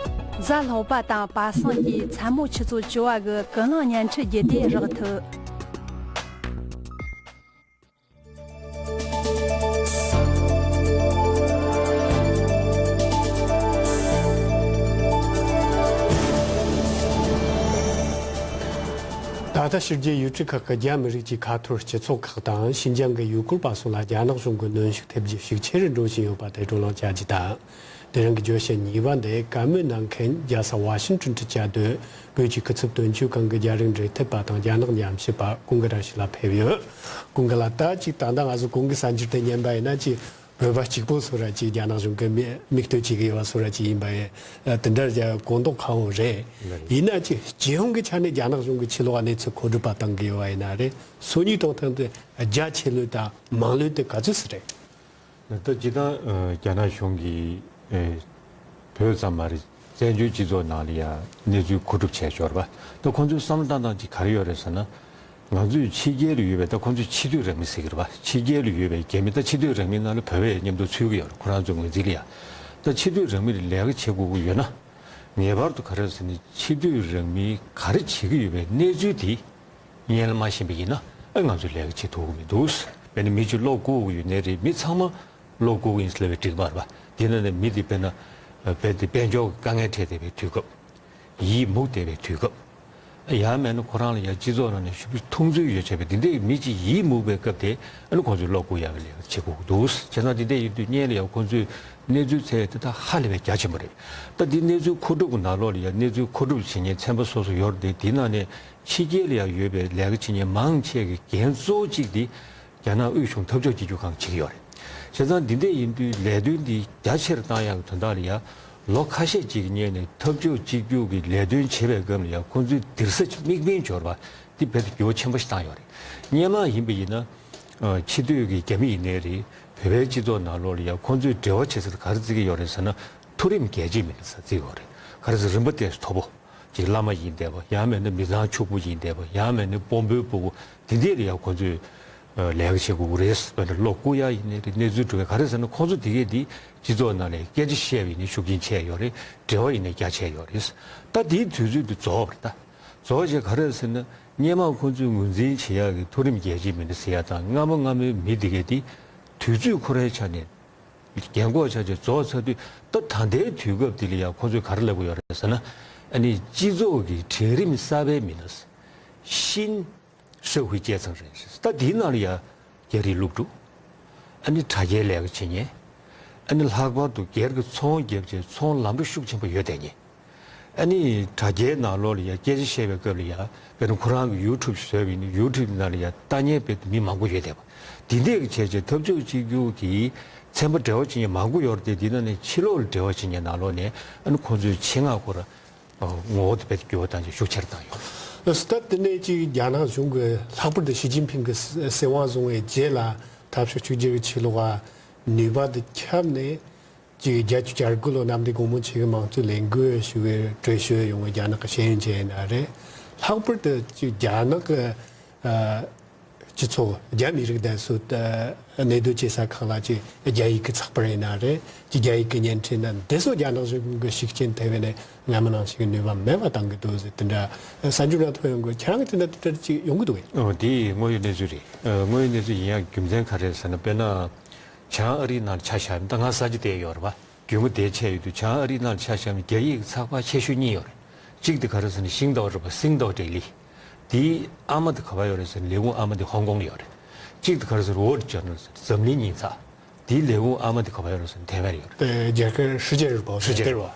གཟའ་ལྷག་པ་དང་པ་སངས་ཀྱི་མཚན་མོ་ཆུ་ཚོད་བཅུ་བ་གི་ཀུན་གླེང་བརྙན་འཕྲིན་བརྒྱུད་དེ་རག་ཐུབ། ད་ལྟ་ཕྱི་རྒྱལ་ཡུལ་གྲུ་ཁག་གི་རྒྱ་མི་རིགས་ཀྱི་ཁ་ཐོར་སྤྱི་ཚོགས་ཁག་དང་ཤིན་ཅང་གི་ཡུལ་སྐོར་པ་སོགས་ལ་རྒྱ་ནག་གཞུང་གི་གནོན་ཤུགས་ཐེབས་རྒྱུ་ཤུགས་ཆེ་རུ་འགྲོ་བཞིན་ཡོད་པ་དེ་བགྲོ་གླེང་བྱ་རྒྱུ་དང་། དེ་རིང་གི་བརྗོད་བྱ་གཉིས་པ་འདི་བཀའ་མོལ་གནང་མཁན་རྒྱལ་ས་ཝ་ཤིང་ཏོན་དུ་བཅའ་སྡོད་བོད་ཀྱི་སྐུ་ཚབ་དོན་གཅོད་ཁང་གི་རྒྱ་རིགས་འབྲེལ་མཐུད་པ་དང་རྒྱ་ནག་ཉམས་ཞིབ་པ་ཀུན་དགའ་བཀྲ་ཤིས་ལགས་ཕེབས་ཡོད། ཀུན་དགའ་ལགས། ད་ཅིག་ད་ལྟ་ང་ཚོ་གོང་གི་གསར་འགྱུར་དེ་ཉན་པ་ཡིན་ན་ཅིག་བོད་པ་གཅིག་པོ་བཟོ་འདྲ་ཅིག་རྒྱ་ནག་གཞུང་གིས་མི་མིག་ལྟོས་བྱེད་ཀྱི་ཡོད་པ་བཟོ་འདྲ་ཅིག་ཡིན་པ་ཡིན། དེ་འདྲ་རྒྱ་གོ་མདོག་ཁ་པོ་རེད། ལགས། ཡིན་ན་ཅིག་སྤྱི་ཡོངས་ཀྱི་ཆ་ནས་རྒྱ་ནག་གཞུང་གིས་ཕྱི་ལོགས་གནས་ཚུལ་མཁོ་སྒྲུབ་པ་བཏང་གི་ཡོད་པ་ཡིན་ན་རེད། སང་ཉིན་གཏོང་སྟངས་དེ་རྒྱ་ཆེ་ལོས་དང་མང་ལོས་དེ་ག་ཚོད་ཙམ་རེད། ད་སྤྱིར་བཏང་ཨ་རྒྱ་ནག་གཞུང་གིས་ཨ་བོད་ཙམ་མ་རེད། བཙན་བྱོལ་སྤྱི་ཚོགས་ནང་ལ་ཡང་གནས་ཚུལ་མཁོ་སྒྲུབ་བྱས་ཡོད་རེད་པ། ད་ཁོང་ཚོའི་བསམ་བློ་བཏང་སྟངས་ཅིག་ག་རེ་ཡོད་རེད་ཟེར་ན། ང་ཚོས་ཕྱི་རྒྱལ་ལ་ཡོད་པའི་ད་ཁོང་ཚོས་ཕྱི་སྡོད་རང་མི་ཟེར་གྱི་རེད་པ། ཕྱི་རྒྱལ་ལ་ཡོད་པའི་རྒྱ་མི། ད་ཕྱི་སྡོད་རང་མིའི་ནང་ལ་བོད་པ་མཉམ་དུ་ཚུད་ཀྱི་ཡོད་རེད། ཁོ་རང་ཚོའི་ངོས་འཛིན་ལ་ཡ། ད་ཕྱི་སྡོད་རང་མི་ལ་ལས་ཀ་བྱེད་དགོས་ཀྱི་ཡོད་ན། ངེས་པར་དུ་ག་རེ་ཟེར་ན་ཕྱི་སྡོད་རང་མིས་ག་རེ་བྱེད་ཀྱི་ཡོད་པའི་གནས་ཚུལ་དེ་སྔོན་ལ་མ་ཤེས་པ་ཡིན་ན་ཨ་ང་ཚོས་ལས་ཀ་བྱེད་ཐུབ་ཀྱི་མི་འདུག་དཔེར་ན་མི་གཅིག་བློ་ལྐོག་གི་ཡོད་ནའི་རེད། མི་ཚང་མ་བློ་ལྐོག་ཡིན་ཟེར་ལབ་པའི་འགྲིག་མ་རེད་པ། དེ་ན་ནི་མི་དེ་དཔེར་ན་དཔེ་དེ་དཔལ་འབྱོར་གྱི་དཀའ་ངལ་འཕྲད་བསྡད་པའི་དུས་སྐབས། ཡིད་མུག་བསྡད་པའི་དུས་སྐབས། ཡང་མིན་ན་ཁོ་རང་ལ་ཡང་སྤྱི་ཚོགས་ནང་ནས་ཞེ་པོ་མཐོང་ཚུལ་ཡོད་བྱས་པའི་དེ་འདྲའི་མི་གཅིག་ཡིད་མུག་པའི་སྐབས་དེ་ཨ་ནི་ཁོང་ཚོས་བློ་ལྐོག་ཡག་པའི་ལས་ཀ་བྱེད་དགོས་ཀྱི་འདུག་བྱས་ཙང་དེ་འདྲ་ཡིན་དུས་སྔོན་ལ་ཡང་ཁོང་ཚོས་གནས་ཚུལ་བཙལ་ཡག་དེ་ད་ཧ་ལས་པའི་རྒྱ་ཆེན་པོ་རེད། ད་འདི་གནས་ཚུལ་མཁོ་སྒྲུབ་ཀྱི་ནང་ལོགས་ལ་ཡང་གནས་ཚུལ་མཁོ་སྒྲུབ་བྱེད་མཁན་ཚན་པ་སོ་སོ་ཡོད་རེད་དེ། དེའི་ནང་ནས་ཕྱི་རྒྱལ་ལ་ཡང་ཡོད་པའི་ལས་ཀ་བྱེད་མཁན་མང་ཆེ་གི་འགན་གཙོ་བོ་གཅིག་དེ་རྒྱ་ནག་དབུས་གཞུང་འཐབ་ཕྱོགས་གཅིག་གྱུར་ཁང་བྱེད་ཀྱི་ཡོད་རེད། བྱས་ཙང་འདི་འདྲ་ཡིན་དུས་ལས་དོན་འདི་རྒྱ་ཆེར་བཏང་ཡག་གི་དོན་དག་ལ་ཡང་ལོ་ཁ་ཤས་ཅིག་གི་སྔོན་ནས་འཐབ་ཕྱོགས་གཅིག་གྱུར་གྱི་ལས་དོན་བྱེད་པའི་སྐབས་ལ་ཡང་ཁོང་ཚོའི་སྡིར་ས་ཅིག་དམིགས་འབེན་འབྱོར་བ་འདི་རྦད་དེ་འགྱུར་བ་ཆེན་པོ་ཞིག་བཏང་ཡོད་རེད། སྔོན་མ་ཡིན་པ་ཡིན་ན་ཕྱི་སྡོད་ཀྱི་རྒྱ་མི་ཡིན་ནའི་རེད། བོད་པའི་སྤྱི་ཚོགས་ནང་ལོགས་ལ་ཡང་ཁོང་ཚོས་འབྲེལ་བ་བྱེད་ས་དེ་ག་རེ་བརྩི་གི་ཡོད་རེད་ཟེར་ན། མཐོ་རིམ་རྒྱལ་གཅེས་མི་སྣ་ཟེར་བརྩི་གི་ཡོད་རེད། ག་རེ་ཟེར་རིན་པ་ཏོག་ཙམ་མཐོ་པོ། ཅིག་བླ་མ་ཡིན་བསྡད་པ། ཡང་མིན་ན་མི་ཚང་ཕྱུག་པོ་ཡིན་བསྡད་པ། ཡང་མིན་ན་དཔོན་པོའི་སྤུ་གུ་དེ་འདྲས་ལ་ཡང་ཁོང་ཚོས་ ལས་ཀ་བྱེད་དགོས་ཀྱི་རེད། དཔེར་ན་གློག་རྐུ་ཡག་ཡིན་ནའི་རེད། གནས་ཚུལ་སྒྲུབ་ཡག་ག་རེ་ཟེར་ན། ཁོང་ཚོ་དེ་གས་དེ་སྤྱི་ཚོགས་ནང་ལ་སྐད་ཆ་བཤད་པ་ཡིན་ནའི་ཤུགས་རྐྱེན་ཆེ་ཡོད་རེད། འབྲེལ་བ་ཡིན་ནའི་རྒྱ་ཆེ་ཡོད་རེད། ད་དེའི་དུས་ཚོད་དེ་རྫོགས་པ་རེད། ད་རྫོགས་རྗེས་ག་རེ་ཟེར་ན། སྔོན་མ་ཁོང་ཚོས་ངོས་འཛིན་བྱེད་ཡག་གི་མཐོ་རིམ་རྒྱལ་སྤྱིའི་མི་སྣ་ཟེར་ཡག་དང་སྔ་མོ་སྔ་མོའི་མི་དེ་གས་དེ་དུས་ཚོད་ཁོ་རའི་ཆ་ནས་རྒན་གོག་ཆགས་རྗེས་རྫོགས་ཚར་དུས། ད་ད་ལྟའི་དུས་སྐབས་འདི་ལ་ཡང་ཁོང་ཚོས་ག་རེ་ལབ་ཀྱི་ཡོད་རེད་ཟེར་ན། ཨ་ནི་སྤྱི་ཚོགས་ཀྱི་གྲལ་རིམ་གསར་པའི་མི་སྣ། 社会阶层人士། ད་དེའི་ནང་ལ་ཡང་རྒྱ་རིགས་སློབ་ཕྲུག། ཨ་ནི་དྲ་རྒྱའི་ལས་ཀ་བྱེད་མཁན། ཨ་ནི་ལྷག་པར་དུ་སྒེར་གྱི་ཚོང་བརྒྱབ་བྱས་ཚོང་ལམ་འགྲོ་ཤུགས་ཆེན་པོ་ཡོད་བསྡད་མཁན། ཨ་ནི་དྲ་རྒྱའི་ནང་ལོགས་ལ་ཡང་སྐད་ཆ་བཤད་པའི་སྐབས་ལ་ཡང་། དཔེར་ན་ཁོ་རང་གི་ཡུ་ཊུབ་ཞིག་བཟོས་པ་ཡིན་ན་ཡུ་ཊུབ་ནང་ལ་ཡང་ལྟ་མཁན་དཔེ་མི་མང་པོ་ཡོད་བསྡད་པ། འདི་འདྲས་ཀྱི་བྱས་བྱས་འཐབ་ཕྱོགས་གཅིག་གྱུར་གྱི་ཚན་པ་འབྲེལ་བ་བྱེད་མཁན་མང་པོ་ཡོད་རེད་དེ། འདི་ནང་ནས་ཕྱི་ལོགས་ལ་འབྲེལ་བ་བྱེད་མཁན་ནང་ལོགས་ནས་ཨ་ནི་ཁོང་ཚོའི་ཆེད་མངགས་སྐོར་ངོ་བོ་དེ་དཔེ་འགྱུར་བ་བཏང་ཞིང་ཤུགས་ཆེར་བཏང་ཡོད། ད་དེ་ནས་ཅིག་རྒྱ་ནག་གཞུང་གི་ལྷག་པར་དུ་ཞི་ཅིན་ཕིང་གི་སྲིད་དབང་བཟུང་བའི་རྗེས་ལ་འཐབ་ཕྱོགས་གཅིག་གྱུར་གྱི་ཕྱི་ལོགས་ནུས་པ་དེ་ཁྱབ་ནས། ཅིག་བརྒྱད་ཅུ་གྱ་དགུ་ལོ་གནམ་བདེ་སྒོ་མོ་ཆེ་གི་དམངས་གཙོའི་ལས་འགུལ་ཞུ་བའི་གྲོས་ཆོད་ཡོང་བའི་རྒྱ་ནག་གི་ཤེས་ཡོན་ཅན་ཡིན་ན་རེད། ལྷག་པར་དུ་ཅིག་རྒྱ་ནག་གི་ཨ་སྤྱི་ཚོགས་རྒྱ་མི་རིགས་དེ་ཚོ་ད་གནས་སྡོད་བྱེད་ས་ཁག་ལ་ཅིག་རྒྱ་ཡིག་གི་ཚགས་པར་ཡིན་ན་རེད། ཅིག་རྒྱ་ཡིག་གི་བརྙན་འཕྲིན་ན་འདི་ཚོ་རྒྱ་ནག་གཞུང་གི་ཤུགས་རྐྱེན་ཐེབས་པ་ནས་སྔ་མ་ནང་བཞིན་གྱི་ནུས་པ་མེད་པ་བཏང་གི་འདུག་ཟེར། དེ་འདྲ་གསར་འགྱུར་ནང་ཐོན་ཡོང་གི། ཁྱེད་རང་གི་དེ་འདྲ་དེ་འདྲ་ཅིག་ཡོང་གི་འདུག་གས། ཨོ། དེ་དངོས་ཡོད་གནས་ཚུལ་རེད། ཨ། དངོས་ཡོད་གནས་ཚུལ་ཡིན་ཡག་རྒྱུ་མཚན་ག་རེ་རེད་ཟེར་ན། དཔེར་ན། བྱང་ཨ་རིའི་ནང་ལ་ཆ་བཞག་ན། ད་ང་ས་ཆ་དེར་ཡོད་རེད་པ། རྒྱུས་མངའ་དེར་བྱས་ཡོད་དུས་བྱང་ཨ་རིའི་ནང་ལ་ཆ་བཞག་ན་རྒྱ་ཡིག་གི་ཚགས་པར་ཆེ་ཤོས་གཉིས་ཡོད་རེད། གཅིག་དེ་ག་རེ་ཟེར་ན། ཤིང་ཏའོ་རེད་པ། 星岛日报། དེའི་ཨ་མ་དེ་ག་པར་ཡོད་རེད་ཟེར་ན། ལས་ཁུངས་ཨ་མ་དེ་ཧོང་ཀོང་ལ་ཡོད་རེད། གཅིག་དེ་ག་རེ་ཟེར་ན། Wall Journal ཟེར། འཛམ་གླིང་ཉིན་ཚགས། དེའི་ལས་ཁུངས་ཨ་མ་དེ་ག་པར་ཡོད་རེད་ཟེར་ན། ཐའེ་ཝན་ལ་ཡོད་རེད། 这个世界日报 世界日报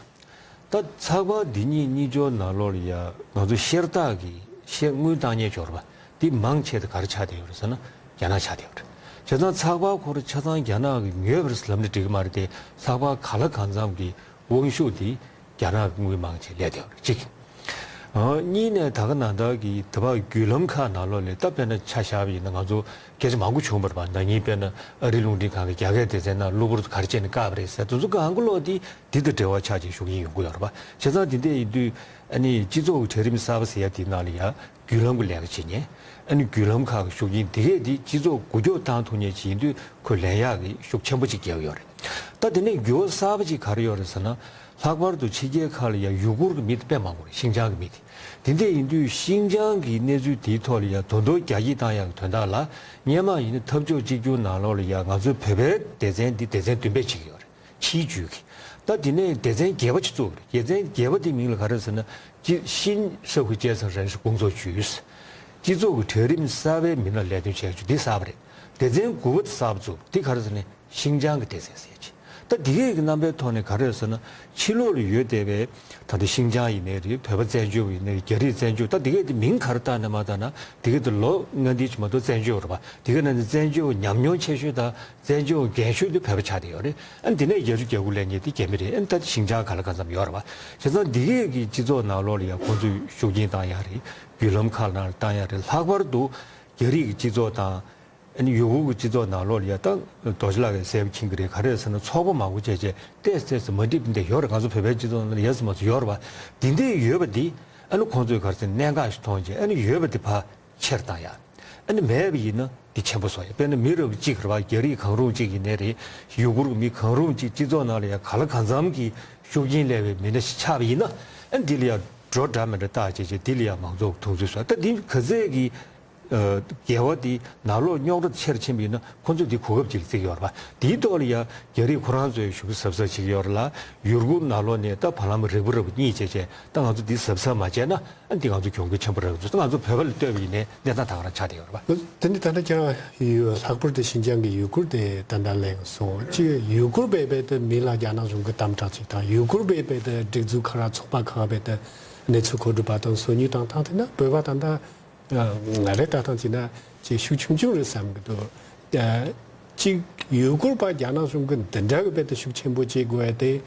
ཟེར་བ། ད་ཚགས་པར་འདི་གཉིས་གཉིས་ཆར་ནང་ལོགས་ལ་ཡ་ང་ཚོ་ཤེར་རྟགས་ཀྱི་ཤེར་དངུལ་བཏང་མཁན་ཅིག་ཡོད་རེད་པ། འདི་མང་ཆེ་དེ་ག་རེ་ཆགས་བསྡད་ཡོད་རེད་ཟེར་ན། རྒྱ་ནག་ཆགས་བསྡད་ཡོད་རེད། བྱས་ཙང་ཚགས་པར་ཁོ་རང་ཆ་ཚང་རྒྱ་ནག་གིས་ཉོས་པ་རེད་ལབ་ན་འགྲིག་གི་མ་རེད་དེ། ཚགས་པར་གང་ལ་གང་འཚམ་གྱི་དབང་ཤུགས་དེ་རྒྱ་ནག་གི་དངུལ་མང་ཆེ་སླེབས་བསྡད་ཡོད་རེད། གཅིག་ཨ། གཉིས་ནས་ད་ག་ནང་ལྟར་གྱི་དེ་བར་བརྒྱུད་ལམ་ཁག་ནང་ལོགས་ལ། ད་དཔེར་ན་ཆ་བཞག་པ་ཡིན་ན། ང་ཚོ་སྐད་ཆ་མང་པོ་བྱུང་བ་རེད་པ། ན་ནིང་དཔེར་ན་ཨ་རིའི་རླུང་འཕྲིན་ཁང་གིས་རྒྱ་སྐད་སྡེ་ཚན་ནང་གློ་བུར་དུ་ག་རེ་བྱས་ནས་བཀག་པ་རེད་ཟེར། དེ་ཚོ་གང་ག་ལོག་དེ་འདི་དང་འབྲེལ་བ་ཆགས་བྱས་ཤུགས་རྐྱེན་ཡོང་གི་ཡོད་རེད་པ། བྱས་ཙང་དེ་འདྲ་ཡིན་དུས་ཨ་ནི་སྤྱི་ཚོགས་ཀྱི་གྲལ་རིམ་གསར་པ་ཟེར་ཡ་དེའི་ནང་ལ་ཡ་བརྒྱུད་ལམ་གྱི་ལས་ཀ་བྱེད་མཁན། ཨ་ནི་བརྒྱུད་ལམ་ཁག་གི་ཤུགས་རྐྱེན་དེ་གས་དེ་སྤྱི་ཚོགས་འགུལ་སྐྱོད་བཏང་ཐུབ་མཁན་ཅིག་ཡིན་དུས། ཁོས་ལེན་ཡག་གི་ཤུགས་ཆེན་པོ་ཅིག་རྒྱག་གི་ཡོད་རེད། ད་དེ་ནས་འགྱུར་བ་གསར་པ་ཅིག་ག་རེ་ཡོད་རེད་ཟེར་ན། ལྷག་པར་དུ་ཕྱི་རྒྱལ་ཁག་ལ་ཡ་ཡུ་གུར་གྱི་མི་དེ་དཔེ་མང་པོ་རེད། ཤིན་ཅང་གི་མི་དེ། དེ་འདྲ་ཡིན་དུས་ཤིན་ཅང་གི་གནས་ཚུལ་དེའི་ཐོག་ལ་ཡ་དོན་དུ་རྒྱ་སྐྱེད་བཏང་ཡག་གི་དོན་དག་ལ། སྔོན་མ་ཡིན་ན་འཐབ་ཕྱོགས་གཅིག་གྱུར་ནང་ལོགས་ལ་ཡ་ང་ཚོའི་བོད་པའི་སྡེ་ཚན་འདི་སྡེ་ཚན་བདུན་པས་བྱེད་ཀྱི་ཡོད་རེད། ཕྱིའི་ཇུས་ཀྱི། ད་དེ་ནས་སྡེ་ཚན་བརྒྱད་པ་ཅིག་བཙུགས་པ་རེད། སྡེ་ཚན་བརྒྱད་པ་དེའི་མིང་ལ་ག་རེ་ཟེར་ན། 新社会阶层人士工作局། སྤྱི་ཚོགས་ཀྱི་གྲལ་རིམ་གསར་པའི་མི་སྣ་ལས་དོན་བྱེད་ཀྱི་དེ་གསར་པ་རེད། སྡེ་ཚན་དགུ་པ་དེ་གསར་པ་བཙུགས། དེ་ག་རེ་ཟེར་ན། ཤིན་ཅང་གི་སྡེ་ཚན་ཟེར་གྱི། ད་དེ་གའི་གི་རྣམ་པའི་ཐོག་ནས་ག་རེ་ཟེར་ན། ཕྱི་ལོགས་ལ་ཡོད་བསྡད་པའི་ད་ལྟ་ཤིན་ཅང་ཡིན་ནའི་རེད། བོད་པ་བཙན་བྱོལ་ཡིན་ནའི་རེད། རྒྱ་རིགས་བཙན་བྱོལ། ད་དེ་གའི་དེ་མིང་ག་རེ་བཏགས་ནས་མ་བཏགས་ན། དེ་གའི་དེ་ལོ་ལྔ་འདི་ཅིག་མ་གཏོགས་བཙན་བྱོལ་རེད་པ། དེ་གའི་ནང་ནས་བཙན་བྱོལ་ཉམས་མྱོང་ཆེ་ཤོས་དང་བཙན་བྱོལ་རྒན་ཤོས་དེ་བོད་པ་ཆགས་བསྡད་ཡོད་རེད། ཨ་ནི་དེ་ནས་བརྒྱད་ཅུ་གྱ་དགུ་སླེབས་མཁན་དེ་རྒྱ་མི་རེད། ཨ་ནི་ད་ཤིན་ཅང་ག་ལ་གང་འཚམ་ཡོད་རེད་པ། བྱས་ཙང་དེ་གའི་གི་སྤྱི་ཚོགས་ནང་ལོགས་ལ་ཡ་ཁོང་ཚོས་ཤུགས་རྐྱེན་བཏང་ཡག་རེད། བརྒྱུད་ལམ་ཁག་ནང་ལ་བཏང་ཡག་རེད། ལྷག་པར་དུ་རྒྱ་རིགས་ཀྱི་སྤྱི་ཚོགས་དང་། ཨ་ནི་ཡུ་གུར་གྱི་སྤྱི་ཚོགས་ནང་ལོགས་ལ་ཡ། ད་རྡོ་རྗེ་ལགས་ཀྱིས་གསལ་པོ་མཁྱེན་གྱི་རེད། ག་རེ་ཟེར་ན། ཚོགས་པ་མང་པོ་བྱས་བྱས་ཏོག་ཙམ་ཏོག་ཙམ་མ་འགྲིག་པ་འདི་ཡོད་རེད། ང་ཚོ་བོད་པའི་སྤྱི་ཚོགས་ནང་ལ་ཡ་སུ་མ་སུ་ཡོད་རེད་པ། འདི་འདྲས་ཡོད་པ་འདི་ཨ་ནི་ཁོང་ཚོས་ག་རེ་ཟེར། གནད་འགག་ཞིག་མཐོང་བྱས། ཨ་ནི་ཡོད་པ་འདི་ཕར་ཆེར་བཏང་ཡ། ཨ་ནི་མེད་པ་ཡིན་ན་འདི་ཆེན་པོ་བཟོ་ཡ། དཔེར་ན་མི་རབས་གཅིག་རེད་པ། རྒྱ་རིགས་གང་རུང་གཅིག་ཡིན་ནའི་རེད། ཡུ་གུར་མི་གང་རུང་གཅིག་སྤྱི་ཚོགས་ནང་ལ་ཡ་ག་ལ་གང་འཚམ་གྱི་ཤུགས་རྐྱེན་སླེབས་པའི་མི་སྣ་ཞིག་ཆགས་པ་ཡིན་ན། ཨ་ནི་འདི་ལ་ཡ་འགྲོ་འདྲ་མི་འདྲ་བཏགས་བྱས་བྱས། འདི་ལ་ཡ་མང་ཚོགས་མཐོང་ཚུལ་བཟོ་ཡ། ད་འདི་ག་ཚད་ཀྱི་ཨ། འགལ་བ་དེ་ནང་ལོགས་རྙོག་དྲ་ཆེར་ཕྱིན་པ་ཡིན་ན། ཁོང་ཚོས་འདི་གོ་སྐབས་ཅིག་བརྩི་གི་ཡོད་རེད་པ། དེའི་ཐོག་ལ་ཡ་རྒྱ་རིགས་ཁོ་རང་ཚོས་ཞུ་གི་གཟབ་གཟབ་བྱེད་ཀྱི་ཡོད་རེད་ལ། ཡུ་གུར་ནང་ལོགས་ནས་ད་བར་ལམ་རིལ་བུ་རིལ་བུ་གཉིས་བྱས་བྱས། ད་ང་ཚོ་འདི་གཟབ་གཟབ་མ་བྱས་ན། ཨ། འདི་ང་ཚོ་གྱོང་གུན་ཆེན་པོ་རག་གི་འདུག། ད་ང་ཚོ་བོད་པ་ལ་ལྟོས་པ་ཡིན་ནའི་གནས་སྟངས་ད་ག་རང་ཆགས་བསྡད་ཡོད་རེད་པ། དེ་ནི་ད་ལྟ་ཁྱེད་རང་ཡུ། ལྷག་པར་དུ་ཤིན་ཅང་གི་ཡུ་གུར་དེ་ད་ལྟ་གླེང་སོང་། གཅིག་ཡུ་གུར་བས་བས་དེ་མི་ལ་རྒྱ་ནག་གཞུང་གི་དམ་དྲག་ཅིག་དང་། ཡུ་གུར་བས་བས་དེ་སྒྲིག་འཛུགས་ཁག་ར་ཚོགས་པ་ཁག་བས་དེ་གནས་ཚུལ་མཁོ་སྒྲུབ་པ་དང་སོ་ཉུལ་བཏང་སྟངས་དེ་ན། བོད་པ་ད་ལྟ་ང་རེ་ལྟ་སྟངས་བྱས་ན་ཅིག་ཤུགས་ཆུང་ཆུང་རེད་བསམ་གྱི་འདུག། ཨ། གཅིག་ཡུ་གུར་པ་རྒྱ་ནག་གཞུང་གིས་འདི་འདྲ་གི་རྦད་དེ་ཤུགས་ཆེན་པོ་བྱེད་དགོས་ཡ་དེ།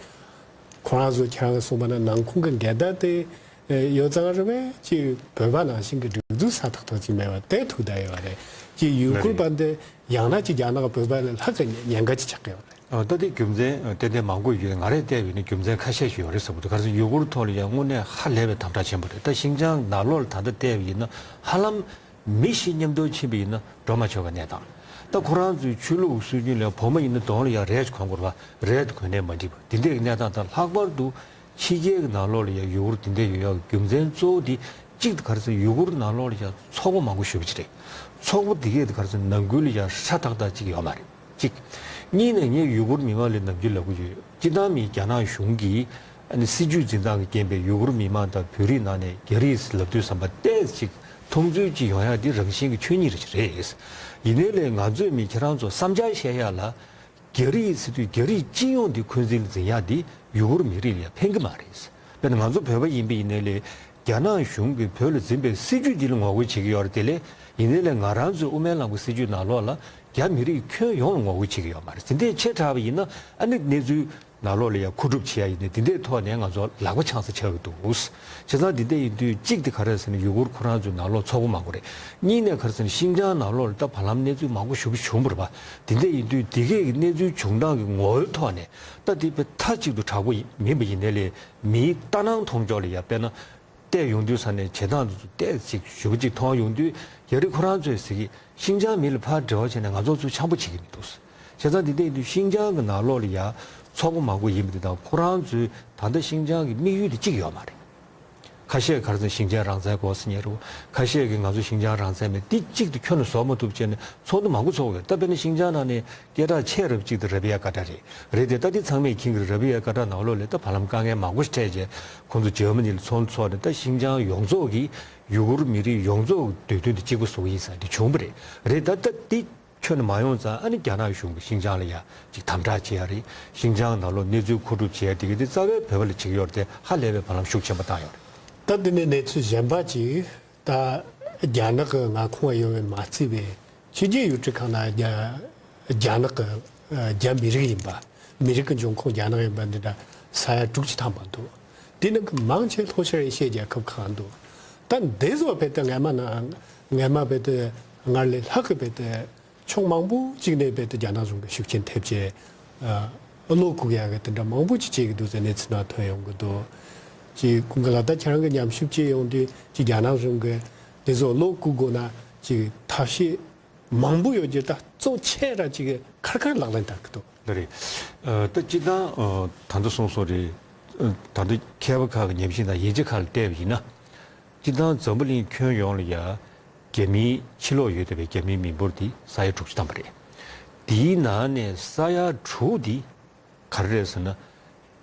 ཁོ་རང་ཚོ་ཁྱེད་རང་གིས་གསུངས་པ་ན་ནང་ཁུངས་ཀྱི་འགལ་ཟླ་དེ་ཡོད་ཙང་རེད་པས། ཅིག་བོད་པ་ནང་བཞིན་གྱི་སྒྲིག་འཛུགས་ས་ཏག་ཏག་ཅིག་མེད་པ་དེ་ཐུག་བསྡད་ཡོད་རེད། ཅིག་ཡུ་གུར་པ་འདི་ཡང་ན་ཅིག་རྒྱ་ནག་གིས་བོད་པ་ལ་ལྷག་གི་ཉེན་ཁ་ཅིག་ཆགས་ཀྱི་ཡོད་རེད། ཨ། ད་དེ་རྒྱུ་མཚན་ཏན་ཏན་མང་པོ་ཡོད། ང་རས་བལྟས་པ་ཡིན་ན་རྒྱུ་མཚན་ཁ་ཤས་ཤིག་ཡོད་རེད་བསམ་གྱི་འདུག། ག་རེ་ཟེར་ན། ཡུ་གུར་ཐོག་ལ་ཡང་དངོས་གནས་ཧ་ལས་པའི་དམ་དྲག་ཆེན་པོ་རེད། ད་ཤིན་ཅང་ནང་ལོགས་ལ་ད་ལྟ་བལྟས་པ་ཡིན་ན་ཧ་ལམ་ མི་ཞིག་མཉམ་དུ་ཕྱིན་པ་ཡིན་ན་འགྲོ་མ་ཆོག་པའི་གནས་སྟངས། ད་ཁོ་རང་ཚོའི་ཆོས་ལུགས་སྲོལ་རྒྱུན་ལ་བོད་མ་ཡིན་ན་གདོང་ལ་ཡང་རས་གོན་དགོས་པ། རས་དེ་གོན་ནས་མ་འགྲིག་པ། དེ་འདྲའི་གནས་སྟངས་དང་། ལྷག་པར་དུ་ཕྱི་རྒྱལ་གྱི་ནང་ལོགས་ལ་ཡང་ཡུ་གུར་དེ་འདྲ་ཡོད་ཡག་གི་རྒྱུ་མཚན་གཙོ་བོ་དེ། གཅིག་དེ་ག་རེ་ཟེར། ཡུ་གུར་ནང་ལོགས་ལ་ཡང་ཚོགས་པ་མང་པོ་ཞེ་པོ་ཅིག་རེད། ཚོགས་པ་དེ་གས་དེ་ག་རེ་ཟེར། ནང་ཁུལ་ལ་ཡང་ཧྲ་ཐག་ཐག་ཅིག་ཡོད་མ་རེད། གཅིག་གཉིས་ནས་ངས་ཡུ་གུར་མི་མང་ལ་ནམ་རྒྱུན་ལབ་ཀྱི་ཡོད། སྤྱིར་བཏང་མི་རྒྱ་ནག་གཞུང་གིས་ཨ་ནི་སྲིད་ཇུས་འཛིན་སྟངས་ཀྱི་རྐྱེན་པས་ཡུ་གུར་མི་མང་དང་བོད་རིགས་ནང་ནས་རྒྱ་རིགས་ལབ་དུས་ཙམ་པ་ཏོག་ཙམ་ཅིག་མཐོང་ཚུལ་ཅིག་ཡོང་ཡག་འདི་རང་བཞིན་གྱི་ཆོས་ཉིད་རེད། ཡིན་ནའི་ལས་ང་ཚོས་མི་ཁྱེད་རང་ཚོ་བསམ་འཆར་བཤད་ཡག་ལ། རྒྱ་རིགས་ཟེར་དུས་རྒྱ་རིགས་སྤྱི་ཡོངས་འདི་འཁོན་འཛིན་ལ་འཛིན་ཡག་འདི་ཡུ་གུར་མི་རིགས་ལ་ཡང་ཕན་གྱི་མ་རེད། དཔེར་ན་ང་ཚོ་བོད་པ་ཡིན་པ་ཡིན་ནའི་ལས། རྒྱ་ནག་གཞུང་གིས་བོད་ལ་འཛིན་པའི་སྲིད་ཇུས་འདི་ལ་ངོ་རྒོལ་བྱེད་ཀྱི་ཡོད་རེད་དེ་ལས། ཡིན་ནའི་ལས་ང་རང་ཚོའི་དབུ་མའི་ལམ་གྱི་སྲིད་ཇུས་ནང་ལོགས་ལ་རྒྱ་མི་རིགས་ཁྱོན་ཡོངས་ལ་ངོ་རྒོལ་བྱེད་ཀྱི་ཡོད་མ་རེད། དེ་འདྲའི་ཆེ་དྲགས་པ་ཡིན་ན་ཨ་ནི་གནས་ཚུལ་ནང་ལོགས་ལ་ཡང་མཁོ་སྒྲུབ་བྱེད་ཡག་ཡིན་ནའི་དེ་འདྲའི་ཐོག་ནས་ང་ཚོ་ལག་པ་འཆང་ས་ཆགས་ཀྱི་འདུག། བྱས་ཙང་དེ་འདྲ་ཡིན་དུས་གཅིག་དེ་ག་རེ་ཟེར་ན། ཡུ་གུར་ཁོ་རང་ཚོའི་ནང་ལོགས་ཚོགས་པ་མང་པོ་རེད། གཉིས་ནས་ག་རེ་ཟེར་ན། ཤིན་ཅང་ནང་ལོགས་ལ་ད་བར་ལམ་གནས་ཚུལ་མང་པོ་ཞེ་པོ་བྱུང་བ་རེད་པ། དེ་འདྲ་ཡིན་དུས་དེ་གས་ཀྱི་གནས་ཚུལ་བྱུང་སྟངས་ཀྱི་ངོ་བོའི་ཐོག་ནས་ད་དེ་དཔེ་མཐའ་གཅིག་ཏུ་དྲག་པོ་མིན་པ་ཡིན་ནའི་ལས། མིའི་ལྟ་སྣང་མཐོང་ཕྱོགས་ལ་ཡ། དཔེར་ན། བལྟས་ཡོང་དུས་ས་ནས་བྱེད་སྟངས་དེ་ཚོ་ཏོག་ཙམ་ཞེ་པོ་ཅིག་མཐོང་ཡོང་དུས། རྒྱ་རིགས་ཁོ་རང་ཚོས་ཟེར་གི། ཤིན་ཅང་མི་ལ་ཕར་འབྲེལ་བ་བྱས་ནས་ང་ཚོ་ཚོ་འཆམ་པོ་བྱེད་ཀྱི་མི་འདུག། བྱས་ཙང་དེ་འདྲ་ཡིན་དུས་ཤིན་ཅང་གི་ནང་ལོགས་ལ་ཡ་ཚོགས་པ་མང་པོ་ཡིན་པ་དེ་དང་། ཁོ་རང་ཚོའི་ད་ལྟ་ཤིན་ཅང་གི་དམིགས་ཡུལ་དེ་གཅིག་ཡོད་མ་རེད། ཁ་ཤས་ག་རེ་ཟེར་ན། ཤིན་ཅང་རང་བཙན་དགོས་ཟེར་མཁན་རེད། ཁ་ཤས་ཀྱིས་ང་ཚོ་ཤིན་ཅང་རང་བཙན་མེད། འདི་གཅིག་ཏུ་ཁྱོན་ནས་བཟོ་མ་ཐུབ་བྱས་ནས་ཚོགས་འདུ་མང་པོ་ཚོགས་ཡོད། ད་དཔེར་ན་ཤིན་ཅང་ནང་ནས་སྐད་གྲགས་ཆེ་རབས་གཅིག་དེ་ར་བི་ཡ་ཀ་ཏྲ་རེད། རེད་དེ། ད་འདི་ཚང་མས་མཁྱེན་གྱི་རེད། ར་བི་ཡ་ཀ་ཏྲ་ནང་ལོགས་ལ་ད་བར་ལམ་དཀའ་ངལ་མང་པོ་ཞིག་འཕྲད་རྗེས། ཁོང་ཚོ་འཇར་མ་ནི་ལ་ཚོགས་འདུ་ཚོགས་ནས། ད་ཤིན་ཅང་ཡོངས་རྫོགས་ཀྱི་ཡུ་གུར་མི་རིགས་ཡོངས་རྫོགས་ཀྱི་འདོད་འདུན་དེ་གཅིག་པ་བཟོ་གི་ཡིན་ཟེར་འདི་བྱུང་བ་རེད། རེད་ད། ད་འདི་ཁྱོན་ནས་མ་ཡོང་ཙང་། ཨ་ནི་རྒྱ་ནག་གཞུང་གིས་ཤིན་ཅང་ལ་ཡ་ཅིག་དམ་དྲག་བྱེད་ཡ་རེད། ཤིན་ཅང་ནང་ལོགས་གནས་ཚུལ་མཁོ་སྒྲུབ་བྱེད་ཡ་དེ་གི་དེ་རྩ་བའི་བོད་པ་ལ་བྱེད་ཀྱི་ཡོད་རེད་དེ། ཧ་ལས་པའི་བར་ལམ་ཤུགས་ཆེན་པོ་བཏང་ཡོད་རེད། ད་འདི་ནས་གནས་ཚུལ་གཞན་པ་ཅིག། ད་རྒྱ་ནག་གི་མངའ་ཁོངས་ཡོད་པའི་མ་བརྩིས་པའི་ཕྱི་རྒྱལ་ཡུལ་གྲུ་ཁག་ནང་རྒྱ་རྒྱ་ནག་གི་རྒྱ་མི་རིགས་ཡིན་པ། མི་རིགས་ཀྱི་འབྱུང་ཁུངས་རྒྱ་ནག་ཡིན་པ་འདི་འདྲ་ས་ཡ་དྲུག་ཅུ་ཐམ་པ་འདུག། དེ་ནང་གི་མང་ཆེ་ལྷོ་ཤར་ཨེ་ཤི་ཡའི་རྒྱལ་ཁབ་ཁག་འདུག། ད་འདི་ཚོ་བོད་དུ་སྔ་མ་ན། སྔ་མ་བོད་དུ་སྔར་ལས་ལྷག་གི་བོད་དུ་ཕྱོགས་མང་པོ་ཅིག་ནས་བོད་དུ་རྒྱ་ནག་གཞུང་གི་ཤུགས་རྐྱེན་ཐེབས་བྱས། ཨ། བློ་བཀུག་ཡག་གི་དེ་འདྲ་མང་པོ་ཅིག་བྱེད་ཀྱི་འདུག་ཟེར་གནས་ཚུལ་ནང་ཐོན་ཡོང་གི་འདུག། ཅིག་ཀུན་དགའ་ལགས། ད་ཁྱེད་རང་གི་ཉམས་ཞིབ་བྱེད་ཡོང་དུས། ཅིག་རྒྱ་ནག་གཞུང་གི་དེ་ཚོ་བློ་བཀུག་དགོས་ན་ཅིག་ཐབས་ཤེས་མང་པོ་ཡོད་ཀྱི། ད་གཙོ་ཆེ་ར་ཅིག་ཁར་ཁར་ལག་ལེན་བསྟར་གི་འདུག། ལགས་རེད། ཨ། ད་སྤྱིར་བཏང་། ཨ། ད་ལྟ་གསུངས་སོང་རེད། ཨ། ད་ལྟ་མཁས་པ་ཁག་གི་ཉམས་ཞིབ་དང་ཡིག་ཆ་ཁག་ལ་བལྟས་པ་ཡིན་ན། སྤྱིར་བཏང་འཛམ་བུ་གླིང་ཁྱོན་ཡོངས་ལ་ཡ་རྒྱ་མིའི་ཕྱིར་ལོག་ཡོད་བསྡད་པའི་རྒྱ་མིའི་མི་འབོར་དེ་ས་ཡ་དྲུག་ཅུ་ཐམ་པ་རེད། དེའི་ནང་ནས་ས་ཡ་དྲུག་དེ་ག་རེ་རེད་ཟེར་ན།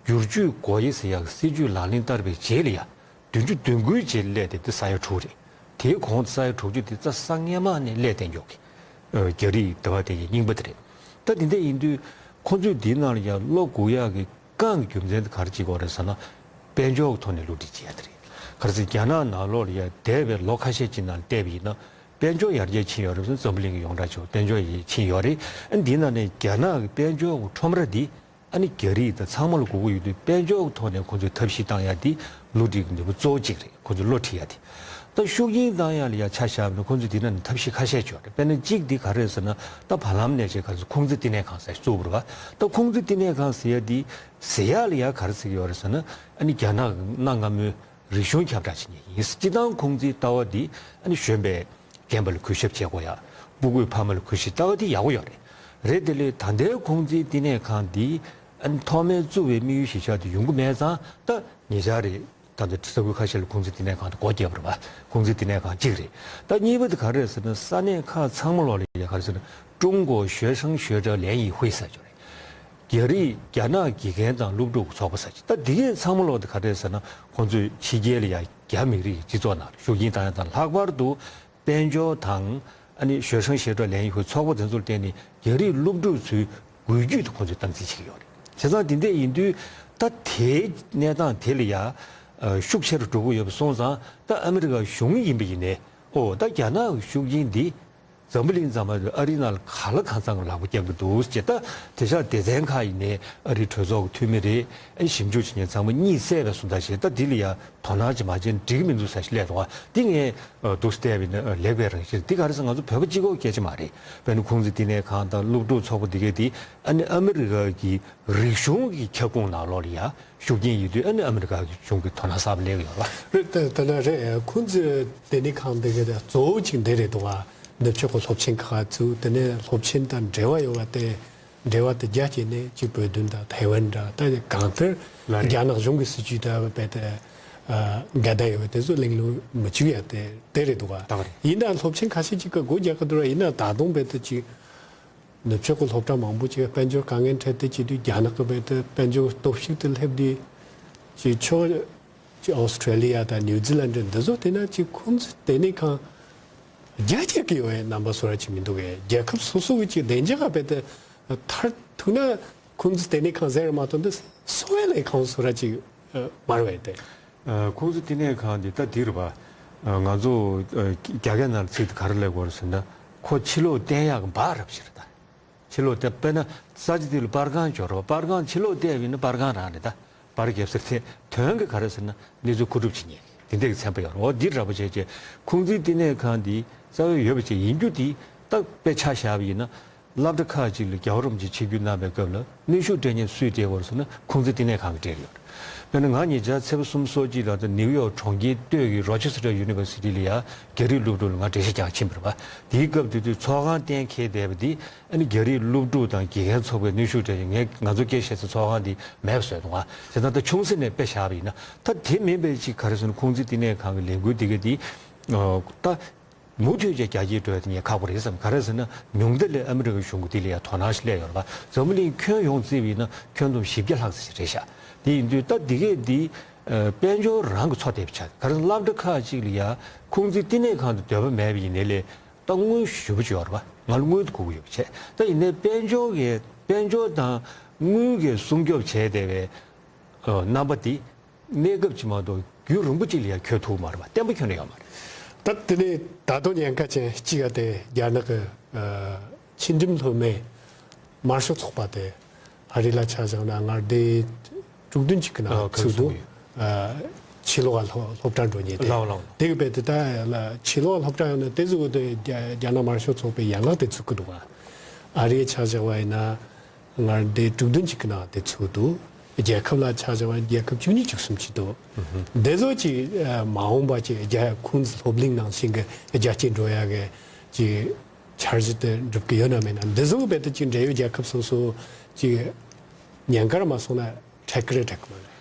བསྒྱུར་བཅོས་སྒོ་དབྱེ་ཟེར་ཡག་གི་སྲིད་ཇུས་ལག་ལེན་བསྟར་བའི་རྗེས་ལ་ཡ། བདུན་ཅུ་དོན་དགུའི་རྗེས་སླེབས་ཏེ་དེ་ས་ཡ་དྲུག་རེད། དེའི་གོང་དུ་ས་ཡ་དྲུག་ཅུ་དེ་རྩ་ས་སྔས་མ་ནས་སླེབས་བསྡད་མགྱོགས་ཀྱི། ཨ། རྒྱ་རིགས་དེ་བ་དེ་གི་རྙིང་པ་དེ་རེད། ད་དེ་འདྲ་ཡིན་དུས་ཁོང་ཚོས་འདིའི་ནང་ལ་ཡ་བློ་འགུག་ཡག་གི་རྐང་གི་རྒྱུ་མཚན་དེ་ག་རེ་བྱེད་ཀྱི་ཡོད་རེད་ཟེར་ན། དཔལ་འབྱོར་གྱི་ཐོག་ནས་བསླུ་བྲིད་བྱེད་ཡག་དེ་རེད། ག་རེ་ཟེར། རྒྱ་ནག་ནང་ལོགས་ལ་ཡ་འདས་པའི་ལོ་ཁ་ཤས་ཅིག་ནང་ལ་བལྟས་པ་ཡིན་ན། དཔལ་འབྱོར་ཡར་རྒྱས་ཕྱིན་ཡོད་རེད་ཟེར། འཛམ་བུ་གླིང་གི་ཡོངས་གྲགས་ཆེ་བ་དཔལ་འབྱོར་ཡར་རྒྱས་ཕྱིན་ཡོད་རེད། ཨ། འདིའི་ནང་ནས་རྒྱ་ནག་གི་དཔལ་འབྱོར་གྱི་ཁྲོམ་ར་འདི་ཨ་ནི་རྒྱ་རིགས་དང་ཚང་མ་ལ་དགོས་ཀྱི་ཡོད་དུས། དཔལ་འབྱོར་གྱི་ཐོག་ནས་ཁོང་ཚོས་ཐབས་ཤེས་བཏང་ཡ་འདི་བསླུ་བྲིད་ཀྱི་ནུས་པ་གཙོ་བོ་གཅིག་རེད། ཁོང་ཚོས་བློ་ཁྲིད་ཡ་དེ། ད་ཤུགས་རྐྱེན་བཏང་ཡ་ལ་ཡ་ཆ་བཞག་པ་ན། ཁོང་ཚོས་འདི་ནང་ནས་ཐབས་ཤེས་ཁ་ཤས་ཅིག་ཡོད་རེད། དཔེར་ན་གཅིག་འདི་ག་རེ་རེད་ཟེར་ན། ད་བར་ལམ་ནས་བྱས་ག་རེ་ཟེར། ཁུང་ཙི་བསྟི་གནས་ཁང་ཟེར་བཙུགས་པ་རེད་པ། ད་ཁུང་ཙི་བསྟི་གནས་ཁང་ཟེར་ཡ་འདི་ཟེར་ཡ་ལ་ཡ་ག་རེ་ཟེར་གྱི་ཡོད་རེད་ཟེར་ན། ཨ་ནི་རྒྱ་ནག་གི་གནའ་སྔ་མོའི་རིག་གཞུང་ཁྱབ་བསྒྲགས་བྱེད་མཁན་ཡིན། སྤྱིར་བཏང་ཁུང་ཙིའི་ལྟ་བ་འདི་ཨ་ནི་གཞོན་པའི་རྒན་པ་ལ་གུས་ཞབས་བྱེད་དགོས་ཡ། སྤུ་གུའི་ཕ་མ་ལ་གུས་ཞབས། ལྟ་བ་འདི་ཡག་པོ་ཡོད་རེད། རེད་དེ་ལས་ད་ལྟའི་ཁུང་ཙིའི་བསྟི་གནས་ཁང་འདི་ཨ་ནི་ཐོག་མའི་བཙུགས་པའི་དམིགས་ཡུལ་གཞིར་བཞག་དེ་ཡོང་གི་མེད་ཙང་། ད་ཉེ་ཆར་རེད། ད་ལྟ་ས་ཁུལ་ཁ་ཤས་ལ་ཁུང་ཙི་བསྟི་གནས་ཁང་དེ་སྒོ་བརྒྱབ་པ་རེད་པ། ཁུང་ཙི་བསྟི་གནས་ཁང་གཅིག་རེད། ད་གཉིས་པ་དེ་ག་རེ་རེད་ཟེར་ན། ས་གནས་ཁག་ཚང་མ་ལོག་ལ་ཡ་ག་རེ་ཟེར་ན། 中国学生学者联谊会 ཟེར་གྱི་རེད། རྒྱ་རིགས་རྒྱ་ནག་དགེ་རྒན་དང་སློབ་ཕྲུག་ཚོགས་པ་ཟེར་གྱི། ད་འདི་གས་ཚང་མ་ལོག་དེ་ག་རེ་རེད་ཟེར་ན། ཁོང་ཚོས་ཕྱི་རྒྱལ་ལ་ཡ་རྒྱ་མི་རིགས་སྤྱི་ཚོགས་ནང་ལ་ཤུགས་རྐྱེན་བཏང་ཡ་དང་། ལྷག་པར་དུ་དཔལ་འབྱོར་དང་། ཨ་ནི་学生学者联谊会 ཚོགས་པ་དེ་ཚོར་བརྟེན་ནས་རྒྱ་རིགས་སློབ་ཕྲུག་ཚོའི་འགུལ་སྐྱོད་དེ་ཁོང་ཚོས་སྟངས་འཛིན་བྱེད་ཀྱི་ཡོད་རེད། བྱས་ཙང་དེ་འདྲ་ཡིན་དུས། ད་དེའི་གནས་སྟངས་དེ་ལ་ཡ། ཨ། ཤུགས་ཆེ་རུ་འགྲོ་གི་ཡོད་པ་སོང་ཙང་། ད་ཨ་མི་རི་ཀ་གཞུང་ཡིན་པ་ཡིན་ནའི། ཨོ། ད་རྒྱ་ནག་གི་ཤུགས་རྐྱེན་འདི་ འཛམ་བུ་གླིང་ཚང་མ་ཨ་རིའི་ནང་ལ་ག་ལ་གང་འཚམ་གྱི་ལག་པ་བརྐྱངས་ཀྱི་འདུག་ཅེས། ད་དེང་སང་སྡེ་ཚན་ཁག་ཡིན་ནའི་ཨ་རིའི་གྲོས་ཚོགས་ཀྱི་འཐུས་མི་རེད། ཨ་ནི་ཞིབ་འཇུག་བྱེད་མཁན་ཚང་མ་གཉིད་སད་པའི་བཟོ་ལྟ་ཞིག་ད་འདི་ལ་ཡ་དོ་སྣང་ཅིག་མ་བྱས་ན་འགྲིག་གི་མི་འདུག་ཟེར་ཞིག་སླེབས་འདུག་ག་འདི་ངས་འདུག་སེ་བལྟས་པ་ཡིན་ན་ལེགས་པའི་རང་བཞིན་རེད། འདི་ག་རེ་ཟེར་ང་ཚོ་བོད་པ་གཅིག་པོ་སྐད་ཆ་མ་རེད། དཔེར་ན་ཁུང་ཙི་བསྟི་གནས་ཁང་དང་སློབ་ཕྲུག་ཚོགས་པ་འདི་གས་འདི་ཨ་ནི་ཨ་མི་རི་ཀ་གི་རིག་གཞུང་གི་ཁྱབ་ཁོངས་ནང་ལོགས་ལ་ཡ་ཤུགས་རྐྱེན་ཡོད་དུས་ཨ་ནི་ཨ་མི་རི་ཀ་གི་གཞུང་གི་དོ་སྣང་གསར་པ་སླེབས་ཡོད་རེད་པ། རེད། དེ་དེ་ལ་རེད། ཁུང་ཙི་བསྟི་གནས་ཁང་འདི་གས་དེ་གཙོ་བོ་གཅིག་འདི་རེད་འདུག་ག་ནུབ་ཕྱོགས་ཀྱི་སློབ་ཆེན་ཁག་བཙུགས། དེ་ནས་སློབ་ཆེན་དང་འབྲེལ་བ་ཡོད་པ་དེ། འབྲེལ་བ་དེ་རྒྱ་བསྐྱེད་ནས་གཅིག་བོད་དོན་དང་ཐའེ་ཝན་འདྲ། ད་གང་ལྟར་ལ་རེད། རྒྱ་ནག་གཞུང་གི་སྲིད་ཇུས་དང་རྦད་དེ་ཨ་འགལ་ཟླ་ཡོད་པ་དེ་ཚོ་གླེང་སློང་མི་བྱེད་ཡ་དེ་དེ་རེད་འདུག་ག་ད་ག་རེད། ཡིན་ནའང་སློབ་ཆེན་ཁ་ཤས་ཅིག་གིས་སྒོ་རྒྱག་གི་འདུག་ར། ཡིན་ན་ད་དུང་རྦད་དེ་ཅིག་ནུབ་ཕྱོགས་ཀྱི་སློབ་གྲྭ་མང་པོ་ཅིག་དཔལ་འབྱོར་དཀའ་ངལ་འཕྲད་དེ་བྱེད་དུས་རྒྱ་ནག་གི་རྦད་དེ་དཔལ་འབྱོར་སྟོབས་ཤུགས་དེ་སླེབས་དུས་ཅིག་ཕྱོགས་ཅིག་ཨོ་སི་ཁྲེ་ལི་ཡ་དང་ནིའུ་ཛི་ལན་འདི་ཚོ་བལྟས་ན་ཅིག་ཁུང་ཙི་བསྟི་གནས་ཁང་རྒྱ་སྐྱེད་ཀྱི་ཡོད་པའི་རྣམ་པ་བཟོ་འདྲ་ཅིག་མི་འདུག་གས། རྒྱལ་ཁབ་སོ་སོ་གི་ཅིག་བདེ་འཇགས་རྦད་དེ་མཐར་ཐུག་ན་ཁུང་ཙི་བསྟི་གནས་ཁང་ཟེར་མ་གཏོགས་འདི་འཚོ་བའི་ལས་ཁང་བཟོ་འདྲ་ཅིག་མ་རེད་པས་དེ། ཨ། ཁུང་ཙི་བསྟི་གནས་ཁང་འདི་ད་འདི་རེད་པ། ཨ། ང་ཚོ་ཨ་རྒྱ་སྐད་ནང་ཚིག་དེ་ག་རེ་ལབ་དགོས་རེད་ཟེར་ན། ཁོ་ཕྱི་ལོགས་བསྟན་ཡག་གི་འབག་རབས་ཤིག་རེད་ད། ཕྱི་ལོགས་བསྟན། དཔེར་ན་ས་ཆ་འདི་ལ་པར་ཁང་ཅིག་ཡོད་རེད་པ། པར་ཁང་ཕྱི་ལོགས་བསྟན་པ་ཡིན་ན་པར་ཁང་རང་རེད་ད། པར་རྒྱབ་ས་དེ། དོན་གྱི་ག་རེ་ཟེར་ན་གནས་ཚུལ་མཁོ་སྒྲུབ་བྱེད་མཁན་དེ་འདྲ་གི་ཚན་པ་ཡོད་རེད། འོ་འདི་འདྲ་པོ་བྱས་བྱས་ཁུང་ཙི་བསྟི་གནས་ཁང་འདི་རྩ་བའི་ཡོད་པ་ཅིག་ཡིན་རྒྱུ་འདི་ད་དཔེ་ཆ་བཞག་པ་ཡིན་ན། སློབ་གྲྭ་ཁག་ཅིག་ལ་རྒྱལ་བ་རིན་པོ་ཆེས་ཆིབས་བསྒྱུར་གནང་བའི་སྐབས་ལ་གནོན་ཤུགས་སྤྲད་མཁན་སུས་སྤྲད་ཡོད་རེད་ཟེར་ན་ཁུང་ཙི་བསྟི་གནས་ཁང་གིས་སྤྲད་ཡོད་རེད། དཔེར་ན་ང་ཉེ་ཆར་ཚེས་པ་གསུམ་སོ་གཅིག་ལ་ད་ནིའུ་ཡོག་གྲོང་ཁྱེར་སྟོད་ཀྱི་རོ་ཆེ་སི་ཊར་ཡུ་ནི་ཝར་སི་ཊི་ལ་ཡ་རྒྱ་རིགས་སློབ་ཕྲུག་ལ་ང་འགྲེལ་བཤད་རྒྱག་ཕྱིན་པ་རེད་པ། དེའི་སྐབས་དེ་དུས་ཚོགས་ཁང་གཏན་འཁེལ་བསྡད་པ་འདི་ཨ་ནི་རྒྱ་རིགས་སློབ་ཕྲུག་དང་དགེ་རྒན་ཚོགས་པས་གནོན་ཤུགས་སྤྲད་བྱས་ངས་ང་ཚོ་སྐད་བཤད་སའི་ཚོགས་ཁང་འདི་མེད་པ་བཟོས་འདུག་ག་བྱས་ཙང་ད་ཆུང་ས་ནས་དཔེ་བཞག་པ་ཡིན་ན། ད་དེ་མིན་པའི་ཅིག་ག་རེ་ཟེར་ན་ཁུང་ཙི་བསྟི་གནས་ཁང་གི་ལས་འགུལ་འདི་ག་འདི་ད། མུ་མཐུད་ཀྱིས་རྒྱ་སྐྱེད་འགྲོ་ཡ་དེ་ངས་ཁག་པོ་རེད་བསམ། ག་རེ་ཟེར་ན་ཉུང་མཐའ་ལ་ཨ་མི་རི་ཀའི་གཞུང་གིས་དེ་ལ་ཡ་དོ་སྣང་ཞིག་སླེབས་ཡོད་རེད་པ། འཛམ་བུ་གླིང་ཁྱོན་ཡོངས་བརྩིས་པ་ཡིན་ན་ཁྱོན་བསྡོམས་བཞི་བརྒྱ་ལྷག་ཙམ་ཞིག་རེད་ཤག་དེ་ཡིན་དུས་ད་འདི་གས་འདི་ཨ་དཔལ་འབྱོར་རང་གི་འཚོ་བསྡད་པ་ཆགས། ག་རེ་ཟེར་ན་སློབ་གྲྭ་ཁག་ཅིག་ལ་ཡ་ཁུང་ཙི་བསྟི་གནས་ཁང་དུ་འདོད་པ་མེད་པ་ཡིན་ནའི་ལས་ད་དངུལ་ཞེ་པོ་ཅིག་ཡོད་རེད་པ། ང་ལ་དངུལ་དེ་དགོས་ཀྱི་ཡོད་པ་བྱས། ད་ཡིན་ནའི་དཔལ་འབྱོར་གྱི་དཔལ་འབྱོར་དང་དངུལ་གྱིས་སྲུང་སྐྱོབ་བྱས་བསྡད་པའི་ཨ་རྣམ་པ་འདི། གནས་སྐབས་ཅིག་མ་གཏོགས་རྒྱུན་རིང་པོ་ཅིག་ལ་ཡང་འཁྱོལ་ཐུབ་མ་རེད་པ། བརྟན་པོ་འཁྱོལ་ནས་ཡོད་མ་རེད། ད་དེ་ནས་ད་དུང་ཉེན་ཁ་ཅན་གཅིག་ཡ་དེ་རྒྱ་ནག་གི་ཨ་ཕྱི་འགྲིམ་སློབ་མའི་དམར་ཤོག་ཚོགས་པ་དེ་ཨ་རི་ལ་ཆ་བཞག་ན་མངའ་སྡེ་དྲུག་བདུན་ཅིག་གི་ནང་ཨ་ཚུད་འདུག་ཨ་ཕྱི་ལོགས་ལ་སློབ་སློབ་གྲྭ་འགྲོ་མཁན་དེ། ལགས་ལགས། དེ་གི་རྦད་དེ་ད་ལ་ཕྱི་ལོགས་ལ་སློབ་གྲྭ་ཡོང་ན་དེ་ཚོ་གི་དེ་རྒྱ་རྒྱ་ནག་དམར་ཤོག་ཚོགས་པའི་ཡན་ལག་དེ་ཚུད་ཀྱི་འདུག་ཨ་རིའི་ཆ་བཞག་པ་ཡིན་ན། མངའ་སྡེ་དྲུག་བདུན་ཅིག་གི་ནང་དེ་ཚུད་འདུག་རྒྱལ་ཁབ་ལ་ཆ་བཞག་པ་རྒྱལ་ཁབ་བཅུ་གཉིས་བཅུ་གསུམ་ཅིག་འདུག་འདི་ཚོ་ཅིག་མ་འོངས་པ་ཅིག་རྒྱ་ཁུང་ཙི་སློབ་གླིང་ནང་བཞིན་གྱི་རྒྱ་སྐྱེད་འགྲོ་ཡ་གི་ཅིག་འཆར་གཞི་དེ་འགྲུབ་ཀྱི་ཡོད་ན་མེད་ན། འདི་ཚོ་གི་རྦད་དེ་ཅིག་འབྲེལ་ཡོད་རྒྱལ་ཁབ་སོ་སོ་ཅིག་ཉེན་ཁར་མ་སོང་ན་འཕྲད་ཀྱི་རེད་འཕྲད་ཀྱི་མ་རེད།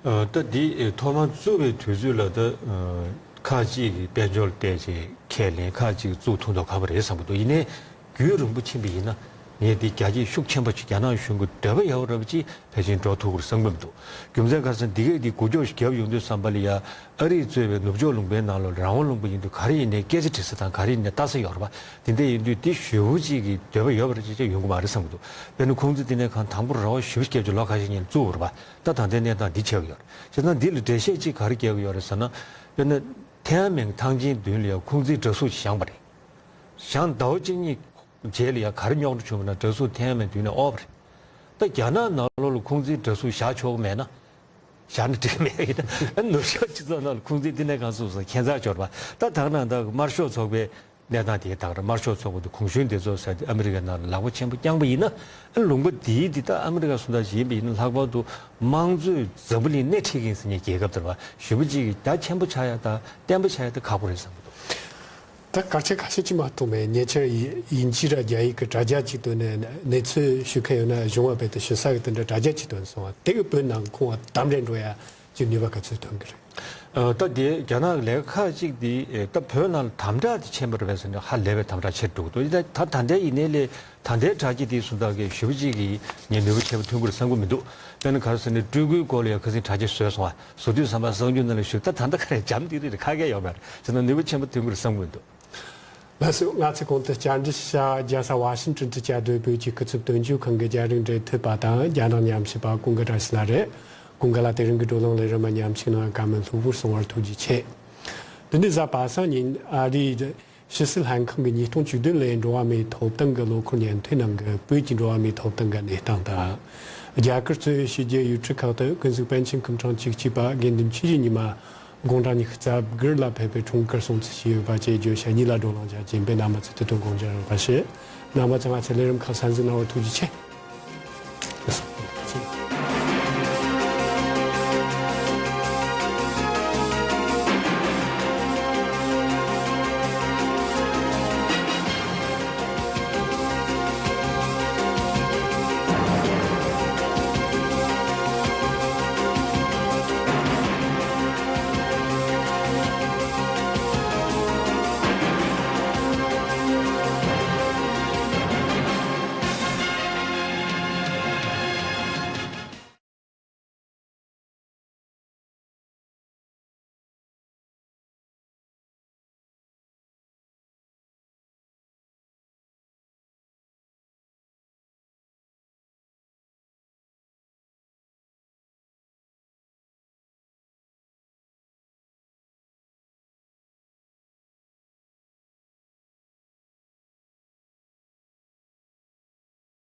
ཨ་ད་འདི་ཨེ་ཐོག་མར་བཙུགས་པའི་དུས་ཚོད་ལ་ད་ཨ་ཁག་ཅིག་གིས་དཔལ་འབྱོར་བལྟས་བྱས་ཁས་ལེན། ཁག་ཅིག་བཙུགས་ཐུབ་མདོག་ཁ་པོ་རེད་བསམ་གྱི་འདུག་ཡིན་ནའི་རྒྱུན་རིང་པོ་ཕྱིན་པ་ཡིན་ན་ངས་འདི་རྒྱ་སྐྱེད་ཤུགས་ཆེན་པོ་ཅིག་རྒྱ་ནག་གཞུང་གི་འདོད་པ་ཡོད་རབས་ཅིག་ཕལ་ཆེར་འགྲོ་ཐུབ་ཀྱི་རེད་བསམ་གྱི་མི་འདུག་རྒྱུ་མཚན་ག་རེ་ཟེར་ན་འདི་གས་འདི་འགུལ་སྐྱོད་ཞིག་བརྒྱབ་ཡོང་དུས་ཙམ་པ་ལ་ཡ་ཨ་རིས་གཙོས་པའི་ནུབ་ཕྱོགས་ལུང་པའི་ནང་ལོགས་རང་དབང་ལུང་པ་ཡིན་དུས་ག་རེ་ཡིན་ནའི་སྐད་ཆ་དྲི་ས་དང་ག་རེ་ཡིན་ནའི་ལྟ་ས་ཡོད་རེད་པ། དེ་འདྲ་ཡིན་དུས་འདི་ཞེ་པོ་ཅིག་གི་འདོད་པ་ཡོད་པ་རེད་ཅེས་བྱས་ཡོང་གི་མ་རེད་བསམ་གྱི་འདུག་དཔེར་ན་ཁུང་ཙི་བསྟི་གནས་ཁང་དང་པོ་རེ་བ་ཞེ་པོ་ཅིག་བརྒྱབ་བྱས་ལོ་ཁ་ཤས་སྔོན་ལ་བཙུགས་པ་རེད་པ། ད་ད་ལྟའི་གནས་སྟངས་འདི་ཆགས་ཀྱི་ཡོད་རེད། བྱས་ཙང་འདི་ལ་འགྲེལ་བཤད་ཅིག་ག་རེ་རྒྱག་གི་ཡོད་རེད་ཟེར་ན། དཔེར་ན་ཐེན་ཨན་མེན་ཐང་ཆེན་མདུན་ལ་ཡང་ཁུང་ཙིའི་འདྲ་གཟུགས་ཤིག་བཞེངས་པ་རེད། བཞེངས་ཟླ་བ་གཅིག་གཉིས་རྗེས་ལ་ཡང་ག་རེ་རྙོག་དྲ་བྱུང་བ་ན་འདྲ་གཟུགས་ཐེན་ཨན་མེན་མདུན་ནས་དབོར་བ་རེད། ད་རྒྱ་ནག་ནང་ལོགས་ལ་ཁུང་ཙིའི་འདྲ་གཟུགས་བཞག་ཆོག་གི་མེད་ན། བཞག་ན་འགྲིག་གི་མེད་ཡིན་ན། ནུབ་ཕྱོགས་སྤྱི་ཚོགས་ནང་ལ་ཁུང་ཙིའི་བསྟི་གནས་ཁང་བཙུགས་སོང་ཁྱད་མཚར་ཅིག་ཡོད་རེད་པ། ད་ད་ག་ནང་ད་དམར་ཤོག་ཚོགས་པའི་གནས་སྟངས་དེ་ད་ག་རེད། དམར་ཤོག་ཚོགས་པ་དང་གུང་གཞོན་སྡེ་ཚོགས་ཟེར་དེ་ཨ་མི་རི་ཀའི་ནང་ལ་ལག་པ་ཆེན་པོ་བརྐྱངས་པ་ཡིན་ན། ཨ་ལུང་པ་འདིའི་འདི་ད་ཨ་མི་རི་ཀ་སུ་འདྲ་ཞིག་ཡིན་པ་ཡིན་ན་ལྷག་པར་དུ་དམངས་གཙོའི་འཛམ་བུ་གླིང་སྣེ་ཁྲིད་མཁན་ཟེར་མཁན་རྒྱལ་ཁབ་དེ་རེད་པ། ཞེ་པོ་ཅིག་རྒྱ་ཆེན་པོ་ཆགས་ཡ་ད་བརྟན་པོ་ཆགས་ཡ་ད་ཁག་པོ་རེད་བསམ་གྱི་འདུག་ད་སྐར་ཆ་ཁ་ཤས་ཅིག་མ་གཏོགས་མེད། ཉེ་ཆར་དབྱིན་ཇི་ར་རྒྱ་ཡིག་གི་དྲ་རྒྱ་ཅིག་ཏུ་ནས་གནས་ཚུལ་ཞུ་མཁན་ཡོད་ན་གཞུང་བ་རྦད་དེ་ཞུ་ས་གི་དེ་འདྲ་དྲ་རྒྱ་ཅིག་ཏུ་སོང་བ་དེ་གི་བོད་ནང་ཁོང་བ་དམ་རེ་འགྲོ་ཡ་ཅིག་ནུས་པ་ག་ཚོད་ཐོན་གི་རེད། ཨ་ད་དེ་རྒྱ་ནག་གི་ལས་ཁག་ཅིག་དེ་ཨེ་ད་བོད་ནང་ལ་དམ་དྲག་དེ་ཆེན་པོ་རེད་པས་ཟེར་ན་ཧ་ལས་པའི་དམ་དྲག་ཆེར་འགྲོ་གི་འདུག་ད་ད་ལྟའི་ཡིན་ནའི་ལས་ད་ལྟའི་དྲ་རྒྱ་དེ་སུ་འདྲ་གི་ཞེ་པོ་ཅིག་གི་ངས་ནུས་པ་ཆེན་པོ་ཐོན་གི་རེད་བསམ་གི་མི་འདུག་དཔེར་ན་ག་རེ་ཟེར་ན་སྤྲུལ་སྐུའི་སྐོར་ལ་ཡང་ཁ་སང་དྲ་རྒྱ་བཟོས་སོང་བ། བཟོ་དུས་ཙམ་པ་གསར་འགྱུར་ནང་ལ་ཞུགས། ད་ད་ལྟ་ག་རེ་འཇམ་ཏིག་ཏིག་རེད། ཁ་སྐད་ཡོད་མ་རེད། བྱས་ན་ནུས་པ་ཆེན་པོ་ཐོན་གི་རེད་བསམ་གི་མི་འདུག་ལགས་སོ། ང་ཚོས་གོང་དུ་བཅར་འདྲི་ཞུ་བྱ་རྒྱལ་ས་ཝ་ཤིང་ཏོན་དུ་བཅའ་སྡོད་བོད་ཀྱི་སྐུ་ཚབ་དོན་གཅོད་ཁང་གི་རྒྱ་རིགས་འབྲེལ་མཐུད་པ་དང་རྒྱ་ནག་ཉམས་ཞིབ་པ་ཀུན་དགའ་བཀྲ་ཤིས་ལགས་རེད། ཀུན་དགའ་ལགས་དེ་རིང་གི་བགྲོ་གླེང་ལས་རིམ་མ་ཉམས་ཞིབ་གནང་བར་བཀའ་མོལ་ལྷུག་པོར་གསུང་བར་ཐུགས་རྗེ་ཆེ། འདི་ནི་གཟའ་པ་སངས་ཉིན་ཨ་རིའི་ ཕྱི་སྲིད་ལྷན་ཁང་གི་ཉིས་སྟོང་བཅུ་བདུན་ལོའི་འགྲོ་བ་མིའི་ཐོབ་ཐང་གི་ལོ་འཁོར་སྙན་ཐོའི་ནང་གི་བོད་ཀྱི་འགྲོ་བ་མིའི་ཐོབ་ཐང་གི་གནས་སྟངས་དང་། རྒྱ་གར་གཙོས་ཕྱི་རྒྱལ་ཡུལ་གྲུ་ཁག་ཏུ་ཀུན་གཟིགས་པཎ་ཆེན་སྐུ་ཕྲེང་བཅུ་གཅིག་པ་དགེ་འདུན་ཆོས་གྲགས་ཉི་མ་དགུང་གྲངས་ཉི་ཤུ་རྩ་དགུ་ལ་ཕེབས་པའི་འཁྲུངས་སྐར་སྲུང་བརྩི་ཞུས་ཡོད་པ་བཅས་བརྗོད་བྱ་གཉིས་ལ་བགྲོ་གླེང་བྱ་རྒྱུ་ཡིན་པས། རྣམ་པ་ཚོས་ཐུགས་ཐུགས་དགོངས་འཇགས་རོགས་པ་ཞུ། རྣམ་པ་ཚོས་ང་ཚོའི་ལས་རིམ་ཁག་གསན་གཟིགས་གནང་བར་ཐུགས་རྗེ་ཆེ།